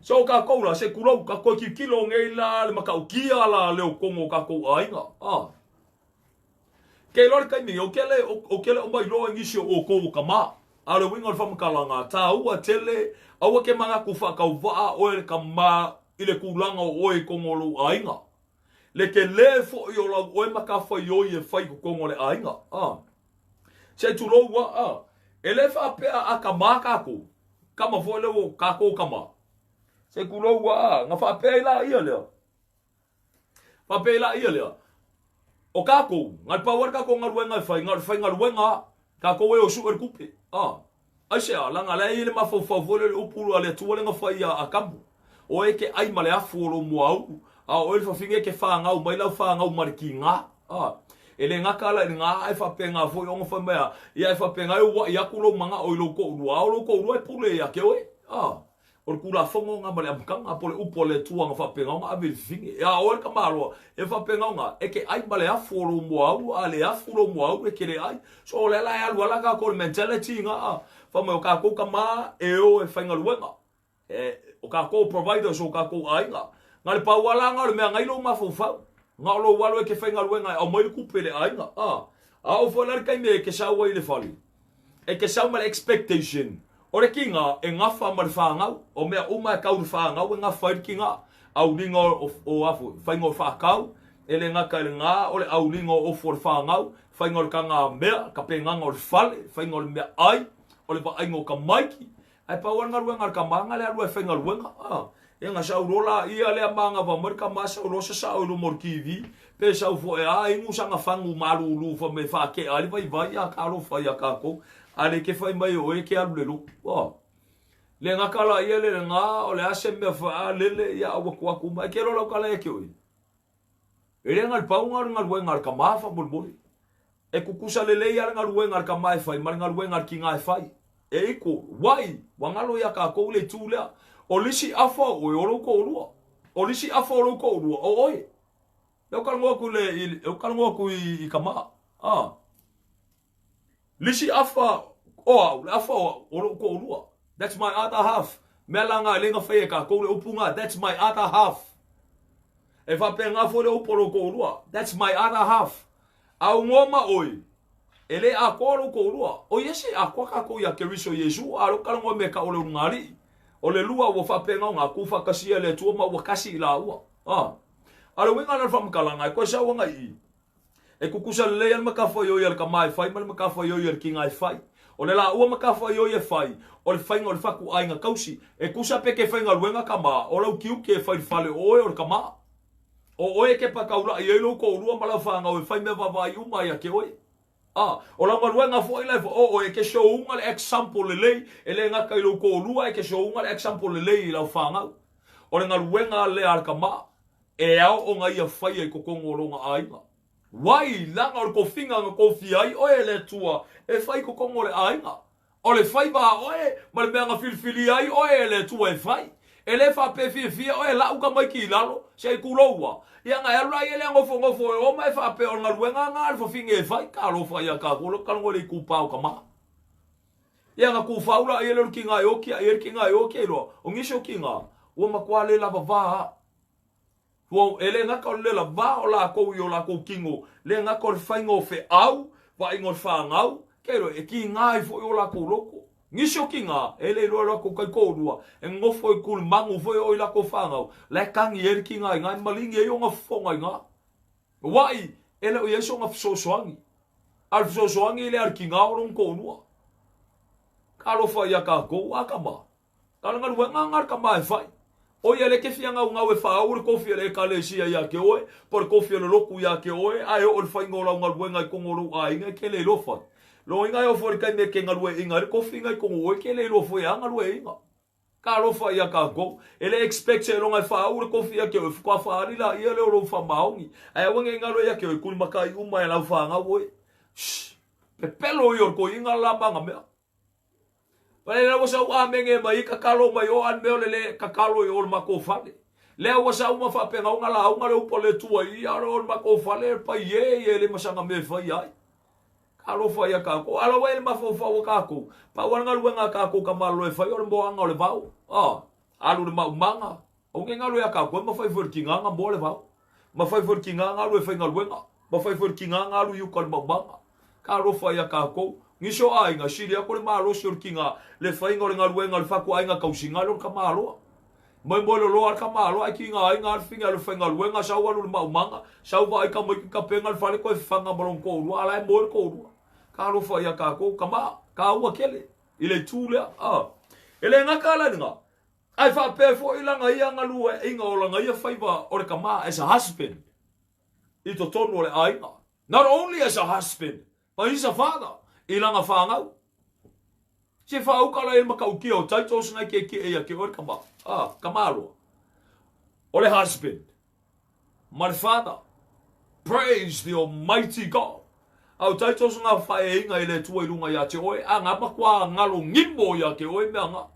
So tatou la, se tulou, tatou toe tilotilo nei la le matautia la lea o totonu o tatou aiga. A. Ke iloa le taimi, ou te le, ou te le o mailoa i nisi o outou o tama. A o le uiga o le faamatalaga, tāua tele, aua ke manatu faatauvaa oe le tama i le tulaga o oe i totonu o lou aiga. Le tele foi o lau oe matafaioi e fai i totonu o le aiga. A. Se i tulou a, a. E le faapea a tama tatou, tama foi lea ua tatou tama. Se i tulou a, a, na faapea ai laia lea. Faapea la ia lea, o kākou, na le pau a le kākou galuega e fai, na o le faigaluega a, kākou e o suʻe le tupe. A, aisea, leaga la e i ai le mafaufau foi lea o le upu a le Atua lea na fai ia Atamu, o oe e te ʻai ma le afu o lou muaulu, a o oe le fafine e te fanau mai lau fanau ma le kīgā. A, e le gata la i le gā ae faapena foi ona fai mai a, ia e faapena e uaʻi atu lou manaʻo i lou toʻulua, a o lou toʻulua e pule ia te oe. A. O le Tulafono lena ma le amataga, po o le upu a le Atua na faapena ona ave i le fafine. Ia oe le tamaloa, e faapena ona, e te ʻai ma le afu o lou muaulu, a le afu lou muaulu e te le ʻai. So o lea la e alu ala tatou i le mentality na, fai mai o tatou tama e o e faigaluega. E, o tatou providers o tatou aiga. Na le pau ala na o le mea nai lou mafaufau. Na o lou alu e te faigaluega e aumai le tupe i le aiga. A, a oo foi la le taimi e te sau ai i le fale, E te sau ma le expectation o le kiga e gafa ma le fanau, o mea uma e kau i le fanau e gafa ai le kiga. Auliga o, o a foi, faiga o le faakau, e le gata i le ga o le auliga o ofu o le fanau, faiga o le kaga mea, tapenaga o le fale, faiga o le mea ai, o le vaaiga o tamaiti. Ae pau lava le galuega a le tama na le alu ai e faigaluega. A, ia na sau loa la ia lea manava mai le tama sau loa sasao i luma o le TV, pe sau foi a inu sana fagu malulu fai mai e faatea ai le vaivai a talofa ia tatou, a le ke fai mai o oe e ke alu i le lotu. A, le gata la ia le lena o le a se mea faalele ia a ua tuu atu uma. E ke iloa lau tala ia te oe. E le na le pau na o le galuega a le tama faamolemole. E kukusa lelei lava le galuega a le tama e fai ma le galuega a le tiga e fai. E equal. Wai, ua galo ia tatou le itu lea. O le isi afa o oe, o lou toalua. O le isi afa o lou toalua, o oe. Lea ou talanoa atu i le, i, ou talanoa atu i, i tama. Ah. Le isi afa o au, le afa o au, o lou toalua. That's my other half. Mea la nga e le na faia e tatou le upu nga, that's my other half. E faapena foi le upu o lou toalua. That's my other half. A ugoa ma ʻoe, e le atoa lou toʻolua. ʻOiai se atoa kākou iā Keriso Iesū, a lou talanoa mea ka ʻole o luna aliʻi. ʻO le lua ua faapena ona kū faatasi ia le Atua ma ua kasi i lāua. A. A o le uiga lena o le faamatalaga, e toe sau ana i i. E kukusa lelei ai le matafaioi a le tama e fai ma le matafaioi a le kiga e fai. O le lāua matafaioi e fai, o le faiga o le fatuaiga tausi. E tusa pe ke faigaluega tama, o lau tiute e fai i le fale o oe o le tama. O oe e kepa taulaʻi ai lou toʻolua ma lau fanau e fai mea vaavaai uma ia te oe. A, o lau galuega foi la e o oe e ke showuga le example lelei, e le gata i lou toʻolua e ke showuga le example lelei i lau fanau. O le galuega lea a le tama, e ao ona ia faia i totonu o lona aiga. Wai, leaga o le tofiga na tofia ai oe e le Atua e fai i totonu o le aiga. O le faiva a oe ma le mea na filifilia ai oe e le Atua e fai. E le faapea e fiafia oe e lau tamaiti i lalo, se i tuloua. Ia na e alu laia lea nofonofo e o ma e faapea o le galuega na a le fafine e fai. Talofa ia tatou lea talanoa i le itupa o tama. Ia na tufau laia lea o le tina e oti ai le tina e oti ai loa. O nisi o tina ua matua le lavava a. Ua, e le gata o le le lavā o lakou i o lakou kino, le gata o le faiga o feau, vaaiga o le fanau, ke iloa, e kīnā ai foi o lakou loto. Nisi o kīnā, e le iloa e lakou taitoalua, e nonofo i tulimanu foi o i lakou fanau, la e tagi ai le kīnā i ina, e maligi ai ona fofoga i ina. Wai, e le o i ai sona fesoasoani. A o le fesoasoani lea a le kīnā o lona toalua. Talofa ia tatou, a tama. Na o le galuega na le tama e fai. O ia lea e te fia naunau e faauu le tofi a le Ekalesia ia te oe, po o le tofi a le lotu ia te oe, ae oo i le faiga o lau galuega i totonu o lou aiga, e te le iloa fai. Loiga e oo foi i le taimi e te galueaiina ai le tofi na i totonu o oe, e te le iloa foi e a galueaiina. Talofa ia tatou. E le expect seiloga e faauu le tofi ia te oe, faatoa faaali laia lea o lou faamaoni. Ae aua ne i galo ia te oe, tulimatai uma e lau fanau oe. Shh. Pepelo ia o le toeaina la ma ana mea. Lea ua sau amene mai tatalo mai o a le mea o le le tatalo i o le matou fale. Lea ua sau ma faapena ona lauga le upu a le Atua i ia o le matou fale pai e ia e le masaga mea e fai ai. Talofa ia tatou. A la ua i le mafaufau o tatou. Pau a le galuega a tatou tamālolo e fai o le moaga o le vao. Alu i le maumaga. Aua ne i galo ia tatou e mafai foi e le tiga ona moa le vao. Mafai foi le tiga ona alu e faigaluega. Mafai foi le tiga ona alu i uka i le maumaga. Talofa ia tatou. Nisi o aiga, sili atu le malosi o le tiga le faiga o le galuega o le fatuaiga tausiga le o le tamaloa. Moemoe loloa le tamaloa ae tiga ai na le fine alu e faigaluega, sau alu i le maumaga, sau vaai tamaiti tapena le fale toe fafaga ma lona toalua, a la e moe le toalua. Talofa ia tatou, tama, taua tele i le itu lea. E le gata la i lena, ae faapea foi lana ia galueaiga o lana ia faiva o le tama as a husband i totonu o le aiga. Not only as a husband, but he's a father i lana fanau. Se faauka la i le matautia o titles na e tietie ia te oe le tama, tamaloa. O le husband ma le father. Praise the almighty God. A o titles na whaeainga i le Atua i lunga ia te oe, a nga matua ngalo ngimo ia te oe mea nga.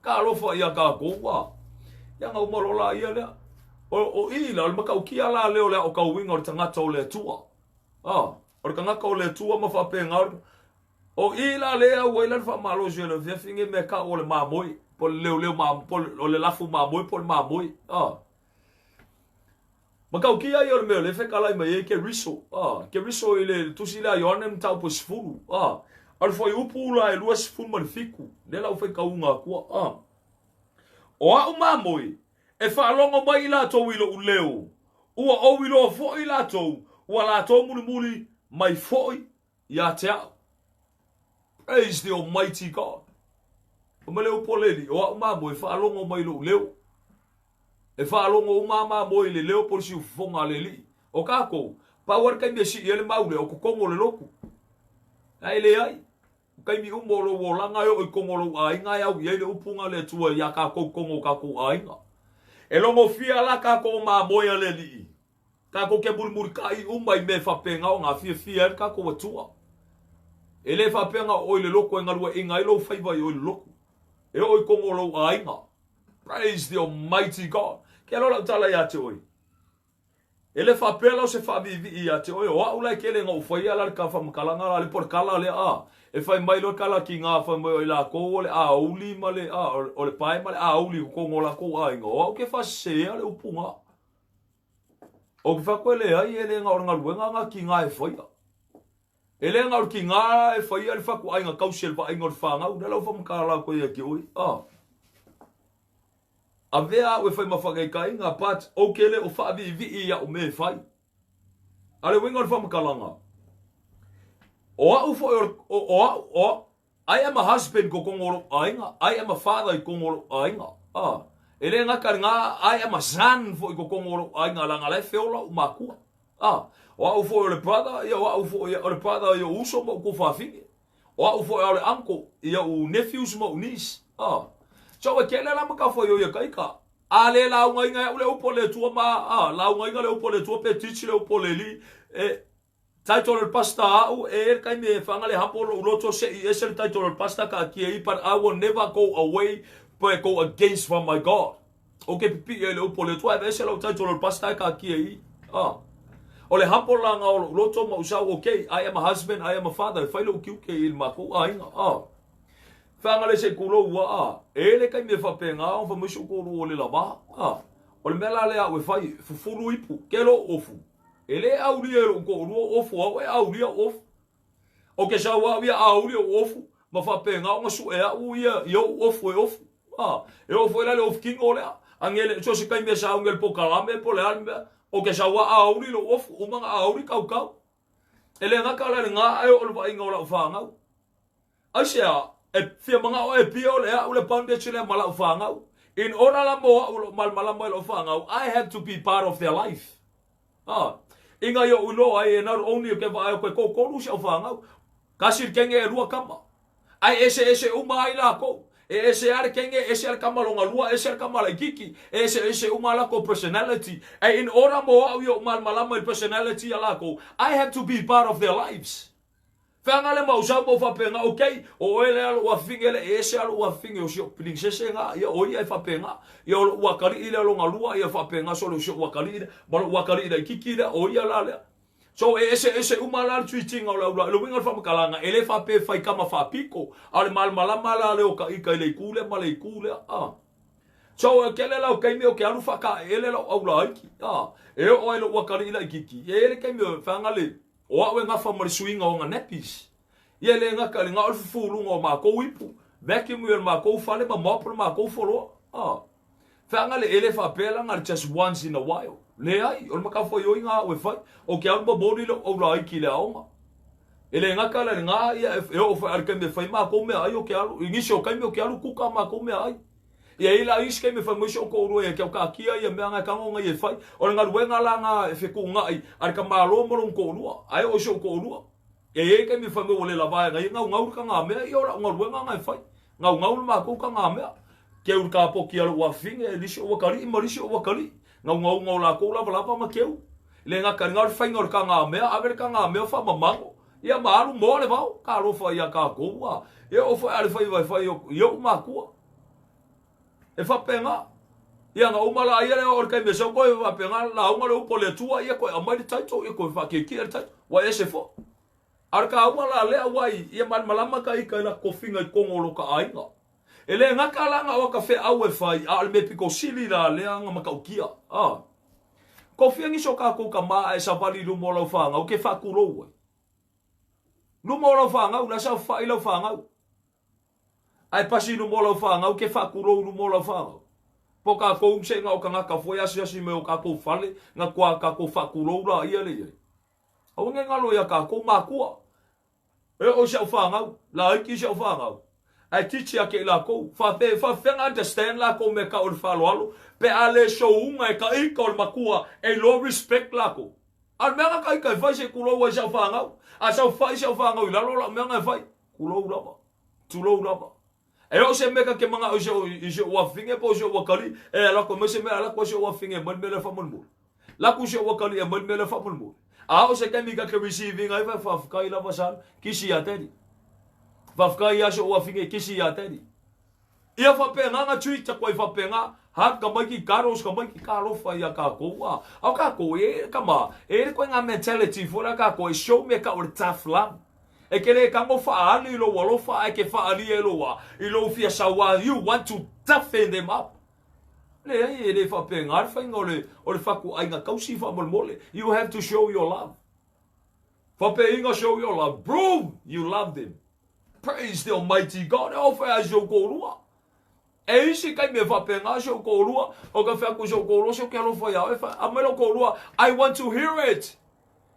Ka alofa ia tatou, a. Ia nga uma loa la ia lea. O i la, o le matautia la lea o le aotauina o le tagata o le Atua. O le tagata o le Atua ma faapena o i la lea ua i la le faamalosi o le afiafi nei mea tau o le mamoe, po o le leoleo mamoe, po o le lafu mamoe, po o le mamoe. Matautia ia o le mea o lea e fetalai mai ai Keriso. Keriso i le tusi lea a Ioane mataupu e 10. O le fuaiupu la e 27, lea la ua faitauga atua. O a'u mamoe, e faalogo mai i latou i lo'u leo, ua ou iloa foi i latou, ua latou mulimuli mai foi ia te a'u. Praise the almighty God. O me le upu a le Alii, o a'u mamoe e faalogo mai i lo'u leo. E faalogo uma a mamoe i le leo po o le siufofoga a le Alii. O tatou, pau lava le taimi e sii ai le maule, o totonu o le lotu. Ae leai. O taimi uma o lou olaga e oo i totonu o lou aiga e au i ai le upu na le Atua iā tatou i totonu o tatou aiga. E logofia la tatou o mamoe a le Alii. Tatou te mulimulitai uma i mea faapena o na fiafia ai le tatou Atua. E le faapea na oo i le lotu e galueaiina ai lou faiva i o i le lotu. E oo i totonu o lou aiga. Praise the almighty God. Ke aloha lau tala ia te oe. E le faapea la o se faaviivii ia te oe, o au la e kele na ou faia la le ka faamatalaga la le po le kala lea a. E fai mai loa le kala ki nga fai mai o i lakou o le aouli ma le a o le pae ma le aouli i totonu o lakou aiga, o au ke faasesea le upu nga. O ke fai atu e leai e le na o le galuega nga ki nga e faia. E le na o le ki nga e faia le fatuaiga tausi e le vaaiga o le fanau, lea la ua faamatala atu ai ia te oe a. Avea au e fai ma faataitaiga, but ou te le o faaviivii i au mea e fai. A o le uiga o le faamatalaga, o au foi o, o, o au, o, I am a husband i totonu o lou aiga, I am a father i totonu o lou aiga. E le gata i lena, I am a son foi i totonu o lou aiga, leaga la e feola ou matua. O au foi o le brother, ia o au foi o le brother i ou uso ma ou tuafafine. O au foi a o le uncle i ou nephews ma ou niece. So e kele la matafaioi a ka ika. A le laugaina e au le upu a le Atua ma a laugaina le upu a le Atua pe teach le upu a le Alii e Title o le pastor a'u e le taimi e whanga le hapo lo'u loto se i ese le title o le pastor kaatia i but I will never go away but go against from my God. O ke pipi'i ai le upu o le Atua e ese lau title o le pastor e kaatia i. Ah. O le hapo la nga o lo'u loto ma usau okay, I am a husband, I am a father, e fai lo'u tiute i le makou aiga. Ah. Whanga le se kulou ua a. E le taimi e whapenga o wha mai so kolu o le lava. Ah. O le mea la le au e fai, fufulu ipu, ke lo ofu. E le aulia e lo'u to'alua ofu, a'u e aulia ofu. O ke sau a'u ia auli o'u ofu, ma fa'apegā ona su'e a'u ia i o'u ofu e ofu. A, e oo foi la i le ofu kino lea, agele, so o se taimi e sauni ai le pokalame po o le a le mea, o ke sau a auli lo'u ofu, uma ona auli kaukau. E le gata la i legā ae oo i le vaaiga o la'u fanau. Aisea, e fia mana'o e pio le a'u le bondage lea ma la'u fanau. In order la mo a'u lo'u malamalama i lo'u fanau, I have to be part of their life. Ah, inga i o'u iloa ai e not only ke vaai atu e toatolu si au fanau, kasi le kenge elua kama. Ae eseese uma ai lakou. E ese lava le kenge, ese lava le kama lona lua, ese le kama laitiiti, e eseese uma lakou personality. Ae in order mo a'u i o'u malamalama i le personality a lakou, I have to be part of their lives. Feaga le mau sau mau faapena, okay, o oe lea lo'u afafine le e ese a lo'u afafine o si o'u pilinisese ga, ia o ia e faapena. Ia o lo'u akalii lea lona lua, ia faapena so le si o'u akalii lea, ma lo'u akalii laitiiti lea, o ia la lea. So e eseese uma la le treat-ina o le aula. I le uiga o le faamatalaga, e le faapea e fai kama faapito, a o le malamalama la lea o ka ika i le itu lea ma le itu lea. Ah. So e kele la o taimi o ke alu faakaeele la'u aulaiti. Ah. E oo ai lo'u akalii laitiiti, e i ai le taimi o feaga le O a'u e gafa ma le suiga o aga nappies. Ia e le gata i le ga o le fufuluga o makou ipu, vacuum ia le makou fale ma mop le makou foloa. Ah. Feaga le ele faapea la na le just once in a while. Leai, o le matafaioi ga a'u e fai, o ke alu momoli lo'u aulaiti i le aoga. E le gata la i le ga ia e oo foi a le taimi e fai makou meaai o ke alu, i nisi o taimi o ke alu kuka makou meaai. Ia i la isi taimi e fai mai si ou toalua ia ke au taatia ia mea na e tago na ia e fai. O le galuega la na e fetuunai a le tamālo ma lona toalua, ae oo i si ou toalua. Ia i ai taimi e fai mai ua le lava e na ia naunau le tagamea, ia o lau galuega na e fai. Naunau le matou tagamea. Keu le kapoti a lou afafine, e lisi ou atalii ma lisi ou atalii. Naunauga o lakou lavalava ma keu. Le gata i lena o le faiga o le tagamea, ave le tagamea faamamago. Ia ma alu moa le vao, talofa ia tatou a. Ia oo foi a le faiva e fai i ou matua. E faapena. Ia na uma la ia le oo i le taimi e sau koe faapena lauga le upu a le Atua ia koe aumai le title ia koe faakiekie le title ua ese foi. A o le taua la lea ua i ia malamalama ka ika i la tofiga i totonu o lo ta aiga. E le gata la na o ata feau e fai a o le mea pito sili la lea na matautia. A. Kofia nisi o tatou tama ae savali i luma o lau fanau ke faatulou ai. Luma o lau fanau la saofai lau fanau. Ae pasi i luma o lau fanau ke faatulou i luma o lau fanau. Po o tatou se na o tagata foi asiasi mai o tatou fale na toa tatou faatulou la ia le iai. Aua ne galo ia tatou matua. E oo i si au fanau, laiti si au fanau. Ae teach ia te i lakou. Faapea, faapefea na understand lakou mea tau o le faaaloalo pe a le showuga e ka ika o le matua e iloa respect lakou. A o le mea na ka ika e fai se tulou ai si au fanau. A saofai si au fanau i lalo o lau mea na e fai. Tulou lava. Tulou lava. E oo se mea ka ke mana'o i si o'u, i si o'u afafine po o si o'u akalii, e alu atu e aumai se mea, alu atu ai si o'u afafine e aumai le mea lea faamolemole. Latu si o'u akalii e aumai le mea lea faamolemole. A oo se taimi ka ke receive ina ai, fai, Faafetai lava son, kisi iā daddy. Faafetai iā si o'u afafine, kisi iā daddy. Ia faapena na treat atu ai faapena, hug ka maiki, cuddles ka maiki, talofa iā kākou a. A o kākou, e, kama, e i ai le koina mentality foi lea kākou e show mea kau o le tough love. E ke le tago faaali i lou alofa ae ke faaali e lou a i lou fia sauā, you want to toughen them up. Leai, e le faapena le faiga o le o le fatuaiga tausi faamolemole. You have to show your love. Faapeiga show your love, prove you love them. Praise the Almighty God. E ofa e a si ou toalua. E isi taimi e faapena si ou toalua, o ka fai atu i si ou toalua, se ou te alofa iā oe, fai, aumai lou toalua, I want to hear it.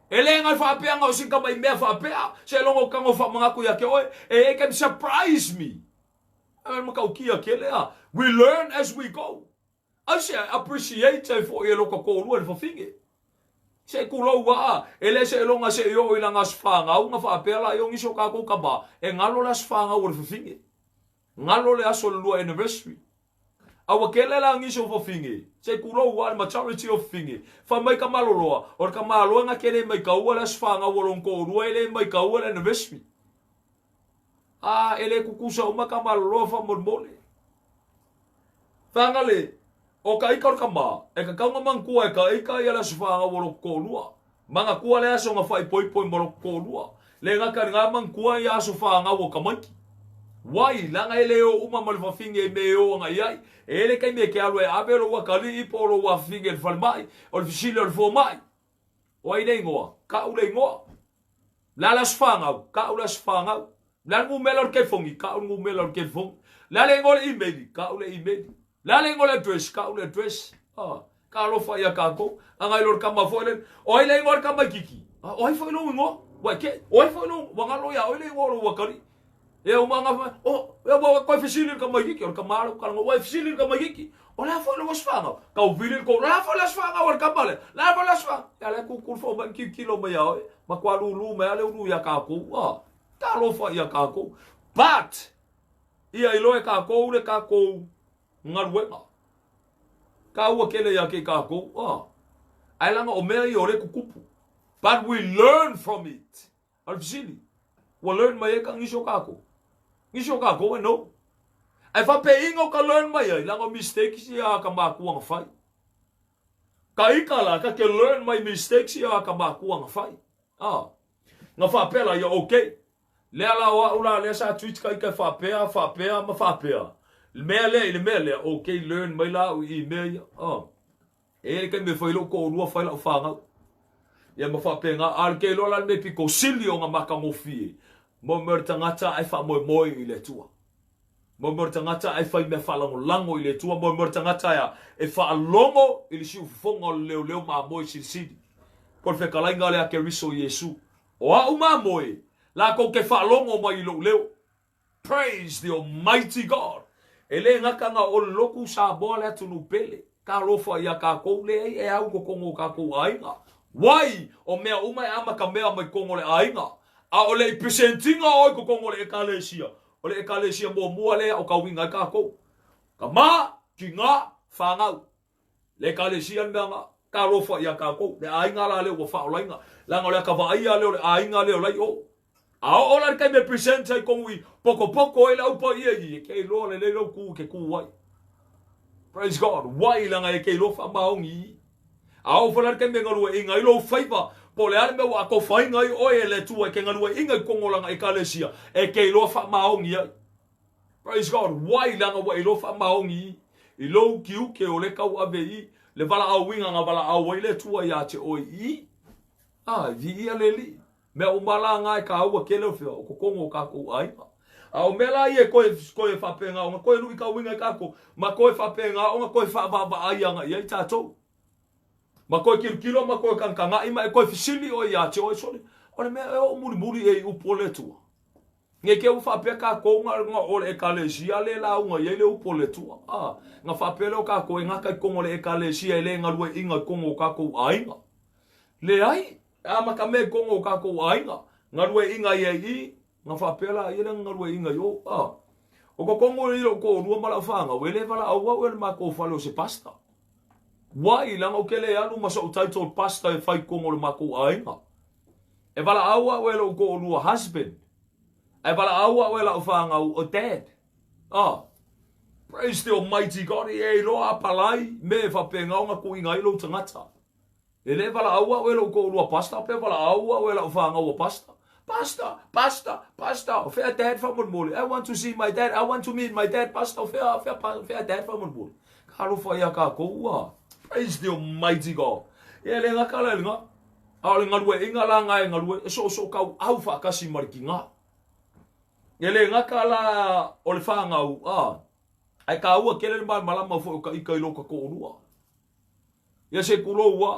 E le ngai faapea na o si tama i mea faapea, se logo tago faamanatu ia te oe, e i ai taimi surprise me. E matautia tele a, we learn as we go. Aisea, appreciate ai foi e lota toalua i le fafine. Se tulou aa, e le seiloga se i oo i lana aso fanau na faapea la i o nisi o tatou tama, e galo le aso fanau o le fafine. Galo le aso o le lua anniversary. A ua kele la nisi o fafine, se tulou a le majority o fafine, fai mai ka maloloa, o le ka malo e gake le maitaua le aso fanau o lona toalua e le maitaua le anniversary. A e le tutusa uma ka maloloa faamolemole. Faga le, o ka ika o le tama, e tatau ona manatua e ka ika ia le aso fanau o lota toalua. Manatua le aso na faaipoipo ma lota toalua. Le gata i lena manatua ia aso fanau o tamaiti. Wai, leaga e le o uma ma le fafine i mea e o ana i ai. E i ai le taimi e te alu e ave lou atalii po o lou afafine i le falemai, o le fesili o le fomai, O ai le igoa? Ka'u le igoa. O le a le aso fanau? Ka'u le aso fanau. O le a le numera o le telefoni? Ka'u le numera o le telefoni. O le a le igoa o le imeli? Ka'u le imeli. O le a le igoa o le address? Ka'u le address. Ah, talofa ia kākou. A nai lo le tama foi le. O ai le igoa o le tamaititi? Ah, o ai foi lou igoa? Ua e ke, o ai foi lou, ua galo iā oe le igoa o lou atalii. E uma nga fa, o, e ua koe fesili le tamaititi, o le tama lou kalaga, ua e fesili le tamaititi, o le a foi lou aso fanau? Tau vili le kou, o le a foi le aso fanau a le tama lea? Le a foi le aso fanau? Ia lea kukulu fou mai ma tilotilo mai ia oe, matua lulu mai lava le ulu iā kākou, ah, talofa ia kākou. But, ia iloa e kākou le kākou galuega. Kāua kele ia ke kākou, ah, ae laga o mea ia o lea e tutupu. But we learn from it. A o le fesili, ua learn mai ai ka nisi o kākou? Nisi o kākou e no. Ae faapeiga o ka learn mai ai, leaga o mistakes ia a ka makua na fai. Ka ika la, ka ke learn mai mistakes ia a ka makua na fai. Ah. Na faapea la ia, okay. Lea la o a'u la lea sa treat ka ika e faapea, faapea ma faapea. Le mea lea i le mea lea, okay, learn mai la a'u i mea ia. Ah. E i ai le taimi e fai lou toalua fai lau fanau. Ia ma faapena, a o le keiloa la le mea pito sili ona matagofie, mo mea o le tagata ae faamoemoe i le Atua. Mo mea o le tagata ae fai mea faalagolago i le Atua, mo mea o le tagata ea e faalogo i le siufofoga o le leoleo mamoe silisili. Po o le fetalaiga lea a Keriso Iesu. O a'u mamoe, latou te faalogo mai i lou leo. Praise the Almighty God! E le gata na o le lotu Samoa le atunuu pele. Talofa ia tatou, leai e au i totonu o tatou aiga. Wai! O mea uma e amata mea mai totonu o le aiga. A o le i present ina oe i totonu o le Ekalesia, o le Ekalesia muamua lea o tauiga ai tatou. Tama, tina, fanau. Le Ekalesia le mea na talofa ia tatou. Le aiga la lea ua faaolaina. Leaga o le ata vaaia lea o le aiga lea o la i o. A oo la i le taimi e present ai kogu i pokopoko ai le au paia i e ke iloa lelei lou ku i ke ku ai. Praise God. Wai leaga e ke iloa faamaoni i. A oo foi la i le taimi e galueaiina ai lou faiva, po o le a le mea ua atofaina ai oe e le Atua e ke galueaiina i totonu o lana Ekalesia, e ke iloa faamaoni ai. Praise God. Wai leaga ua e iloa faamaoni i i lou tiute o le tauave i le valaauina na valaau ai le Atua ia te oe i. A, viia le Alii. Mea uma la na e kāua kele o fea o totonu o kākou ʻāina. A o mea la ia e koe, koe faapena ona koe luʻikauina i kākou, ma koe faapena ona koe faavaavaai ana i ai tātou. Ma koe kilokilo ma koe kagakagaʻi ma e koe fesili ʻoe iā te ʻoe, Sole, o le mea e oʻo mulimuli e i upu o le Atua. Nei kea ua faapea kākou na, na o le ʻekalesia le lauga i ai le upu o le Atua. A, na faapea lea o kākou e gata i totonu o le ʻekalesia e le galueʻina i totonu o kākou ʻāina. Leai. E amata mea i kongo o kākou ʻāina, galueʻina ia i i, na faapea la ia lea galueʻina i o. A, o ko kongo i lou toʻolua ma lau fanau, e le valaau au e le makou fale o se pastor. Wai, leaga ou ke le alu ma soʻu title pastor e fai i kongo o le makou ʻāina. E valaau au e lou toʻolua husband. A e valaau au e lau fanau o dad. A, praise the almighty God, e iloa a palai me e faapena ona tuuina ai lou tagata. E le valaau au e lou toalua pastor pe valaau au e lau fanau a pastor. Pastor, pastor, pastor, o fea dad faamolemole? I want to see my dad, I want to meet my dad, pastor, o fea, fea, fea dad faamolemole? Ka alofa ia kākou ua. Praise the almighty God. Ia le gata la i le gā. A o le galueaiga la ngā e galue, e soosoo kauau faatasi ma le tigā. E le gata la o le fanau, a, ae kāua kele le malamalama foi o ka ika i lo ka toalua. Ia se kulou ua,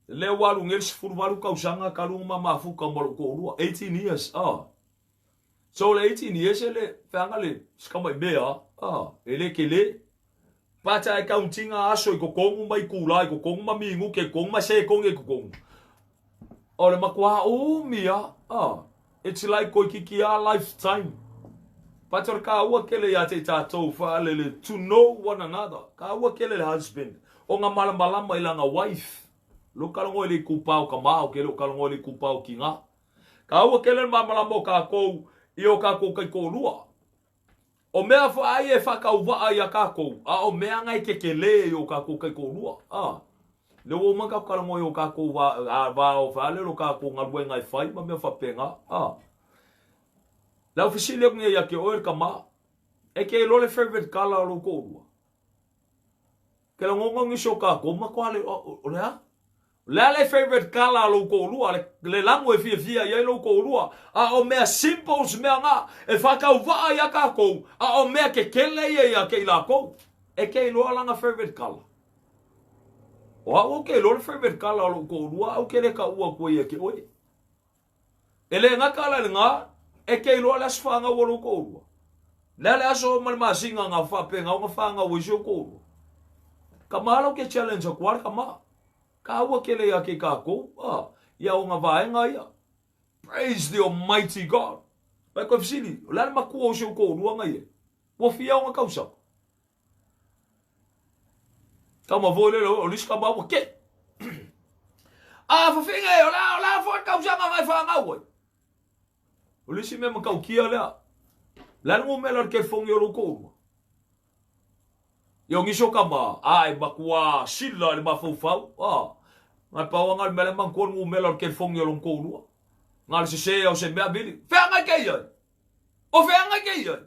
lea ua alu nei le 18 tausaga talu ona ma mafuta ma lou toalua, 18 years, ah. So le 18 years e le feaga le sikamai mea, ah, e le tele. But ae countinga aso i totonu ma itula i totonu ma minuke i totonu ma sekone i totonu. O le matua umi a, ah. It's like koikiki a lifetime. But o le kāua kele iā te i tātou whaalele to know one another. Kāua kele le husband. O ngā malamalama i langa wife. Lo kalongo i le kupa o ka mao ke lo kalongo i le kupa o ki ngā. Kāua kele le malamalama o kākou i o kākou kai kōlua. O mea whaai e whakauwaa i a kākou, a o mea ngai ke ke lē i o kākou kai kōlua. A. Le ua uma ka kalango i o kākou wā, a, wā o whaale lo kākou ngaluenga e whai ma mea whapenga. A. Le au fesili aku nei ia ke oe le kama, e ke iloa le favorite colour o lou toalua? Ke lagoga nisi o kakou ma koa le, o, o le a? O le a le favorite colour a lou toalua, le, le lago e fiafia i ai lou toalua? A o mea simples mea nga e whakauvaa ia kakou, a o mea kekele ia ia ke i lakou. E ke iloa lana favorite colour. O au o ke iloa le favorite colour o lou toalua, au ke le kaua aku ai ia ke oe. E le gata la i le gā, e ke iloa le aso whāngau o lou toʻolua. Le a le aso ma le masina ngā whaapenga o ngā whāngau i si o toʻolua. Ka māla o ke challenge aku a le ka mā. Ka aua kele ia ke kākou, a, ia o ngā vaenga ia. Praise the Almighty God. Pai koe whisili, o le a le makua o si o toʻolua ngai e. Ua fia o ngā kausaka. Tau ma voi le o lisi ka maua ke. A fawhinga e, o la, o la foi kausanga ngai whangau ai. O lisi me makau kia lea. Le le ngumela le kefongi o lou koulua. Ia o nisi o kama, a e makua sila le mafaufau, a. Ngai pauanga le mele mangkua le ngumela le kefongi o lou koulua. Ngā le sese o se mea vili. Whea ngai ke ia? O whea ngai ke ia?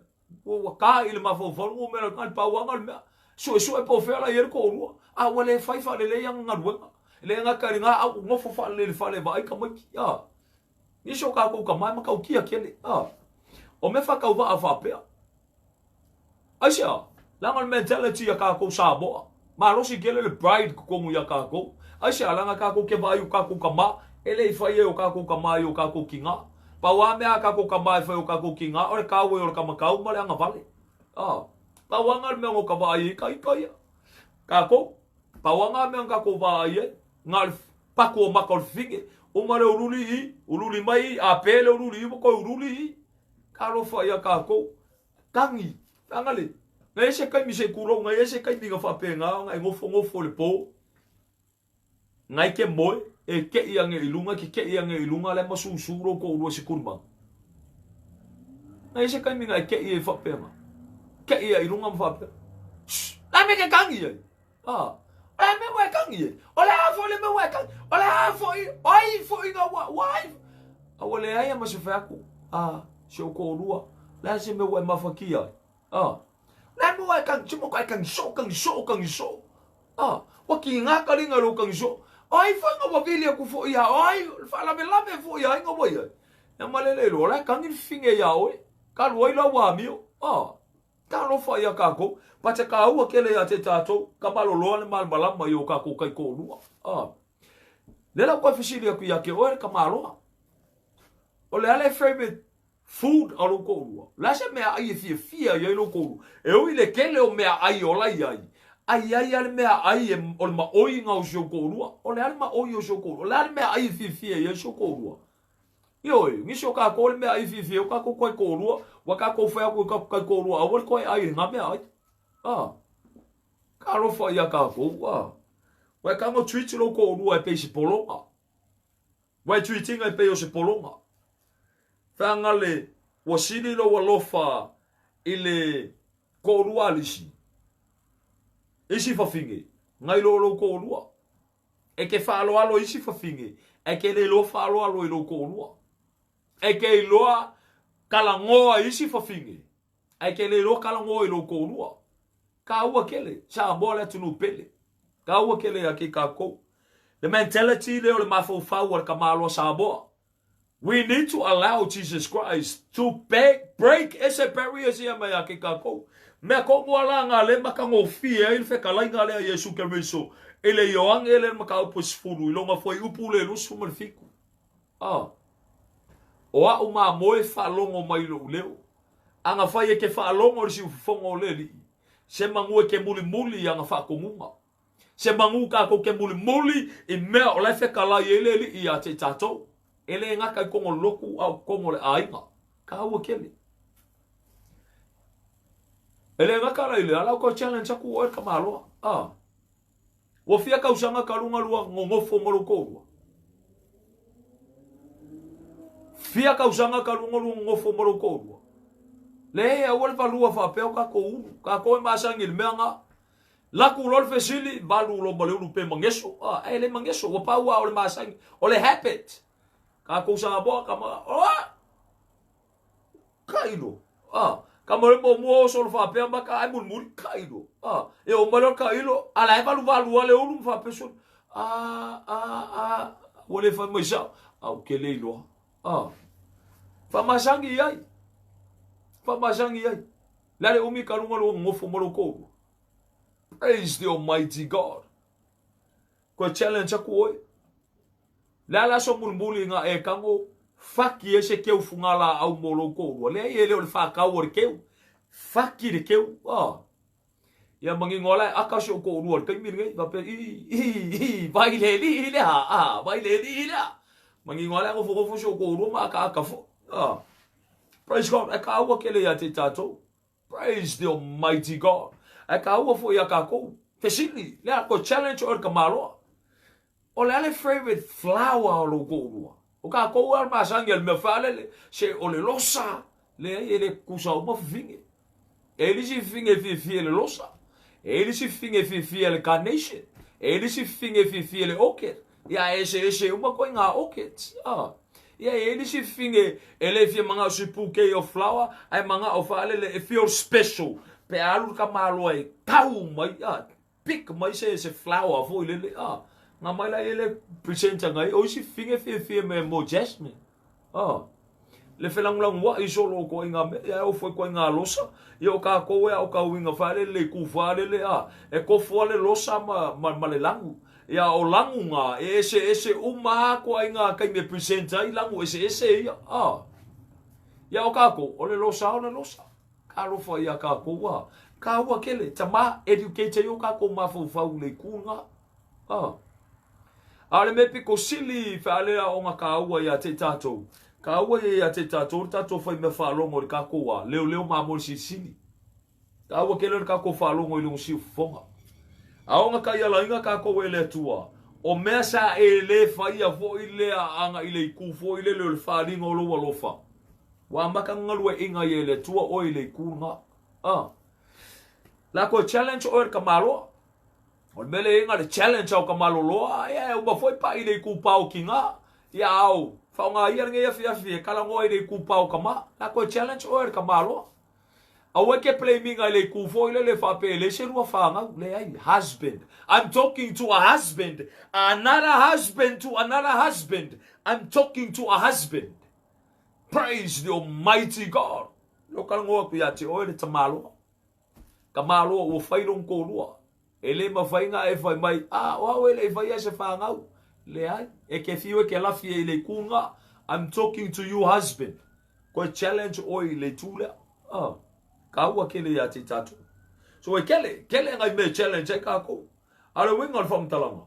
Ua ua kā i le mafaufau le ngumela le pauanga le mea. Suesue po fea la i ai le toalua. A ua le fai faalelei ana galuega. E le gata i le gā au nofo faalelei i le fale e vaai tamaiti. A. Nisi o kākou tama e matautia tele. A. O mea faatauvaa faapea. Aisea, leaga o le mentality a kākou Samoa. Malosi tele le pride totonu iā kākou. Aisea, leaga kākou ke vaai i o kākou tama, e le i fai ai o kākou tama i o kākou kīnā. Pau a mea a kākou tama e fai o kākou kīnā, o le kāua i o le kamakau ma le agavale. A, pau a ngā le mea no ka vaai ai ka ika ia. Kākou, pau a ngā mea no kākou vaai ai, ngā le paku o maka o le fifine, uma le ululi i, ululi mai i, a pē le ululi i, ua koe ululi i. Ka alofa ia kākou. Tangi, tangale, ngai e se kaimi se kulou, ngai e se kaimi nga whaapenga, ngai ngofo ngofo le pō. Ngai ke moe, e keʻi ange i lunga, ke keʻi ange i lunga, le masusu lou toʻolua i se kuluma. Ngai se kaimi ngai keʻi e whaapenga. Keʻi a i lunga ma whaapea. Shh, la me ke kangi ai. Ah, o le me ua e kangi ai. O le a foi le me ua e kangi. O le a foi, ai foi nga ua, ua ai. A ua le ai a ma se wheaku. Ah, se o toʻolua. Le a se me ua e mawhakia ai. Ah. Le a me ua e kangi, se mo ka e kangi so, kangi so, kangi so. A, ua kīnā ka linga i lou kagiso. O ai foi nga ua vili aku foi iā o ai, whaalavelave foi iā inga ua iai. Ia malele loa, la e kangi le fifine iā oe. Ka lua i lau amio. A, talofa iā kākou. But e kāua kele iā te tātou, ka maloloa le malamalama i o kākou kaikoʻolua. A, le lau koe fesili aku iā ke oe le kamaloa. O le ale favorite Food a lou toʻolua. Le a se meaʻai e fiafia i ai lou toʻolua? E ui le tele o meaʻai o la iai, ai ai a le meaʻai e o le maʻoiga o si ou toʻolua. O le a le maʻoi o si ou toʻolua? O le a le meaʻai e fiafia i ai si ou toʻolua? Ioe, nisi o kākou le meaʻai e fiafia o kākou kaikoʻolua, ua kākou fai aku i kākou kaikoʻolua aua le koe ʻai i ngā meaʻai. A, ka alofa iā kākou, a. Ua e kago treat lou toʻolua e pei se pologa. Ua e tuitinga e pei o se pologa. Feagale, ua sili lou alofa i le toʻolua alisi. Isi fafine, ngai lo lou toʻolua. E ke faaaloalo isi fafine, ae ke le iloa faaaloalo i lou toʻolua. E ke iloa kalagoa isi fafine, Ae ke le iloa kalagoa i lou toʻolua. Kāua kele, Samoa le atunuu pele. Kāua kele ia ke kākou. The mentality lea o le mafaufau a le kamaloa Samoa. We need to allow Jesus Christ to break ese barriers ia mai a ke kākou. Mea koʻu ala ngā le makagofie ai le fekalaiga lea Iesu Keriso i le Ioane le mataupu e 10 i lona fuaiupu le 27. Ah. O a'u mamoe faalogo mai i loʻu leo. Ana fai e ke faalogo i le siufofoga o le Alii, se manu e ke mulimuli i ana faatonuga. Se manu kākou ke mulimuli i mea o la e fekalai ai le Alii iā te i tātou. E le gata i kono loku a o kono le ʻāina. Kāua kele. E le gata la i lea, a la ua toe challenge atu oe le tamaloa. A. Ua fia tausaga talu ona lua nonofo ma lou toalua? Fia tausaga talu ona lua nonofo ma lou toalua? Leai, aua le valua faapea o tatou ulu. Tatou e masani i le mea na. Laku loa le fesili, valu loa ma le ulu pe mageso. A, e le mageso, ua pau lava o le masani. O le habit. Tatou Samoa, kama, oh! Kailo. A, ka mo le muamua o solo faapea maka ae mulimuli kailo. A, e oo mai loa le kailo, a la e valuvalu lava le ulu ma faapea solo. A, a, a, ua le fai mai sao. A ou te le iloa. A, faamasani i ai. Faamasani i ai. Le a le umi ka luga lua nofo ma lou toalua. Praise the Almighty God. Koe challenge aku oe. Le a le aso mulimuli na e tago faki ai se keu fugalaau mo lou toalua? Leai, e le o le whakau o le keu. Faki le keu. Ah. Ia manino ala e aka si ou toalua i le taimi lenei. Faapea, i, i, i, vai le alii lea, ah, vai le alii lea. Manino ala e nofonofo si ou toalua ma akaaka foi. Ah. Praise God, e kāua tele ia te i tātou. Praise the Almighty God. Ae kāua foi iā kākou. Fesili, lea koe challenge oe le tamaloa. O le a le favorite flower o lou toalua? O kākou lava le masani a le mea faalele, se o le losa. Leai, e le tutusa uma fafine. E i ai le isi fafine e fiafia i le losa. E i ai le isi fafine e fiafia i le carnation. E i ai le isi fafine e fiafia i le orchid. Ia, e eseese uma koiga orchids. Ah. Ia, e i ai le isi fafine e le fia manao se bouquet of flower, ae manao faalele e feel special pe a alu le tamaloa e tau mai, ah, pick mai se, se flower foi lele, ah. Nga mai la ia le present anga ai, o isi fafine fiafia me mo jasmine. Ah. Le felagolagoaʻi solo o koiga mea, ia e ofo i koiga losa, ia o kākou e a o ka uiga faalele le iku faalele, a, e kofo a le losa ma, ma, ma le lagu. Ia o lagu ngā, e eseese uma a koaiga taimi e present ai lagu eseese ia, a. Ia o kākou, o le losa o le losa. Ka alofa ia kākou, a. Kāua kele, tamā, educate ai o kākou mafaufau i le iku ngā. A. A o le mea piko sili whealea o nga kāua iā te tātou. Kāua ia iā te tātou, le tātou whai mea whālongo i le kākou a, leo leo mā mo le silisili. Kāua kele le kākou whālongo i le siu fofoga. A o nga kaialaiga kākou e le Atua, o mea sa e le whaia foi lea anga i le iku foi lele o le whālinga o lou alofa. Ua amata ngalue inga ia e le Atua oe i le iku nga. A. La koe challenge oe le tamaloa. O le mea lea e iga le challenge ao ka maloloa, ia e uma foi paʻi le itupa o kina. Ia ao, faaaoga ia lenei afiafi e talanoa i le itupa o ka ma. La koe challenge oe le tamaloa. Aua e ke blaminga i le itu foi lele faapea e leai se lua fanau. Leai, husband. I'm talking to a husband. Another husband to another husband. I'm talking to a husband. Praise the Almighty God. Leo talanoa atu ia te oe le tamaloa. Tamaloa ua fai lona toalua. E le mafai na e fai mai, a, o au e le i faia se fanau. Leai, e ke fiu e ke lafi e i le itu na. I'm talking to you husband. Koe challenge oe i le itu lea. Ah, kāua kele ia te tātou. So e kele, kele ngai me challenge ai kākou. A le uiga o le faamatalaga.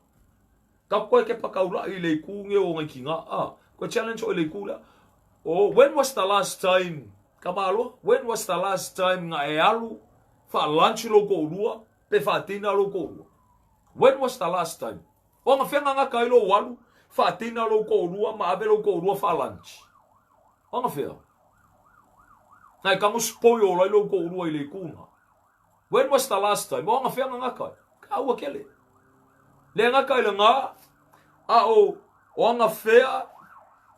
Ka koe ke pakaulaʻi i le itu nge o ngai ki ngā. Ah, koe challenge oe i le itu lea. Oh, when was the last time, ka malo, when was the last time nga e alu wha lunch lou toalua, pe wha dinner lou toalua? When was the last time? O nga whenga nga kai lou alu, wha dinner lou toalua, ma ave lou toalua wha lunch. O nga whea? Ngai kango spoil ai lou toalua i le itu nga. When was the last time? O nga whenga nga kai. Ka ua kele. Le nga kai le ngā, a o, o anga whea,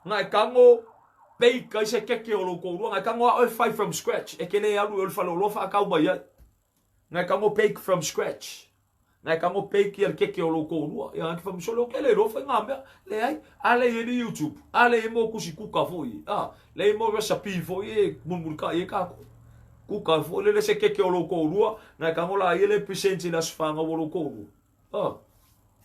ngai kango, bake ai se keke o lou toalua, ngai kango a oe whai from scratch, e ke le alu e o le whale o loa whaakau mai ai. Ngai kango bake from scratch. Ngai kango bake ia le keke o lou toalua. Ia ngai whamisole o kele loa whai ngā mea. Le ai, a le i YouTube, a le i mo kusi kuka foi, a le i mo recipe foi e mulmuli ka i e kākou. Kuka foi lele se keke o lou toalua, ngai kango la ia le present i le aso whāngau o lou toalua. Ah.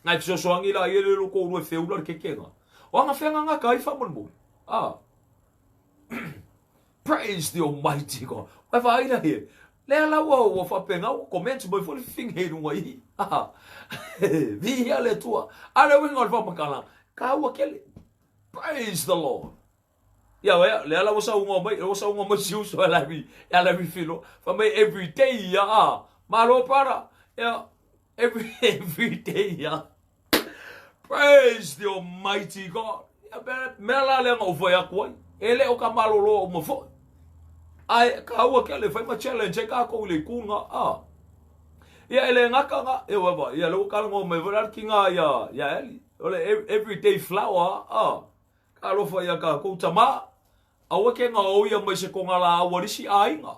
Ngai fesoasoani la ia le lou toalua e feula le kekega. O anga whenga ngā kai whamolemole. Ah. Praise the Almighty God. Wai whaina he. Lea la ua ua whapenga ua comment mai foi le fing he runga i. Ah. Viia le Atua. A le uiga o le faamatalaga. Ka ua kele. Praise the Lord. Ia wea, lea la ua saunoa mai, ua saunoa mai si uso e Larry, ia Larry Filo, fai mai every day ia, a. Malo brother, ia, every, every day ia. Praise the Almighty God. Ia, mea la lea na ou fai atu ai, e le o ka malolo uma foi. Ae kāua kele, fai ma challenge ai kākou i le itu lena, a. Ia, e le gata na, ia, ua, ia, lea ua talanoa mai foi la le tiga ia, ia Eli, o le everyday flower, a. Talofa ia kākou tama, aua ke gaoia mai se kogalaau a le isi aiga.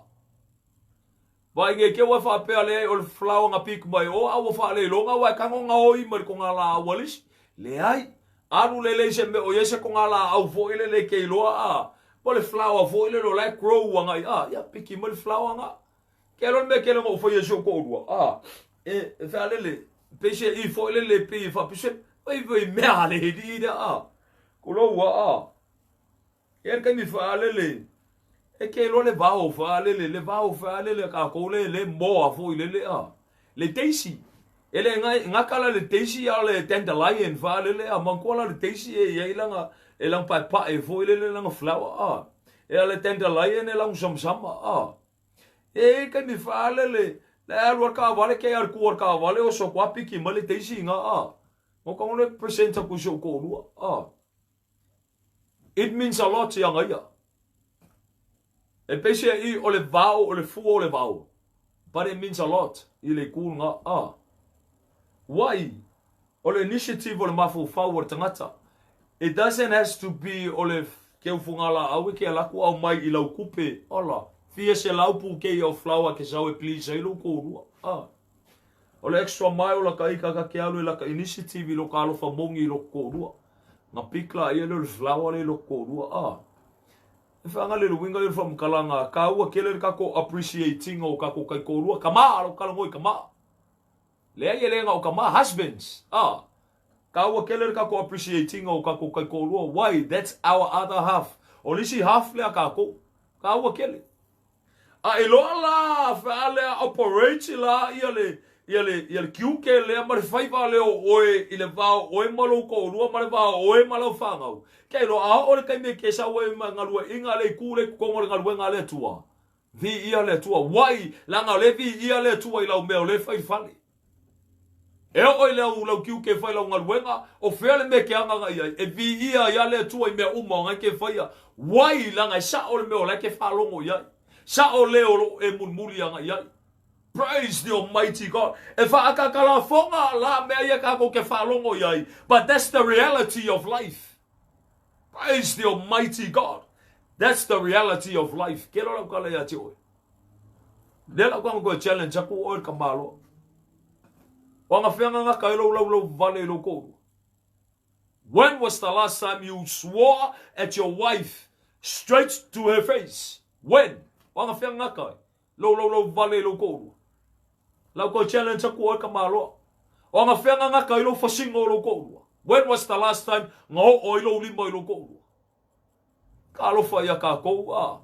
Vaai nei ke ua faapea leai o le flower na pick mai o a ua faaleiloga aua e tago gaoi mai le kogalaau a le isi. Leai, alu lelei se mea o i ai se kogalaau foi lele e ke iloa a, po o le flower foi lele o la e grow agai a, ia piki mai le flower na. Ke iloa le mea kele na ou faia i si ou toalua a, e, e fealele, pei se i foi lele pei e faapea se, vai vai mea a le alii lea a. Kulou a a. E le taimi faalele, e ke iloa le vao faalele, le vao faalele a kākou le, le moa foi lele a. Le daisy. E le gata la le daisy a o le dandelion faalele a. Manatua la le daisy e i ai lana, e lana paepae foi lele lana flower a. E a le dandelion e lanu samasama a. E i ai taimi faalele, le alu a le taavale, kei a le tu a le taavale oso atu a piki mai le daisy ina a. Mo ka le present aku i si ou toalua a. It means a lot iā ia. E pei se i o le vao, o le fua o le vao. But it means a lot i le itu lena a. Why? O le initiative o le mafaufau o le tagata. It doesn't has to be o le keufugalāau e ke ala atu aumai i lau tupe. Ola, fia selau bouquet o flower ke sau e please ai lou toalua. A. O le extra mile la ka ika ka ke alu i la ka initiative i lo ka alofa moni i lo toalua. Nga pick la ia le o le flower le i lo toalua. A. E whaanga le luinga i o le whamukalanga, ka ua kele le kako appreciating o kako kai toalua, ka maa lo kala ngoi ka maa. Leai e le nga o ka maa, husbands. A. Ka ua kele le kako appreciating o kako kai toalua. Why? That's our other half. O lisi half lea kako. Ka ua kele. A e loa la fealea operate la ia le ia le ia le tiute lea ma le faiva lea o oe i le va o oe ma lou toalua ma le va o oe ma lau fanau. Ke iloa a oo le taimi e ke sau ai ma galueaiga le itu lea i totonu o le galuega a le Atua. Viia le Atua. Wai, leaga o lea e viia le Atua i lau mea o lea e fai i le fale. E oo i le au lau tiute e fai lau galuega, o fea le mea e ke agaga i ai? E viia ai a le Atua i mea uma o na e ke faia. Wai, leaga e sao le mea o la e ke faalogo i ai. Sao le o loo e mulimuli aga i ai. Praise the Almighty God. E faakakalafoga la mea ia kakou ke faalogo i ai, but that's the reality of life. Praise the Almighty God. That's the reality of life. Ke loa lau kala ia te oe. Lea lau kanga koe challenge aku oe ka malo. Wanga whianga ngaka e lou lau lau vale i lou kourua. When was the last time you swore at your wife straight to her face? When? Wanga whianga ngaka e lou lau lau vale i lou kourua. Lau koe challenge aku oe ka maloa. Wanga whianga ngaka i lou fasingo o lou kourua. When was the last time nga oo i lou lima i lou kourua? Ka alofa ia kākou, a.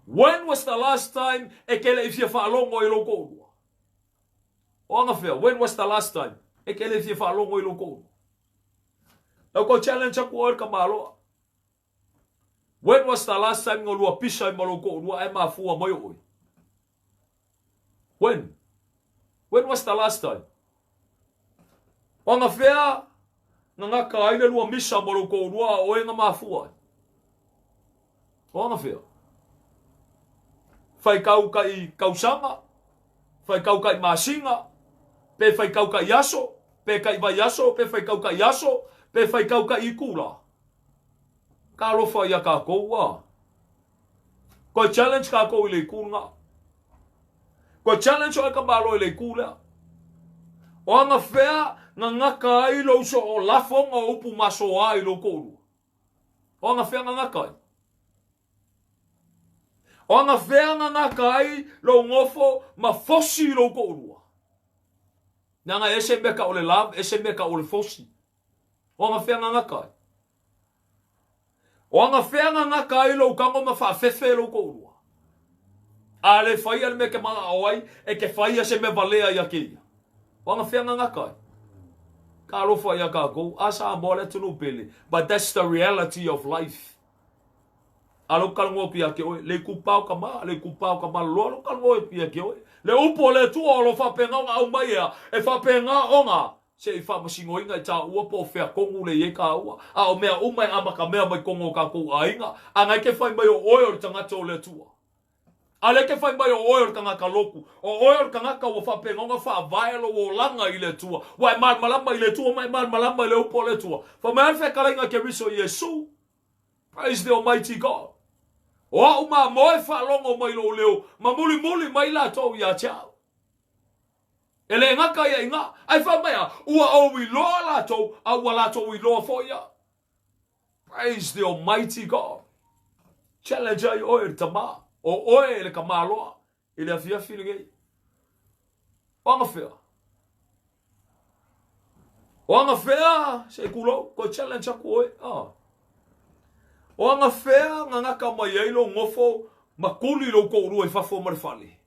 When was the last time e kele i fia whaalongo i lou kourua? O anga whea, when was the last time e kele i fia whaalongo i lou kourua? Lau ko challenge aku oe ka maloa. When was the last time ngo lua pisa i ma lou kourua ai mafua mai oe? When? When was the last time? O anga whea nga ngaka ai le lua misa mo lou kourua a oe nga mafua ai? O anga whea? Whai kau ka i kausanga, whai kau ka i masinga, pe whai kau ka i aso, pe ka i vai aso, pe whai kau ka i aso, pe whai kau ka i kula. Ka alofa ia kākou a. Koe challenge kākou i le itu nga. Koe challenge oe ka malo i le itu lea. O anga whea nga ngaka ai lou so o lafonga o upu masoa i lou kourua. O anga whea nga ngaka ai. O anga whea nga ngaka ai lou ngofo ma fosi i lou kourua. Nanga ese mea ka o le love, ese mea ka o le fosi. O anga whea nga ngaka ai. O anga whea nga ngaka ai lou kango ma whaafefe lou kourua. A le whaia le mea ke mana o ai, e ke whaia se mea valea ia ke ia. O anga whea nga ngaka ai. Ka alofa ia kākou, a Samoa le atunu pele. But that's the reality of life. A lou talanoa atu ia te oe, le itupa o tama, le itupa o tamaloloa lou talanoa atu ia te oe. Le upu o le Atua o lo o faapena ona aumai ea, e faapena ona se i faamasinoina i taua po o fea tonu le i ai taua. A o mea uma e amatamea mai totonu o tatou aiga. A na e te fai mai o oe o le tagata o le Atua. A lea e te fai mai o oe o le tagata lotu, o oe o le tagata ua faapena ona faavae lou olaga i le Atua, ua e malamalama i le Atua ma e malamalama i le upu a le Atua. Fai mai a le fetalaiga a Keriso Iesu. Praise the Almighty God. O a'u mamoe faalogo mai lou leo ma mulimuli mai latou ia te au. E le gata ia i ina, ae fai mai a, ua ou iloa latou, a ua latou iloa foi au. Praise the Almighty God. Challenge ai oe le tama, o oe le tamaloa i le afiafi lenei. O agafea? O agafea, se i kulou, toe challenge aku oe. Ah. O agafea gagata mai ai lou nofo ma tuli lou toalua i fafo ma le fale.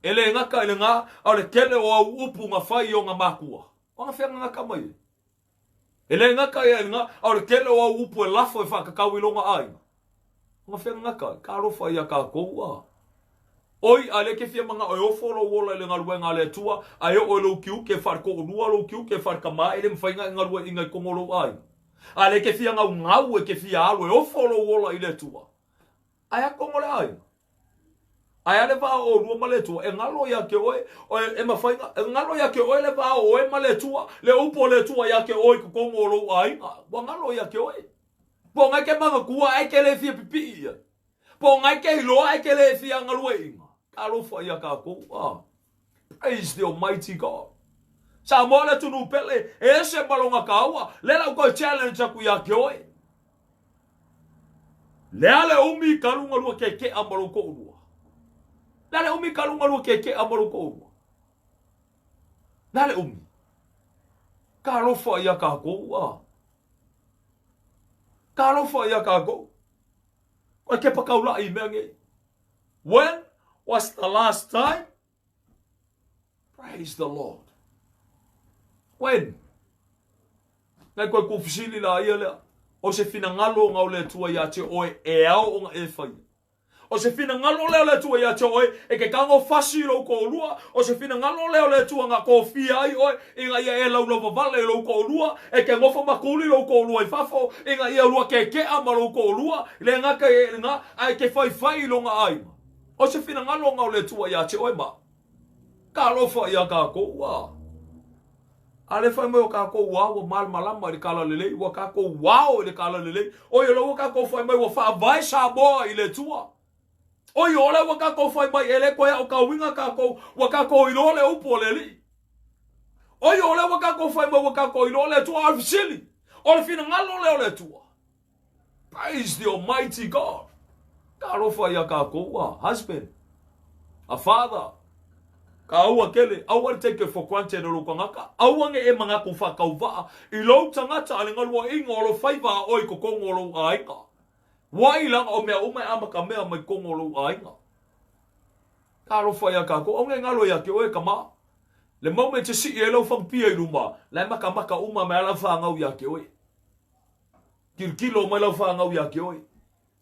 E le gata i lena, a o le tele o au upu na fai i ona matua. O agafea gagata mai ai? E le gata ia i lena, a o le tele o au upu e lafo e faatatau i lona aiga. Ona fea gata ai, talofa ia tatou a. Oi, a lea ke fia manao e ofo lou ola i le galuega a le Atua, ae oo i lou tiute faale-toalua, lou tiute faale-tama, e le mafai ona e galueaiina i totonu o lou aiga. A lea ke fia gaugau e ke fia alu e ofo lou ola i le Atua, ae a totonu o le aiga? Ae a le va o oulua ma le Atua, e galo ia te oe, e mafai ona, e galo ia te oe le va o oe ma le Atua, le upu o le Atua ia te oe i totonu o lou aiga, ua galo ia te oe. Po o na e ke manatua ae ke le fia pipii i ai. Po o na e ke iloa ae ke le fia galueaiina. Talofa ia tatou, a. Praise the Almighty God. Samoa le atunuu pele, e ese ma lona taua, lea la ou toe challenge atu ia te oe. Le a le umi talu ona lua keke'a ma lou toalua? Le a le umi talu ona lua keke'a ma lou toalua? Le a le umi? Talofa ia tatou a. Talofa ia tatou. Koe kepa taula'i i mea nei. When was the last time? Praise the Lord. When? Ngai koe kufisili la ia lea. O se finagalo ona o le Atua ia te oe e ao ona e faia. O se finagalo lea o le Atua ia te oe e ke tago fasi i lou toalua. O se finagalo lea o le Atua na tofia ai oe ina ia e laulauvavale i lou toalua, e ke nofo makuli lou toalua i fafo, ina ia lua kekea ma lou toalua, le gata i lena, ae ke faifai i lona aiga. O se finagalo ona o le Atua ia te oe ma au. Talofa ia tatou a. A le fai mai o tatou ao ua malamalama i le talalelei, ua tatou ao i le talalelei. Oi o lea ua tatou fai mai ua faavae Samoa i le Atua. Oi o lea ua tatou fai mai e le toe aotauina tatou, ua tatou iloa le upu o le Alii. Oi o lea ua tatou fai mai ua tatou iloa le Atua, a o le fesili, o le finagalo lea o le Atua. Praise the Almighty God. Talofa ia tatou a husband, a father. Kaua tele, aua le take it for granted o lou tagata. Aua ne i e manatu faatauvaa i lou tagata a le galuaiga o lou faiva a oe i totonu o lou aiga. Wai leaga o mea uma e amatamea mai totonu o lou aiga. Talofa ia tatou, aua ne i galo ia te oe tama. Le moment e sii ai lau fagupia i luma, la e matamata uma mai a lau fanau ia te oe. Tilotilo mai lau fanau ia te oe.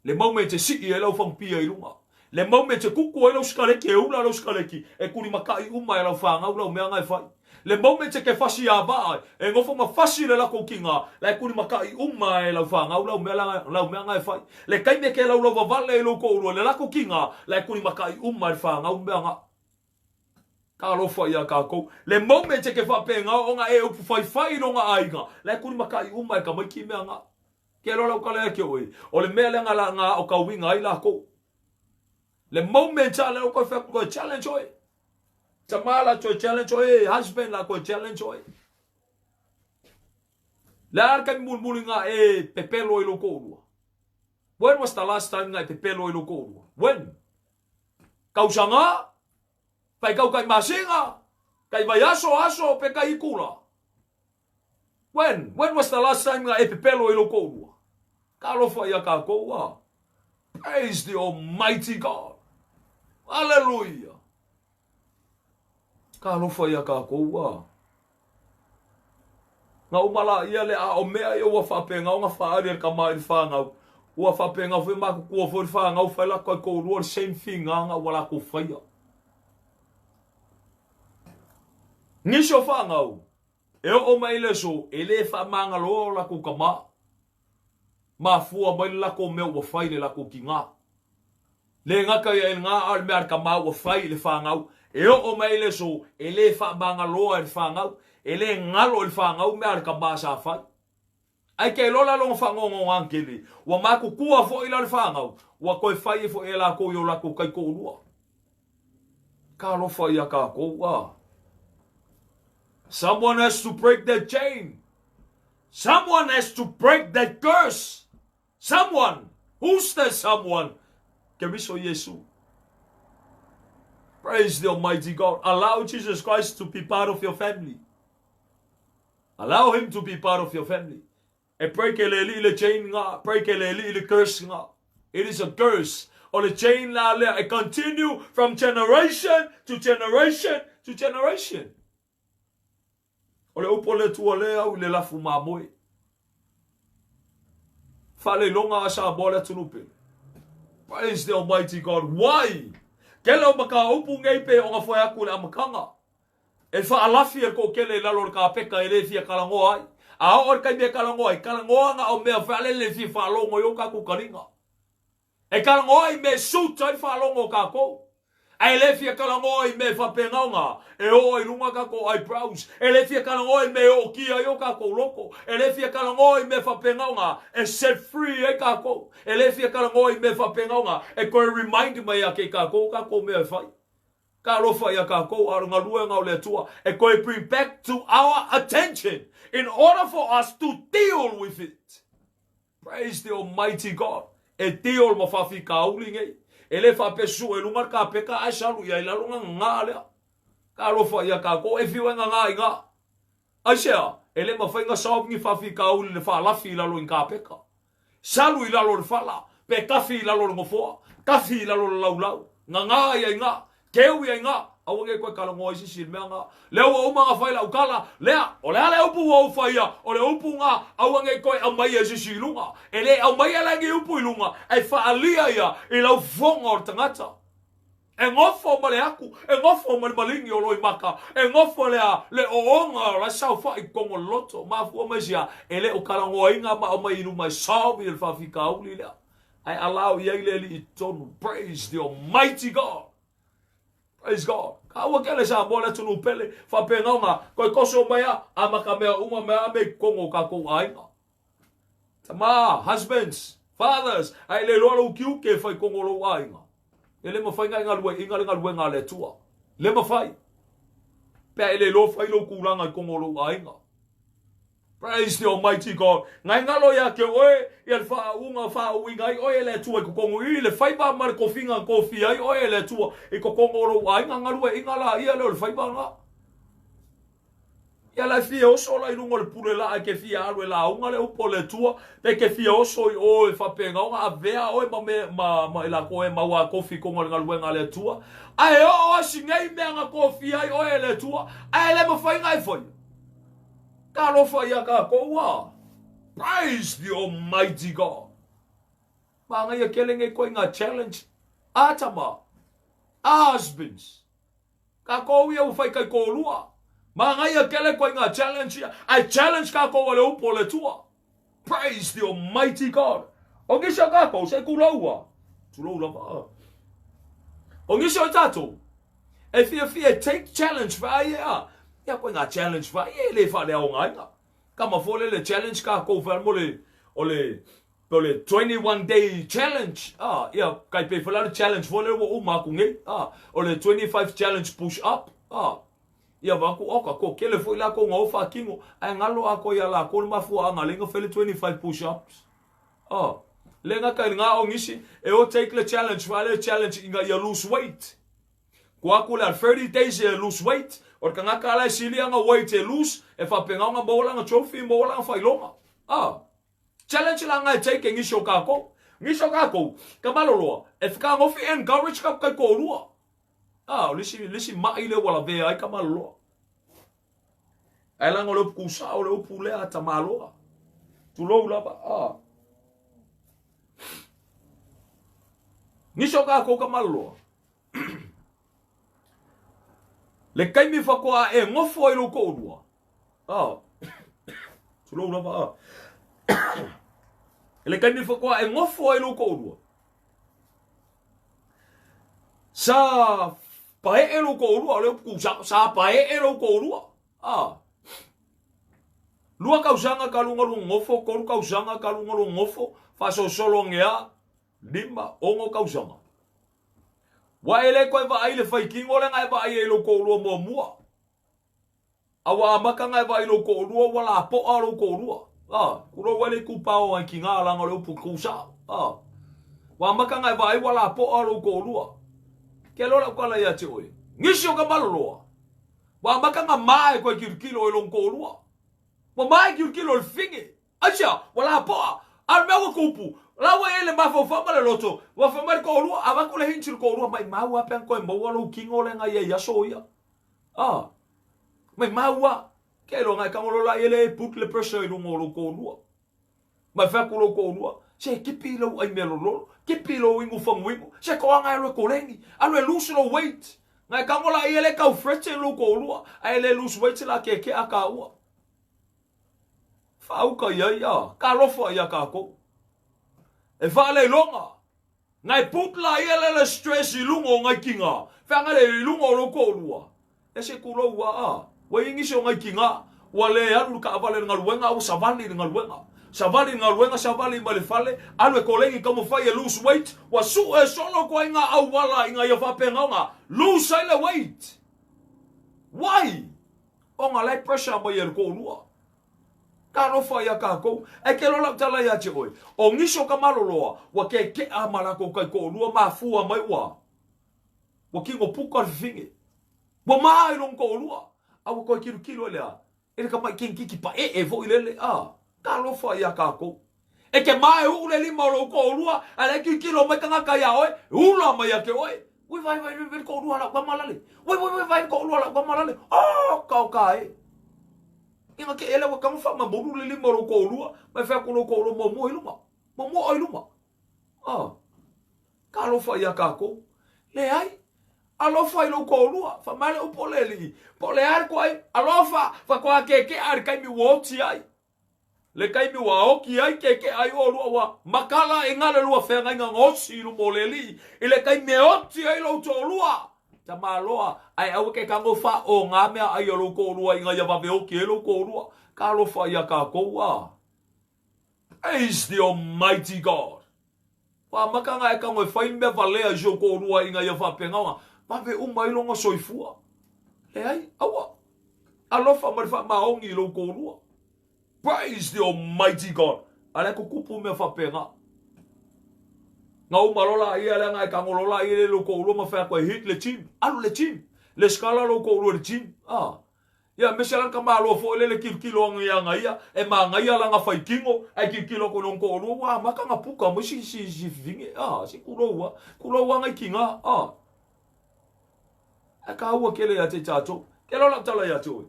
Le mau mea e te sii ai lau fagupia i luga. Le mau mea e te kuku ai lau sikaleki e ula lau sikaleki, e tulimataʻi uma e lau fanau lau mea na e fai. Le mau mea e te ke fasi ava ai, e nofo ma fasi le latou kiga, la e tulimataʻi uma e lau fanau lau mea lau mea na e fai. Le taimi e ke laulau vavale ai lou toalua le latou kiga, la e tulimataʻi uma e le fanau mea na. Talofa ia tatou. Le moment e ke faapena ona e upu faifai i lona aiga, la e tulimataʻi uma e tamaiti mea na. Ke loa lau tala ia te oe, o le mea lea na na aotauina ai lakou. Le moment a lea koe fai atu koe challenge oe. Tama la toe challenge oe, husband la koe challenge oe. Le a le taimi mulimuli na e pepelo i lou toalua? When was the last time na e pepelo i lou toalua? When? Tausaga, faitau kai masina, kai vaiaso, aso, pe kai ikula. When? When was the last time na e pepelo i lou toalua? Talofa ia tatou a. Praise the Almighty God. Hallelujah. Talofa ia tatou a. Na uma la ia le a o mea ia ua faapena ona faaali e le tama i le fanau. Ua faapena foi matutua foi le fanau fai latou taitoalua le same figaga ua latou faia. Nisi o fanau e oo mai i le aso e le faamagaloa o latou tama. Mafua mai le latou mea ua fai i le latou tina. Le gata ia i lena a o le mea a le tama ua fai i le fanau. E oo mai i le aso e le faamagaloa e le fanau. E le galo i le fanau mea a le tama sa fai. Ae te iloa la lona faanoanoaga tele, ua matutua foi la le fanau, ua toe fai ai foi e latou i o latou taitoalua. Talofa ia tatou, a. Someone has to break that chain. Someone has to break that curse. Someone! Who's that someone? Keriso Iesu. Praise the Almighty God. Allow Jesus Christ to be part of your family. Allow him to be part of your family. E break e le Alii le chain nga, break e le Alii le curse nga. It is a curse. O le chain la lea e continue from generation to generation to generation. O le upu a le Atua lea au i le lafu mamoe. Faaleiloga a Samoa le atunuu pele. Praise the Almighty God. Why? Kele o mataupu nei pe ona fai atu i le amataga. E faalafi e le toatele i lalo o le kapeka e le fia talanoa ai. A oo i le taimi e talanoa ai, talanoa na o mea faalele e fia faalogo ai o tatou taliga. E talanoa i mea e suit ai le faalogo o tatou. Ae le fia talanoa i mea e faapena ona e oo ai i luga tatou eyebrows. E le fia talanoa i mea e ootia ai o tatou loto. E le fia talanoa i mea e faapena ona e set free ai tatou. E le fia talanoa i mea e faapena ona e toe remind mai ia te i tatou o tatou mea e fai. Talofa ia tatou, a o le galuega o le Atua e toe bring back to our attention in order for us to deal with it. Praise the Almighty God. E deal ma faafitauli nei. E le faapea sue i luga le kapeka ae salu i ai lalo gagā lea. Talofa ia tatou, e fiu e gagā i gā. Aisea? E le mafai ona solve ni faafitauli le faalafi i lalo i ni kapeka. Salu i lalo o le fala, pe tafi i lalo o le nofoa, tafi i lalo o le laulau, gagā ia i gā, keu ia i gā, aua nei koe talanoa i se isi i le mea gā. Lea ua uma ona fai lau tala, lea, o le a le upu ua ou faia, o le upu gā, aua nei toe aumaia e se isi i luga. E le aumaia la ni upu i luga, ae faaalia ia i lau fofoga o le tagata. E nofo ma le aku, e nofo ma le maligi o Loimata, e nofo le a, le ooga o la e saofai i totonu o le loto. Mafua mai se a? E le o talanoaina ma aumai i luma e solve le faafitauli lea. Ae allow i ai le Alii i totonu. Praise the Almighty God. Praise God. Kaua kele Samoa le atunuu pele, faapena ona toe toso mai a, amata mea uma mea a me i totonu o tatou aiga. Tama, husbands, fathers, ae le iloa lou tiute e fai tonu o lou aiga. E le mafai na e galueaiina le galuega a le Atua. Le mafai. Pe a e le iloa fai lou tulaga i tonu o lou aiga. Praise the Almighty God. Ngai ngalo ia te oe, ia le faauuga faauuina ai oe e le Atua i totonu i le faiva ma le tofiga na tofia ai oe e le Atua i totonu o lou aiga, galueaiina laia lea o le faiva na. Ia la e fia oso la i luga o le pule laa e ke fia alu e lauga le upu a le Atua, pe ke fia oso i o e faapena ona avea oe ma me, ma, ma i lakou e mau a kofi i koga o le galuega a le Atua. Ae oo asi nei mea na kofia ai oe e le Atua, ae le mafai na e faia. Talofa ia takou a. Praise the Almighty God. Manaia kele nei koe nga challenge. A tama. A husbands. Kakou ia ua fai kaikolua. Manaia kele koe nga challenge ia. Ae challenge kakou a le upu o le Atua. Praise the Almighty God. O nisi o kakou se tulou a. Tulou lava. O nisi o tatou e fiafia e take challenge faia a. Ia koe nga challenge faia e le faaleaogaina. Kama foi lele challenge kakou fai mo le o le O le 21 day challenge, ah, ia, kai pei foi la le challenge foi lea ua uma aku nei, ah, o le 25 challenge push up, ah, ia va aku, oka, ko kele foi la ko ngau whakino, ae ngalo a ko ia la ko le mafuaanga le nga fele 25 push ups. Ah, le nga kai nga o ngisi, e o take le challenge, fa le challenge inga ia lose weight. Ko aku le 30 days e lose weight, o le kangaka ala e sili anga weight e lose, e whapenga o nga maua langa trophy, maua langa whailonga. Ah, Challenge la ngai take ngisi o kakou. Ngisi o kakou, ka maloloa, e whakagofi e encourage ka kai kōrua. Ah, o lisi, lisi mai le wala vea ai ka maloloa. Ai langa o le upu kusa o le upu lea ta maloa. Tulou lava, ah. Nisi o kākou ka maloloa. Le kaimi faatoa e gofo ai lou toʻolua. Ah. Tulou lava ah. Le kaimi faatoa e gofo ai lou toʻolua. Sa paeʻe lou toʻolua, o le upu sa, sa paeʻe lou toʻolua. Ah. Lua tausaga talu ona lua nonofo, tolu tausaga talu ona lua nonofo, faasolosolo ane a, lima, ono tausaga. Ua e le toe vaai i le faitino lea na e vaai ai i lou toʻolua muamua. A ua amata ona e vaai i lou toʻolua ua lapoa lou toʻolua. A, tulou ai le itupa o nai kina leaga o le upu tu sao. A, ua amata ona e vaai ua lapoa lou toʻolua. Ke aloha lau tala ia te oe. Nisi o ka maloloa. Ua amata ona ma e toe kilokilo i lona toʻolua. Ua ma e kilokilo i le fine. Aisea, ua lapoa. A o le mea ua kupu, la ua i ai le mafaufau ma le loto, ua fai mai le toʻolua, avatu le hinti i le toʻolua, maimau a pe ana toe maua lou kino lea na i ai i aso ia. A, maimau a. Ke iloa na e tago loa la i ele e put le pressure i luga o lou toʻolua. Mai fai atu lou toʻolua, se kipi i lou ai mea lololo, kipi i lou inu faguinu, se toaga e alu e koleni, alu e lose lou weight. Na e tago la i ele e tau threaten lou toʻolua, a e le lose weight la kekeʻa kāua. Faauka i ai a, ka alofa ia kakou. E faaleiloga, nai put la ia le le stress i luga o ngai kinga, feaga le i luga o lou toolua. E se kulou ua a, ua i nisi o ngai kinga, ua le alu le kaavale i le galuega a ua savali i le galuega. Savali i le galuega, savali mai le fale, alu e kolegi taumafai e lose weight, ua sue solo atu ai nga auala ina ia faapena ona lose ai le weight. Why? Ona la e pressure mai e le toolua. Talofa iā kākou. Ae ke loa lau tala iā te oe, o nisi o ka maloloa, ua kekeʻa ma lākou kaikoʻolua mafua mai ua, ua kino puka le fifine. Ua mā i lona toʻolua, a ua toe kilokilo i le a, i le kamaʻi kinikiki paʻeʻe foʻi lele, a, talofa iā kākou. E ke mā e uʻu le lima o lou toʻolua, a le kilokilo mai tagata iā oe, e ula mai ia ke oe. Ui vai vai vai le toʻolua lau kama lale. Ui ui ui vai le toʻolua lau kama lale. Oh, kao ka e. Ina ke ele ua kama wha ma molu le lima o lou toʻolua, mai whai aku lou toʻolua muamua i luma. Muamua i luma. Ah. Ka alofa iā kākou. Leai. Alofa i lou toʻolua. Wha mai le upo le lii. Po le ai ko ai. Alofa. Wha koa ke ke ai kaimi ua oti ai. Le kaimi ua oki ai ke ke ai o lua ua makala e ngale lua wheangaiga ngosi i luma o le lii. I le kaimi e oti ai lou toʻolua. Tamaloa, ae aua ke kago wha o ngā mea ai o lou toʻolua ina ia wawe oki e lou toʻolua. Ka alofa iā kākou a. Praise the Almighty God. Ua amata nga e kago e whai mea walea i si o toʻolua ina ia whaapenga o nga wawe uma i longa soifua. Leai, aua. Alofa ma le whaamaongi i lou toʻolua. Praise the Almighty God. A le kukupu mea whapenga. Nga uma lola ia le nga e kango lola ia le lo ko ulua ma whea koe hit le gym. Alu le gym. Le skala lo ko ulua le gym. Ah. Ia mese lan ka malo fo le le kilo kilo anga ia nga ia e ma nga ia langa whai kingo ai kilo kilo ko non ko ulua wa maka nga puka mo si si si vinge. Ah, si kulo ua. Kulo ua ngai kinga. Ah. A ka ua kele ia te tātou. Ke lola tala ia te oe.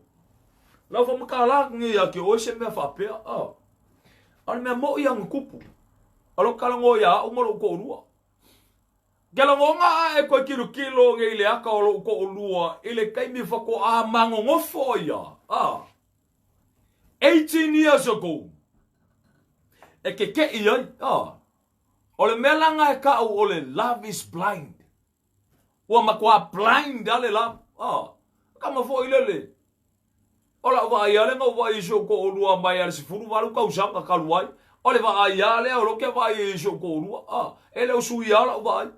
Lau wha maka la nge ia ke oe se mea whapea. A. A le mea mo ia ngukupu. A lo kala ngo ia au malo ko rua. Ke la ngonga a e koe kilo kilo nge ile aka o lo ko rua. Ile kaimi whako a mango ngofo ia. A. 18 years ago. E ke ke i ai. A. O le mea langa e ka au o le love is blind. Ua matua blind a le la. Ah. Kama foi lele. O lau vaai a le ngau vaai i si ou toʻolua mai a le 18 tausaga talu ai. O le vaai a lea o lo ke vaai i si ou toʻolua. Ah. E le o sui a lau vaai.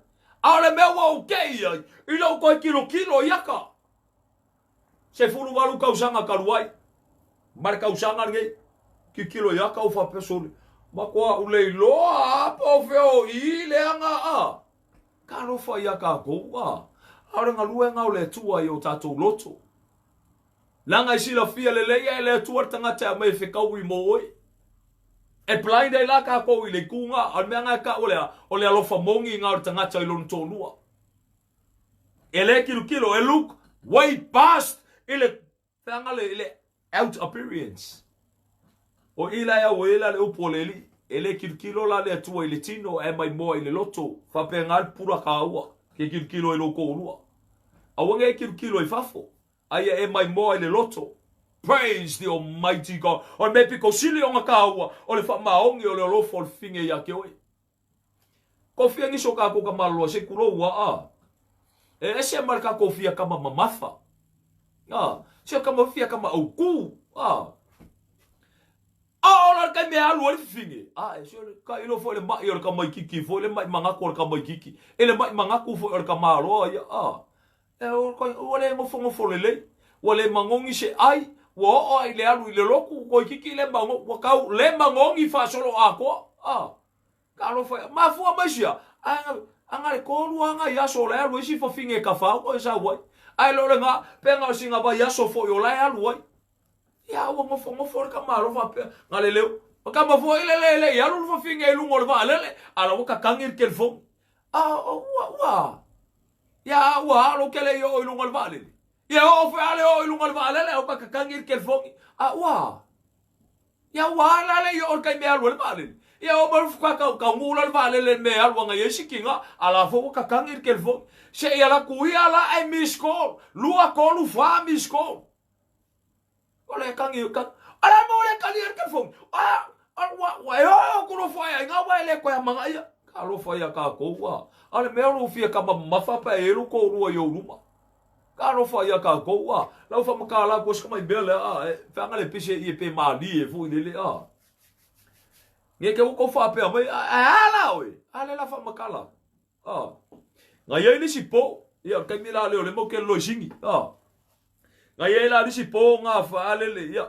A o le mea ua ou kei ai, i lou toe kilokilo i aka. 18 tausaga talu ai. Ma le tausaga lenei. Kikilo i aka o faapea sole. Matua uleiloa a po o fea o i leaga a. Talofa iā kākou, a ʻaʻole galuega o le Atua i o tātou loto. Leaga i silafia lelei e le Atua le tagata e aumai e fekaui mo oe. E blind ai la kākou i le ikuga, a o le mea nga e kau o le a, o le alofa moni nga o le tagata i lona toʻolua. E le kilokilo, e look way past i le feaga le, i le out appearance. O i la e au e la le upu o le alii. E le kilokilo la le Atua i le tino ae maimoa i le loto, faapena le pula kāua, ke kilokilo i lou toalua. Aua ne i kilokilo i fafo, a ia e maimoa i le loto. Praise the Almighty God. O le mea pito sili ona kāua, o le faamaoni o le alofa o le fine ia te oe. Kofia nisi o kākou kamaloloa se kulou a a. E ese ma le kākou fia kama mamafa. A, se kama fia kama aukū. A. A o la kai mea alu ai le fifine. A, e se ka ilo foi le mai o le kamaikiki foi le mai manatu o le kamaikiki. E le mai manatu foi o le kamaloa ia. A. E ua le nofonofo lelei, ua le magogi se ai, ua oo lava i le alu i le lotu, toeitiiti le mago, ua tau le magogi faasoloatoa. A, talofa ia, mafua mai sia, ae a na le tolu lava nai aso o la e alu ai si fafine e tafao toe sau ai. Ae le o lena, pe na o sina vaiaso foi o la e alu ai. Ia, ua nofonofo le tamaloa faapea, na le leo, o tama foi le le le i alu le fafine i luga o le vaalele, a la ua tatagi le telefoni. A, ua, ua, Ia ua alo ke le i oo i luga o le vaalele. Ia oo foi a le oo i luga o le vaalele au ka kakagi le telefoni. A ua. Ia ua ala le i oo le taimi e alu ai le vaalele. Ia oo mai le fuka kau kau la le vaalele le mea e alu ana i ai sikiga, a la foi ua kakagi le telefoni. Se i ala atu ia la e miss call. 2, 3, 4 miss call. O le kagi, ka, ala mo le kagi le telefoni. A, ua, ua e oo ku lofo ai ngā wa e le koe amanga ia. Ka alofa ia kākou a. A le mea o lou fia kama mamafa pa e elu toalua i ou luma. Ka alofa ia kākou a. Lau whamakala ko se mai mea le a. E whanga le pese i e pe māli e fo i lele a. Nge ke uko whapea mai, a, a ala oe. A le la whamakala. A. Nga iai le isi po, ia, o le taimi la lea o lea matou te loisini, a. Nga iai la le isi po nga faalele, ia,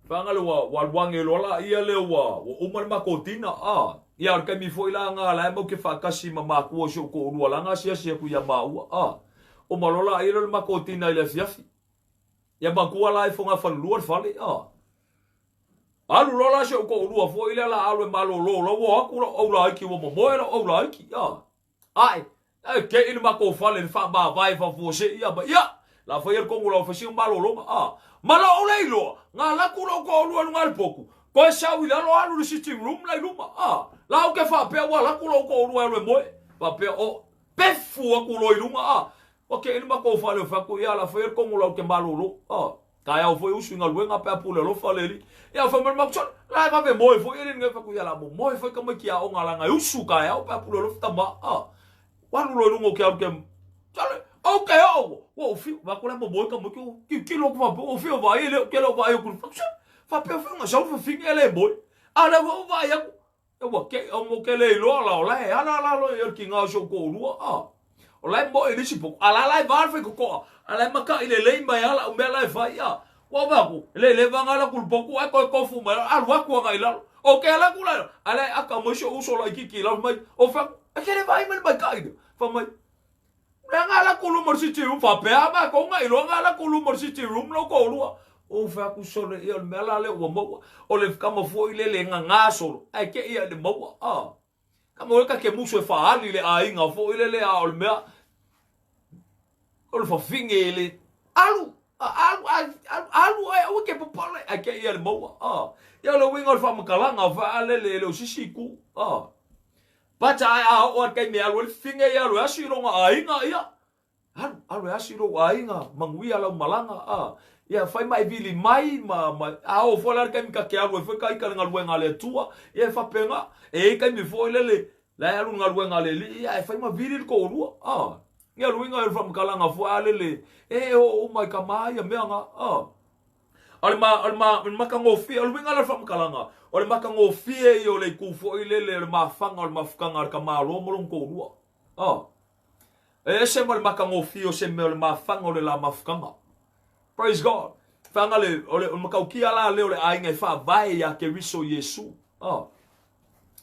whaanga le ua, ua alu ane loa la ia lea ua, ua uma le matou dina, a. Ia, o le taimi foi la nga la e matou te faatasi ma makua o si ou toalua la nga asiasi atu ia maua, a. Uma loa la ia lea o le matou dina i le afiafi. Ia matua la e fogafalelua le fale, a. Alu loa la si ou toalua foi lea la alu e malolo la ua o atu lau aulaiti ua momoe lau aulaiti a. Ae, ae kei le matou fale le faamavae faafuasei ia ma ia la faia le tonu lau faisia malologa a. Ma lou le iloa, na alu atu lou toalua i luga o le potu, toe sau i lalo alu i le sitting room la i luma a. La ou te faapea ua alu atu lou toalua e alu e moe, faapea o pefu atu loa i luga a. Ua kei le matou fale o fai atu ia la faia le tonu lau te malolo a. Taeao foi usu i galuega pe a pule alofa le Alii. Ia fai mai le matou, la e vave moe foi e le fai atu ia la momoe foi tamaiti aoga leaga e usu taeao pe a pule alofa tama. A. Ua alu loa i luga o ke alu ke Sole, ou te oo, ua ou fiu, vaai atu la e momoe tamaiti, ua tilotilo atu faapea, ua ou fiu e vaai e le, ou te le o vaai atu i le fatu, sole, faapea foi ona sau le fafine e le moe. A o lea foi ua vaai atu, Ua ke, o ke le iloa la o la e ala la lo e ki ngā o si ou toalua, a. O la e moe i le isi potu, a la la e va le faitotoa, a la e maka'i lelei mai lava la'u mea la e fai, a. Ua vaai atu, e le leva nga ala atu i le potu ae toe tofu mai lalo, alu atu agai i lalo. O ke ala atu la, a la e aka mai si o'u uso laitiiti i lalo, fai mai, o fea, e te le vaai mai le maika'i lea. Fai mai, Leaga ala ku luma o le sitting room, faapea a matou na iloa na ala ku luma o le sitting room lou toalua. Ou fai atu sole ia o le mea la lea ua maua. O le kama foi lele e gagā solo, ae te i ia i le maua. Ah. Kama ua ta ke musu e faali le aiga foi lele a o le mea o le fafine e le alu alu alu alu ai aua ke papale ae te i ia i le maua. Ah. Ia o le uiga o le faamatalaga faalele e le o sisi itu. Ah. Paca ae a oo a le taimi e alu ai le fifine ia alu e asi i lona aiga ia. Alu, alu e asi i lou aiga, manuia lau malaga, a. Ia fai ma e vili mai ma, ma, a oo foi la le taimi ta te alu ai foi ta ita i le galuega a le Atua, ia e faapena. E i ai taimi foi lele, la e alu i le galuega a le Alii, ia ae fai ma vili le toalua, a. Ia o le uiga o le faamatalaga foi a lele, e oo uma i tama ia mea na, a. O le, ma, o le, ma, o le matagofie, o le uiga lea o le faamatalaga, o le matagofie ia o le itu foi lele o le mafaga o le mafutaga a le tamaloa ma lona toalua. Oh. E ese ma le matagofie o se mea o le mafaga o le la mafutaga. Praise God. Whanga le, o le, o le matautia la lea o le aiga e faavae ia Keriso Iesu. Oh.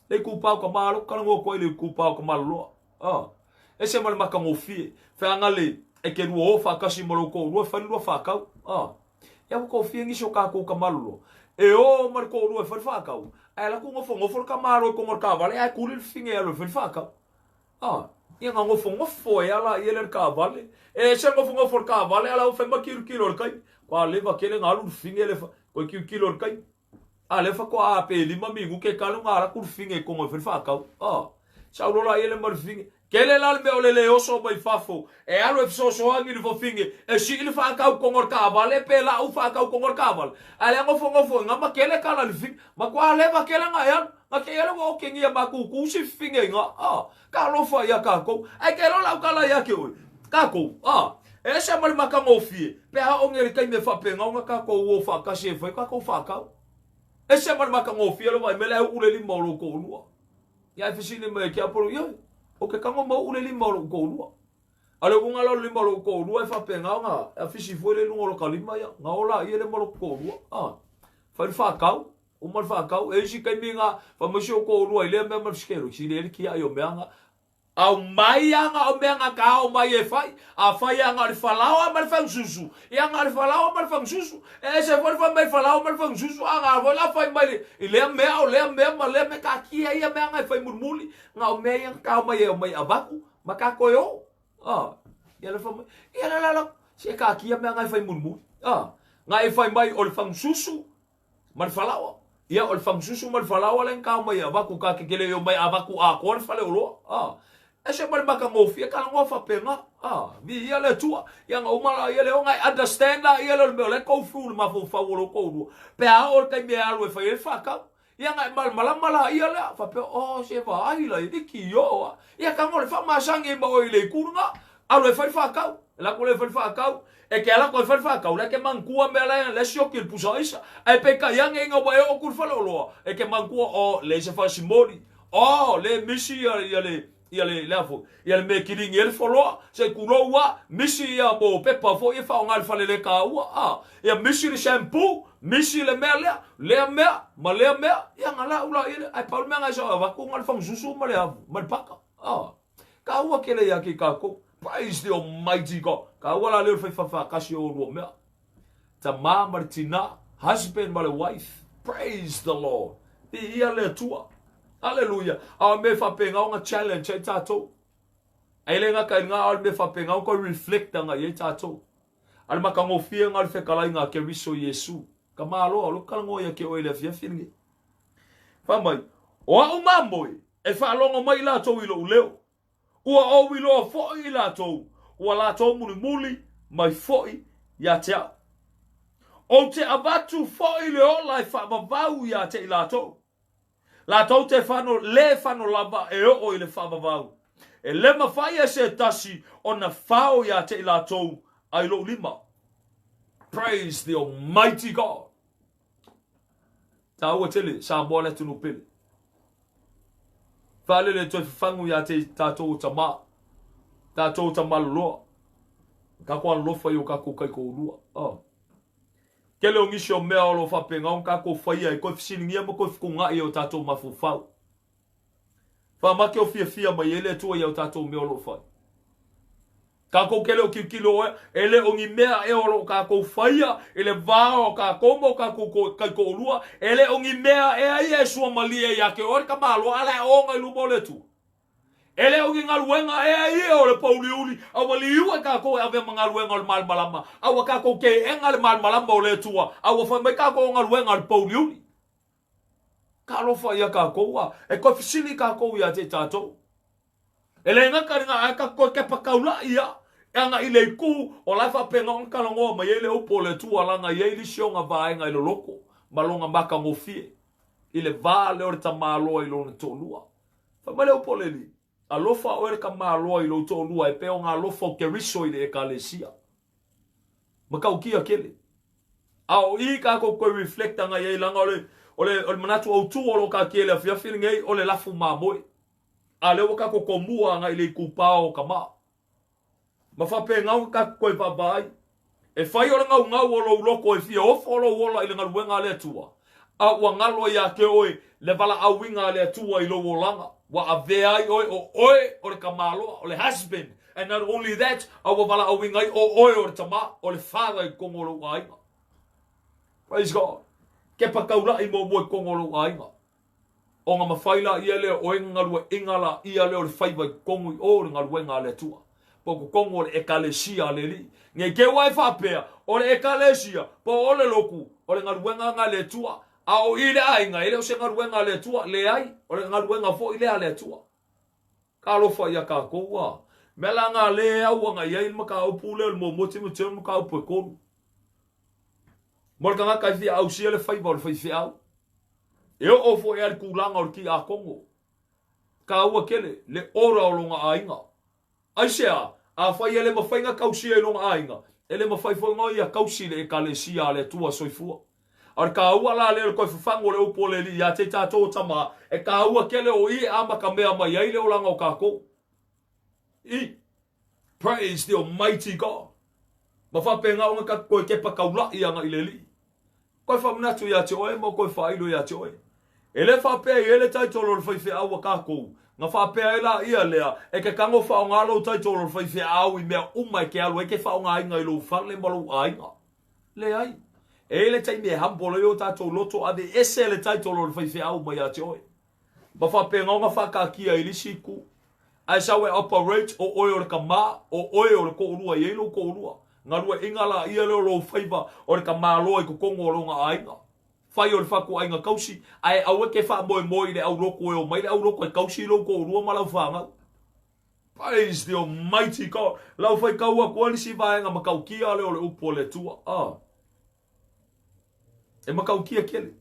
Le itupa o ka malo, kalagoa atu ai le itupa o ka maloloa. Oh. Ese ma le matagofie. Whanga le, e ke lua o whaakasi ma lou toalua, e fai le lua whakau. Oh. Ia ua kofia nisi o kākou kamalolo. E ō ma le toalua e fai le faakau, ae ala atu nofonofo le tamālo i koga o le taavale ae kuli le fafine e alu e fai le faakau. A, ia na nofonofo e ala ia le taavale. E ese le nofonofo o le taavale ala ua fai ma kilokilo i le taimi. Kua leva tele na alu le fafine le fa, koe kilokilo i le taimi. A lea faatoa pe 5 minute talu ona alu atu le fine i totonu e fai le faatau. A. Sau loa la ia le ma le fine. Tele la le mea o le le oso mai fafo e alu e fesoasoani i le fafine e sii le faatau i totonu o le taavale pe lau faatau i totonu o le taavale. Ae le nofonofo i ina ma tele tala i le fine. Matua leva tele ona e alu. Na te i lea ua otegia matutu si fafine i ina. A. Talofa ia tatou. Ae te iloa lau tala ia te oe. Tatou, a. E ese ma le matagofie, pe a oo nei i le taimi e faapena ona tatou o faatasi e fai tatou faatau. Ese ma le matagofie lou vaai mai la e uu le lima o lou toalua. Ia ae fesili mai e Tiapolo, ioe, ou te tago ma uu le lima o lou toalua. A o le uuga la o le lima o lou toalua e faapena ona afisi foi le luga o lota lima ia, na ola ai ia le ma lota toalua. A, fai le faatau. Uma le faatau, e isi taimi na fai mai si ou toalua i lea mea ma le sikelo, sili ai le tiai o mea na. Aumai aga o mea na ka ao mai e fai, a fai aga o le falaoa ma le fagususu, ia aga o le falaoa ma le fagususu. E ese foi le fai mai falaoa ma le fagususu, a na foi la fai mai i lea mea o lea mea ma lea mea, taatia ia mea na e fai mulimuli, na o mea ia na ka ao mai e omai e avatu, ma tatou e o. A, ia le fai mai, ia la la la, se taatia mea na e fai mulimuli. A, na e fai mai o le fagususu, ma le falaoa. Ia, o le fagususu ma le falaoa lea na tao mai e avatu ka kekele i omai avatu atoa le faleoloa. A, ese ma le matagofie talanoa faapena. A, viia le Atua. Ia na uma la ia le ona e understand la ia le o le mea o la e go through le mafaufau o lo toalua. Pe a oo le taimi e alu e fai ai le faatau. Ia na e malamalama la ia lea, faapea, oh, se vaai la i liki o a. Ia tago le faamasani ai ma oe i le itu lena. Alu e fai le faatau. E alu atu lea e fai le faatau. E te alu atu e fai le faatau, la e te manatua mea la e sioki i le pusa aisa. Ae peitai ane ina ua e oo atu i le faleoloa, e te manatua, oh, leai se faasimoli. Oh, le misi ia, ia le, ia le, le a foi, ia le mea e kilini ai le foloa, se i tulou a, misi ia mo pepa foi e faaaoga i le faleletaua, a, ia misi le shampoo, misi le mea lea, lea mea, ma lea mea, ia na lau la ia, ae pau le mea na e sao e avatu na o le fagususu ma le avu, ma le paka, a. Taua tele ia te tatou. Praise the Almighty God. Taua la lea o le fai faafakasi o lua mea. Tamā ma le tinā, husband ma le wife. Praise the Lord. Viia le Atua. Hallelujah. A o mea faapena ona challenge ai tatou. Ai le gata i lena, a o le mea faapena ona toe reflect aga i ai tatou. A le matagofie lena o le fetalaiga a Keriso Iesu. Ka malo, o lou talanoa ia te oe i le afiafi lenei. Fai mai, o au mamoe, e faalogo mai i latou i lou leo. Ua ou iloa foi i latou, ua latou mulimuli mai foi ia te au. Ou te avatu foi le ola e faavavau ia te i latou. Latou te fano, le fano lava e oo i le faavavau. E le mafai e se tasi ona fao ia te i latou ai lou lima. Praise the Almighty God. Taua tele Samoa le atunuu pele. Faalele toe fafagu ia te tatou o tamā. Tatou o tamaloloa. Tatou alolofa i o kakou kaikoolua. Oh. Tele o nisi o mea o lo o faapena ona tatou faia e toe fesiligia ma toe fetuunai e o tatou mafaufau. Faamake o fiafia mai ai le Atua i a tatou mea o lo o fai. Tatou te le o tilotilo oe, e le o ni mea ea o lo o tatou faia i le va o tatou ma o tatou kaitoalua, e le o ni mea ea ia e suamalie ia te oe le tamaloa a la e oga i luma o le Atua. E le o ni galuega ea ia o le pouliuli, a ua liua i tatou e avea ma galuega o le malamalama, a ua tatou teena le malamalama o le Atua, a ua fai mai tatou o galuega a le pouliuli. Talofa ia tatou a, e toe fesili tatou ia te tatou. E le gata i lena, ae tatou toe kepa taula'i ia, e aga i le itu o la e faapena ona talanoa mai ai le upu o le Atua leaga e i ai le isi ona vaega i loloko ma lona matagofie i le va lea o le tamaloa i lona toalua. Fai mai le upu o le Alii, Alofa oe le tamaloa i lou toalua e pei ona alofa o Keriso i le Ekalesia. Matautia tele. A o i tatou toe reflect agai ai leaga o le, o le, o le manatu autu o lo o taatia i le afiafi lenei o le lafu mamoe. A lea ua tatou tomua agai i le itupa o tama. Ma faapena ona tatou toe vaavaai. E fai o le gaugau o lou loto e fia ofo lou ola i le galuega a le Atua, a ua galo ia te oe le valaauina a le Atua i lou olaga, ua avea ai oe o oe o le tamaloa, o le husband, and not only that, a ua valaauina ai o oe o le tama, o le father i totonu o lou aiga. Praise God. Kepa taula'i muamua i totonu o lou aiga. Ona mafai laia lea o oe galueaiina laia lea o le faiva i totonu i o le galuega a le Atua, po o totonu o le Ekalesia a le Alii. Nei te ua e faapea, o le Ekalesia, po o le lotu, o le galuega lena a le Atua. A o i le aiga, e le o se galuega a le Atua, leai, o le galuega foi lea a le Atua. Talofa ia kākou a. Mea la ngā lē au aga i ai le mataupu lea o le muamua Timoteo le mataupu e kolu. Mo le tagata e fia ausia le faiva o le faifeau. E oo foi a le tulaga o le tiakono. Taua tele le ora o lona aiga. Aisea? Afai e le mafai ona tausia i lona aiga, e le mafai foi ona ia tausi i le Ekalesia a le Atua Soifua. A o le taua la lea o le toe fafagu o le upu o le Alii ia te i tatou o tama, e taua tele o i e amatamea mai ai le olaga o tatou. I. Praise the Almighty God. Ma faapena ona tatou toe tepa taula'i agai i le Alii. Toe faamanatu ia te oe ma toe faailo ia te oe. E le faapea i ai le taitolo o le faifeau a tatou, na faapea ai laia lea, e te tago faaaoga lou taitolo o le faifeau i mea uma e te alu ai te faaaogaina i lou fale ma lou aiga. Leai. E i ai le taimi e humble ai o tatou loto, aveese le taitolo o le faifeau mai ia te oe. Ma faapena ona faataatia i le isi itu. Ae sau e operate o oe o le tama, o oe o le toalua e i ai lou toalua. Galueaiina laia lea o lou faiva o le tamaloa i totonu o lona aiga. Fai o le fatuaiga tausi, ae aua e te faamoemoe i le aulotu e omai le aulotu e tausi lou toalua ma lau fanau. Praise the Almighty God. Lau faitau atu ai le isi vaega matautia lea o le upu a le Atua. Ah. E matautia tele.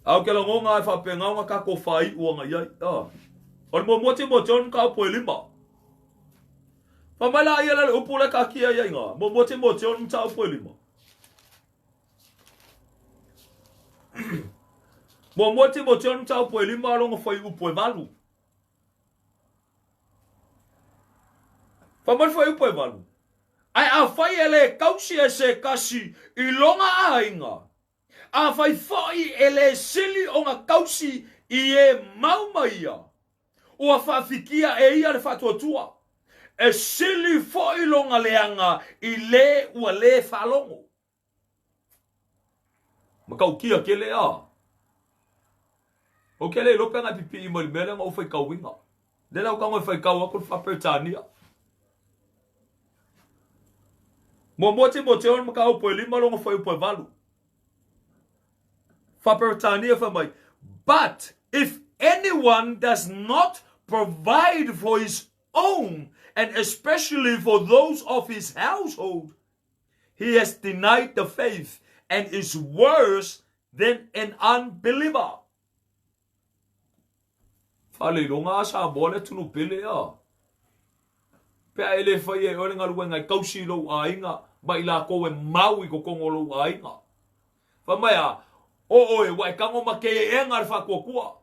A ou te lagona e faapena ona tatou faaiu aga i ai. Ah. O le muamua Timoteo le mataupu e lima. Fai mai la ia le upu le taatia ia inga. Muamua Timoteo le mataupu e lima. Muamua Timoteo le mataupu e lima lona fuaiupu e valu. Fai mai le fuaiupu e valu. Ae afai e le tausi e se tasi i lona aiga, afai foi e le sili ona tausi i e mau ma ia, ua faafikia e ia le faatuatua, e sili foi lona leaga i le ua le faalogo. Matautia tele a. Ou te le iloa pe ana e pipii mai i le mea lea na ou faitauina. Lea la ou tago e faitau atu le Faa-Peretania. Muamua Timoteo le mataupu e lima lona fuaiupu e valu. Faa-Peretania fai mai, But if anyone does not provide for his own, and especially for those of his household, He has denied the faith and is worse than an unbeliever. Faleiloga a Samoa le atunuu pele a. Pe a e le fai e oe le galuega e tausi i lou aiga ma i lakou e mau i totonu o lou aiga. Fai mai a, o oe ua e tago ma keega le faatuatua.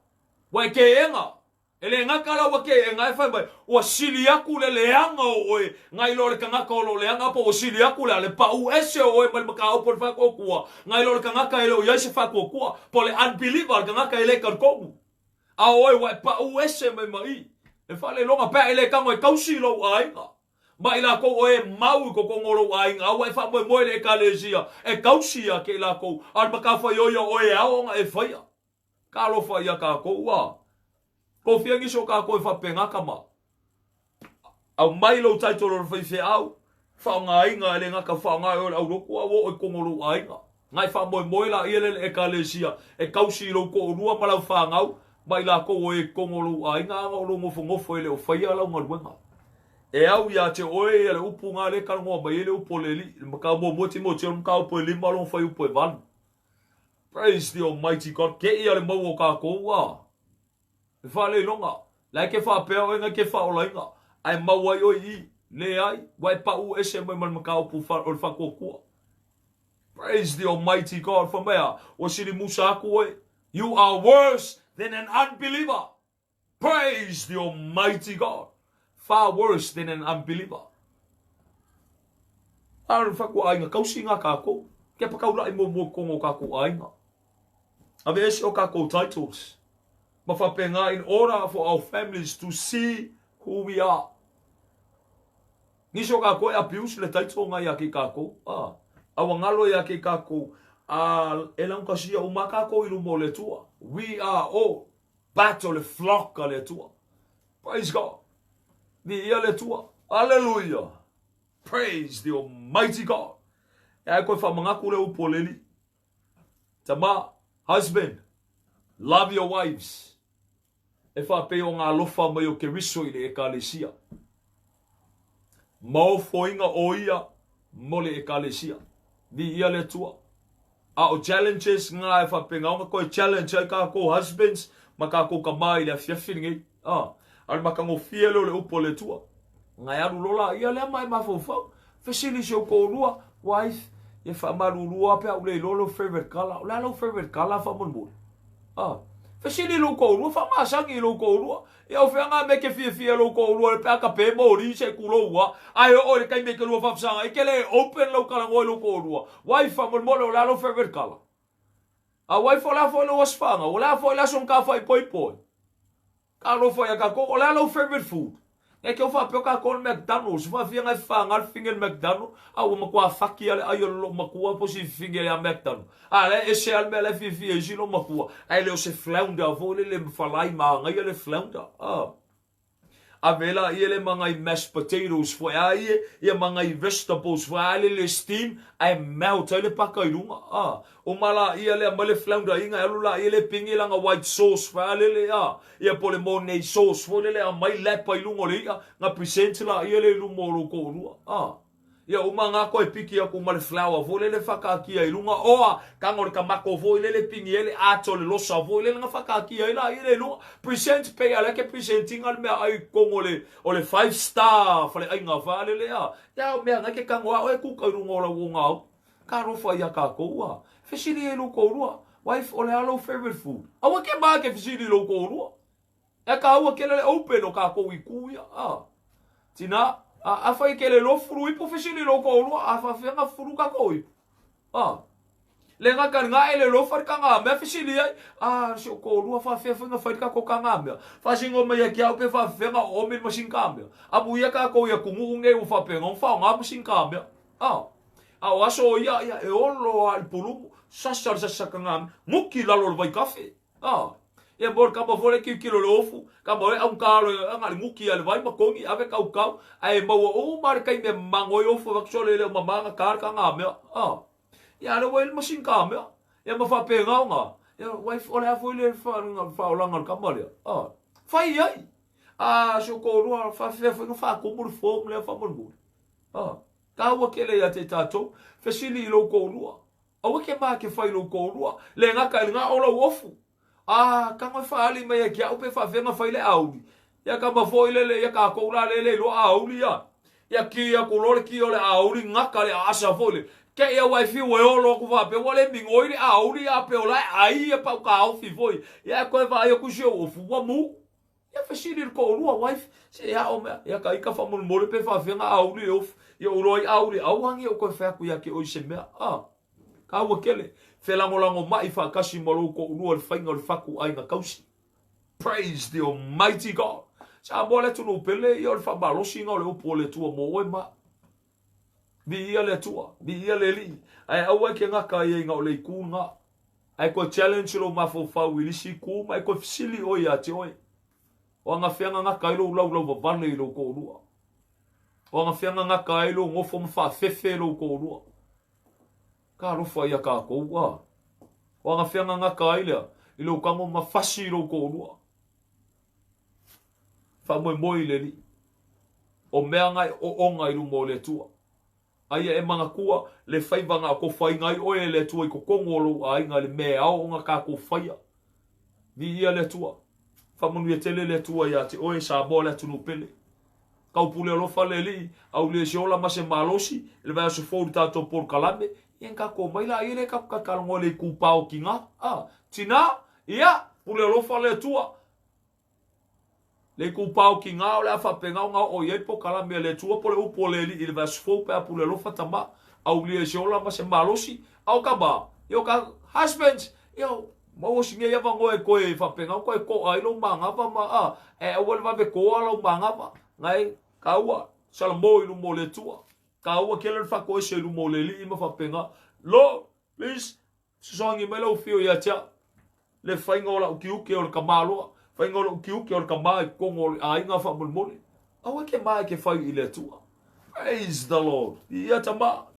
Ua e keega. E le gata la ua keega e fai mai, ua sili aku le leaga o oe nai lo le tagata o lo o leaga po ua sili aku le a le pau ese o oe mai le mataupu o le faatuatua nai lo le tagata e le o i ai se faatuatua po o le unbeliever le tagata e le talitonu. A o oe ua e pau ese mai ma i. E faaleloga pe a e le tago e tausi i lou aiga ma i lakou o e mau i totonu o lou aiga a ua e faamoemoe i le Ekalesia e tausi ia te i lakou a o le matafaioi o oe e ao ona e faia. Talofa ia tatou a. Kofia nisi o tatou e faapena tama. Aumai lou title o le faifeau, faaaogaina e le gata faaaoga e oe le aulotu a ua oo i totonu o lou aiga. Na e faamoemoe laia le le Ekalesia e tausi i lou toalua ma lau fanau ma i latou o e i totonu o lou aiga ana o lou nofonofo e le o faia lau galuega. E au ia te oe ia le upu na lea e talanoa mai ai le upu o le Alii, le Mataupu muamua Timoteo le mataupu e lima lona fuaiupu e valu. Praise the Almighty God, keia le mau o kākou a. E faaleiloga, la e ke faapea oe ngai ke faaolaina, ae mau ai oe i i. Leai, ua e paʻu ese mai ma le mataupu o le faatuatua. Praise the Almighty God, fai mai a, ua sili musa aku oe. You are worse than an unbeliever. Praise the Almighty God. Far worse than an unbeliever. A o le whaku aiga kausi ngā kākou. Kia pakaula'i muamua kongo o kākou aiga. Ave ese o kākou titles. Ma whapenga in order for our families to see who we are. Nisi o kākou e abuse le title ngai a ke kākou. A, a ua ngalo ia ke kākou. A e laugatasia uma kākou i luma o le Atua. We are all Bat o le flock a le Atua. Praise God. Viia le Atua. Hallelujah. Praise the Almighty God. E ai koe whamangaku le upu o le Alii. Tama, husband, love your wives. E faapei o ngā alofa mai o Keriso i le ekalesia. Maofoiga o ia mo le ekalesia. Viia le Atua. A o challenges ngā e faapegaoga koe challenge ai kākou husbands ma kākou kamā i le afiafi lenei. A, a le makagofie lea o le upu a le Atua. Ngai alu lola ia lea ma e mafaufau. Fesili si ou toalua, wife, ia faamalulu lava pe a ou le iloa lou favourite colour. O le a lou favourite colour faamolemole? Ah. Fesili i lou toalua, faamasani i lou toalua. Ia o fea ngā mea e te fiafia lou toalua pe a kape moli se kulou a. Ae oo i le taimi e te lua faafesagai, e te le open lau talanoa i lou toalua. Wife, faamolemole, o le a lou favourite colour? A wife, o le a foi lou aso fanau? O le a foi le aso na ta faaipoipo ai? Talofa ia tatou, o le a lou favourite food? E te o faapea o tatou o le McDonald's, faafia nai faga le fine le McDonald, a ua matua faki a le ai o le lou matua po si fine ia McDonald. A la e ese a le mea la e fiafia ai si lou matua, ae le o se flounder foi lele falai manaia le flounder. Ah. Ave la ia le ma ngai mashed potatoes foi a ia, ia ma ngai vegetables foi a le le steam, ae melt ai le paka i luga. Ah. Uma laia lea mai le flounder iga e alu laia le pigi lana white sauce faalele a ia po le mornay sauce foi lele aumai lapa i luga o le i'a na present laia le i luma o lou toalua a ia uma na toe piki atu ma le flour foi lele faataatia i luga oa taga o le tamato foi lele pigi ai le ata o le losa foi lele na faataatia ai laia le i luga present pei a lea ke present ina le meaai i totonu o le o le 5 star faleaiga faalele a ia o mea na ke tago a oe kuka i luga o lau ogaau. Talofa ia tatou a. Fesili ai lou toalua, wife o le a lou favourite food? Aua ke ma ke fesili i lou toalua. E taua kele le open o tatou i ku ia a. Tina, a afai ke le iloa fulu ipu fesili i lou toalua, a faafefea na fulu tatou ipu? A. Le gata i lena e le iloa fai le tagamea fesili ai, a si ou toalua faafefea foi na fai le tatou tagamea? Faasino mai ia te au pe faafefea na oomi le masini tamea? Amuia tatou i atunuu nei ua faapena ona faaaoga masini tamea. A. A o aso o ia, ia, e olo lava i le pulumu, sasa le sasakaga, nuki i lalo o le vaikafe. A. Ia mo le kama foi lea tilotilo i le ofu, kama o e augata loa e na o le nuki lava i le vai ma kogi, ave kaukau, ae maua uma lava le taimi e mago ai ofu, avatu sole e le o mama na ta le tagamea. A. Ia a o lea ua i ai le masini tamea. Ia ma faapena ona, ia wife, o le a foi le faaolaga o le kama lea? A. Fai i ai. A, si ou toalua, faafefea foi ona faatumu le form lea faamolemole. A. Taua tele ia te tatou, fesili i lou toalua. Aua ke ma ke fai i lou toalua, le gata i lena o lou ofu. A, tago e faaali mai ia te au pe faafefea na fai le auli. Ia kama foi lele ia tatou la lele iloa auli ia. Ia ki aku loa le ki o le auli gata le aasa foi le. Ke ia ua e fiu e olo aku faapea ua le migoi le auli a pe o la e ai ia pau kaofi foi. Ia e koe vaai aku si ou ofu ua mu. Ia fesili i le toalua, wife, se e ao mea, ia ka ika faamolemole pe faafefea na auli e ofu, ia ou iloa ai auli, aua nei ou toe fai atu ia te oe i se mea, a. Taua tele, felagolagomai faatasi ma lou toalua i le faiga o le fatu aiga tausi. Praise the Almighty God! Samoa le atunuu pele, ia o le faamalosiga o le upu o le Atua mo oe ma. Viia le Atua, viia le Alii, ae aua e ke gata ai ai na o le itu lena. Ae toe challenge lou mafaufau i le isi itu ma e toe fesili oe ia te oe. O agafea na gata ai lou laulau vavale i lou toalua? O agafea na gata ai lou nofo ma faafefe lou toalua? Talofa ia tatou, a. O agafea na gata ai lea i lou tago ma fasi i lou toalua? Faamoemoe i le Alii. O mea na e oona i luma o le Atua. Aia e manatua le faiva na atofaina ai oe e le Atua i totonu o lou aiga i le mea e ao ona tatou faia. Viia le Atua. Faamanuia tele le Atua ia te oe, Samoa le atunuu pele. Taupule alofa le Alii, aulia se ola ma se malosi i le vaiaso fou i le tatou polokalame. Ia na tatou omai laia lea tatou talanoa i le itupa o tina. A, tina, ia, pule alofa le Atua. Le itupa o tina o le a faapena ona oo i ai polokalame a le Atua po o le upu a le Alii i le vaiaso fou pe a pule alofa tama. Aulia i se ola ma se malosi. A o tama, ia o ka husbands, ia maua si nei avanoa e toe faapena ona toe toa ai lou manava ma a, e aua le vave toa lau manava. Ngai, taua, salamo i luma o le Atua. Taua tele le faatoese i luma o le Alii ma faapena. Lord, please, Fesoasoani mai lau afio ia te au, le faiga o lau tiute o le tamaloa, faiga o lou tiute o le tama i totonu o le aiga faamolemole. Aua e ke ma e ke fai i le Atua. Praise the Lord. Ia tama.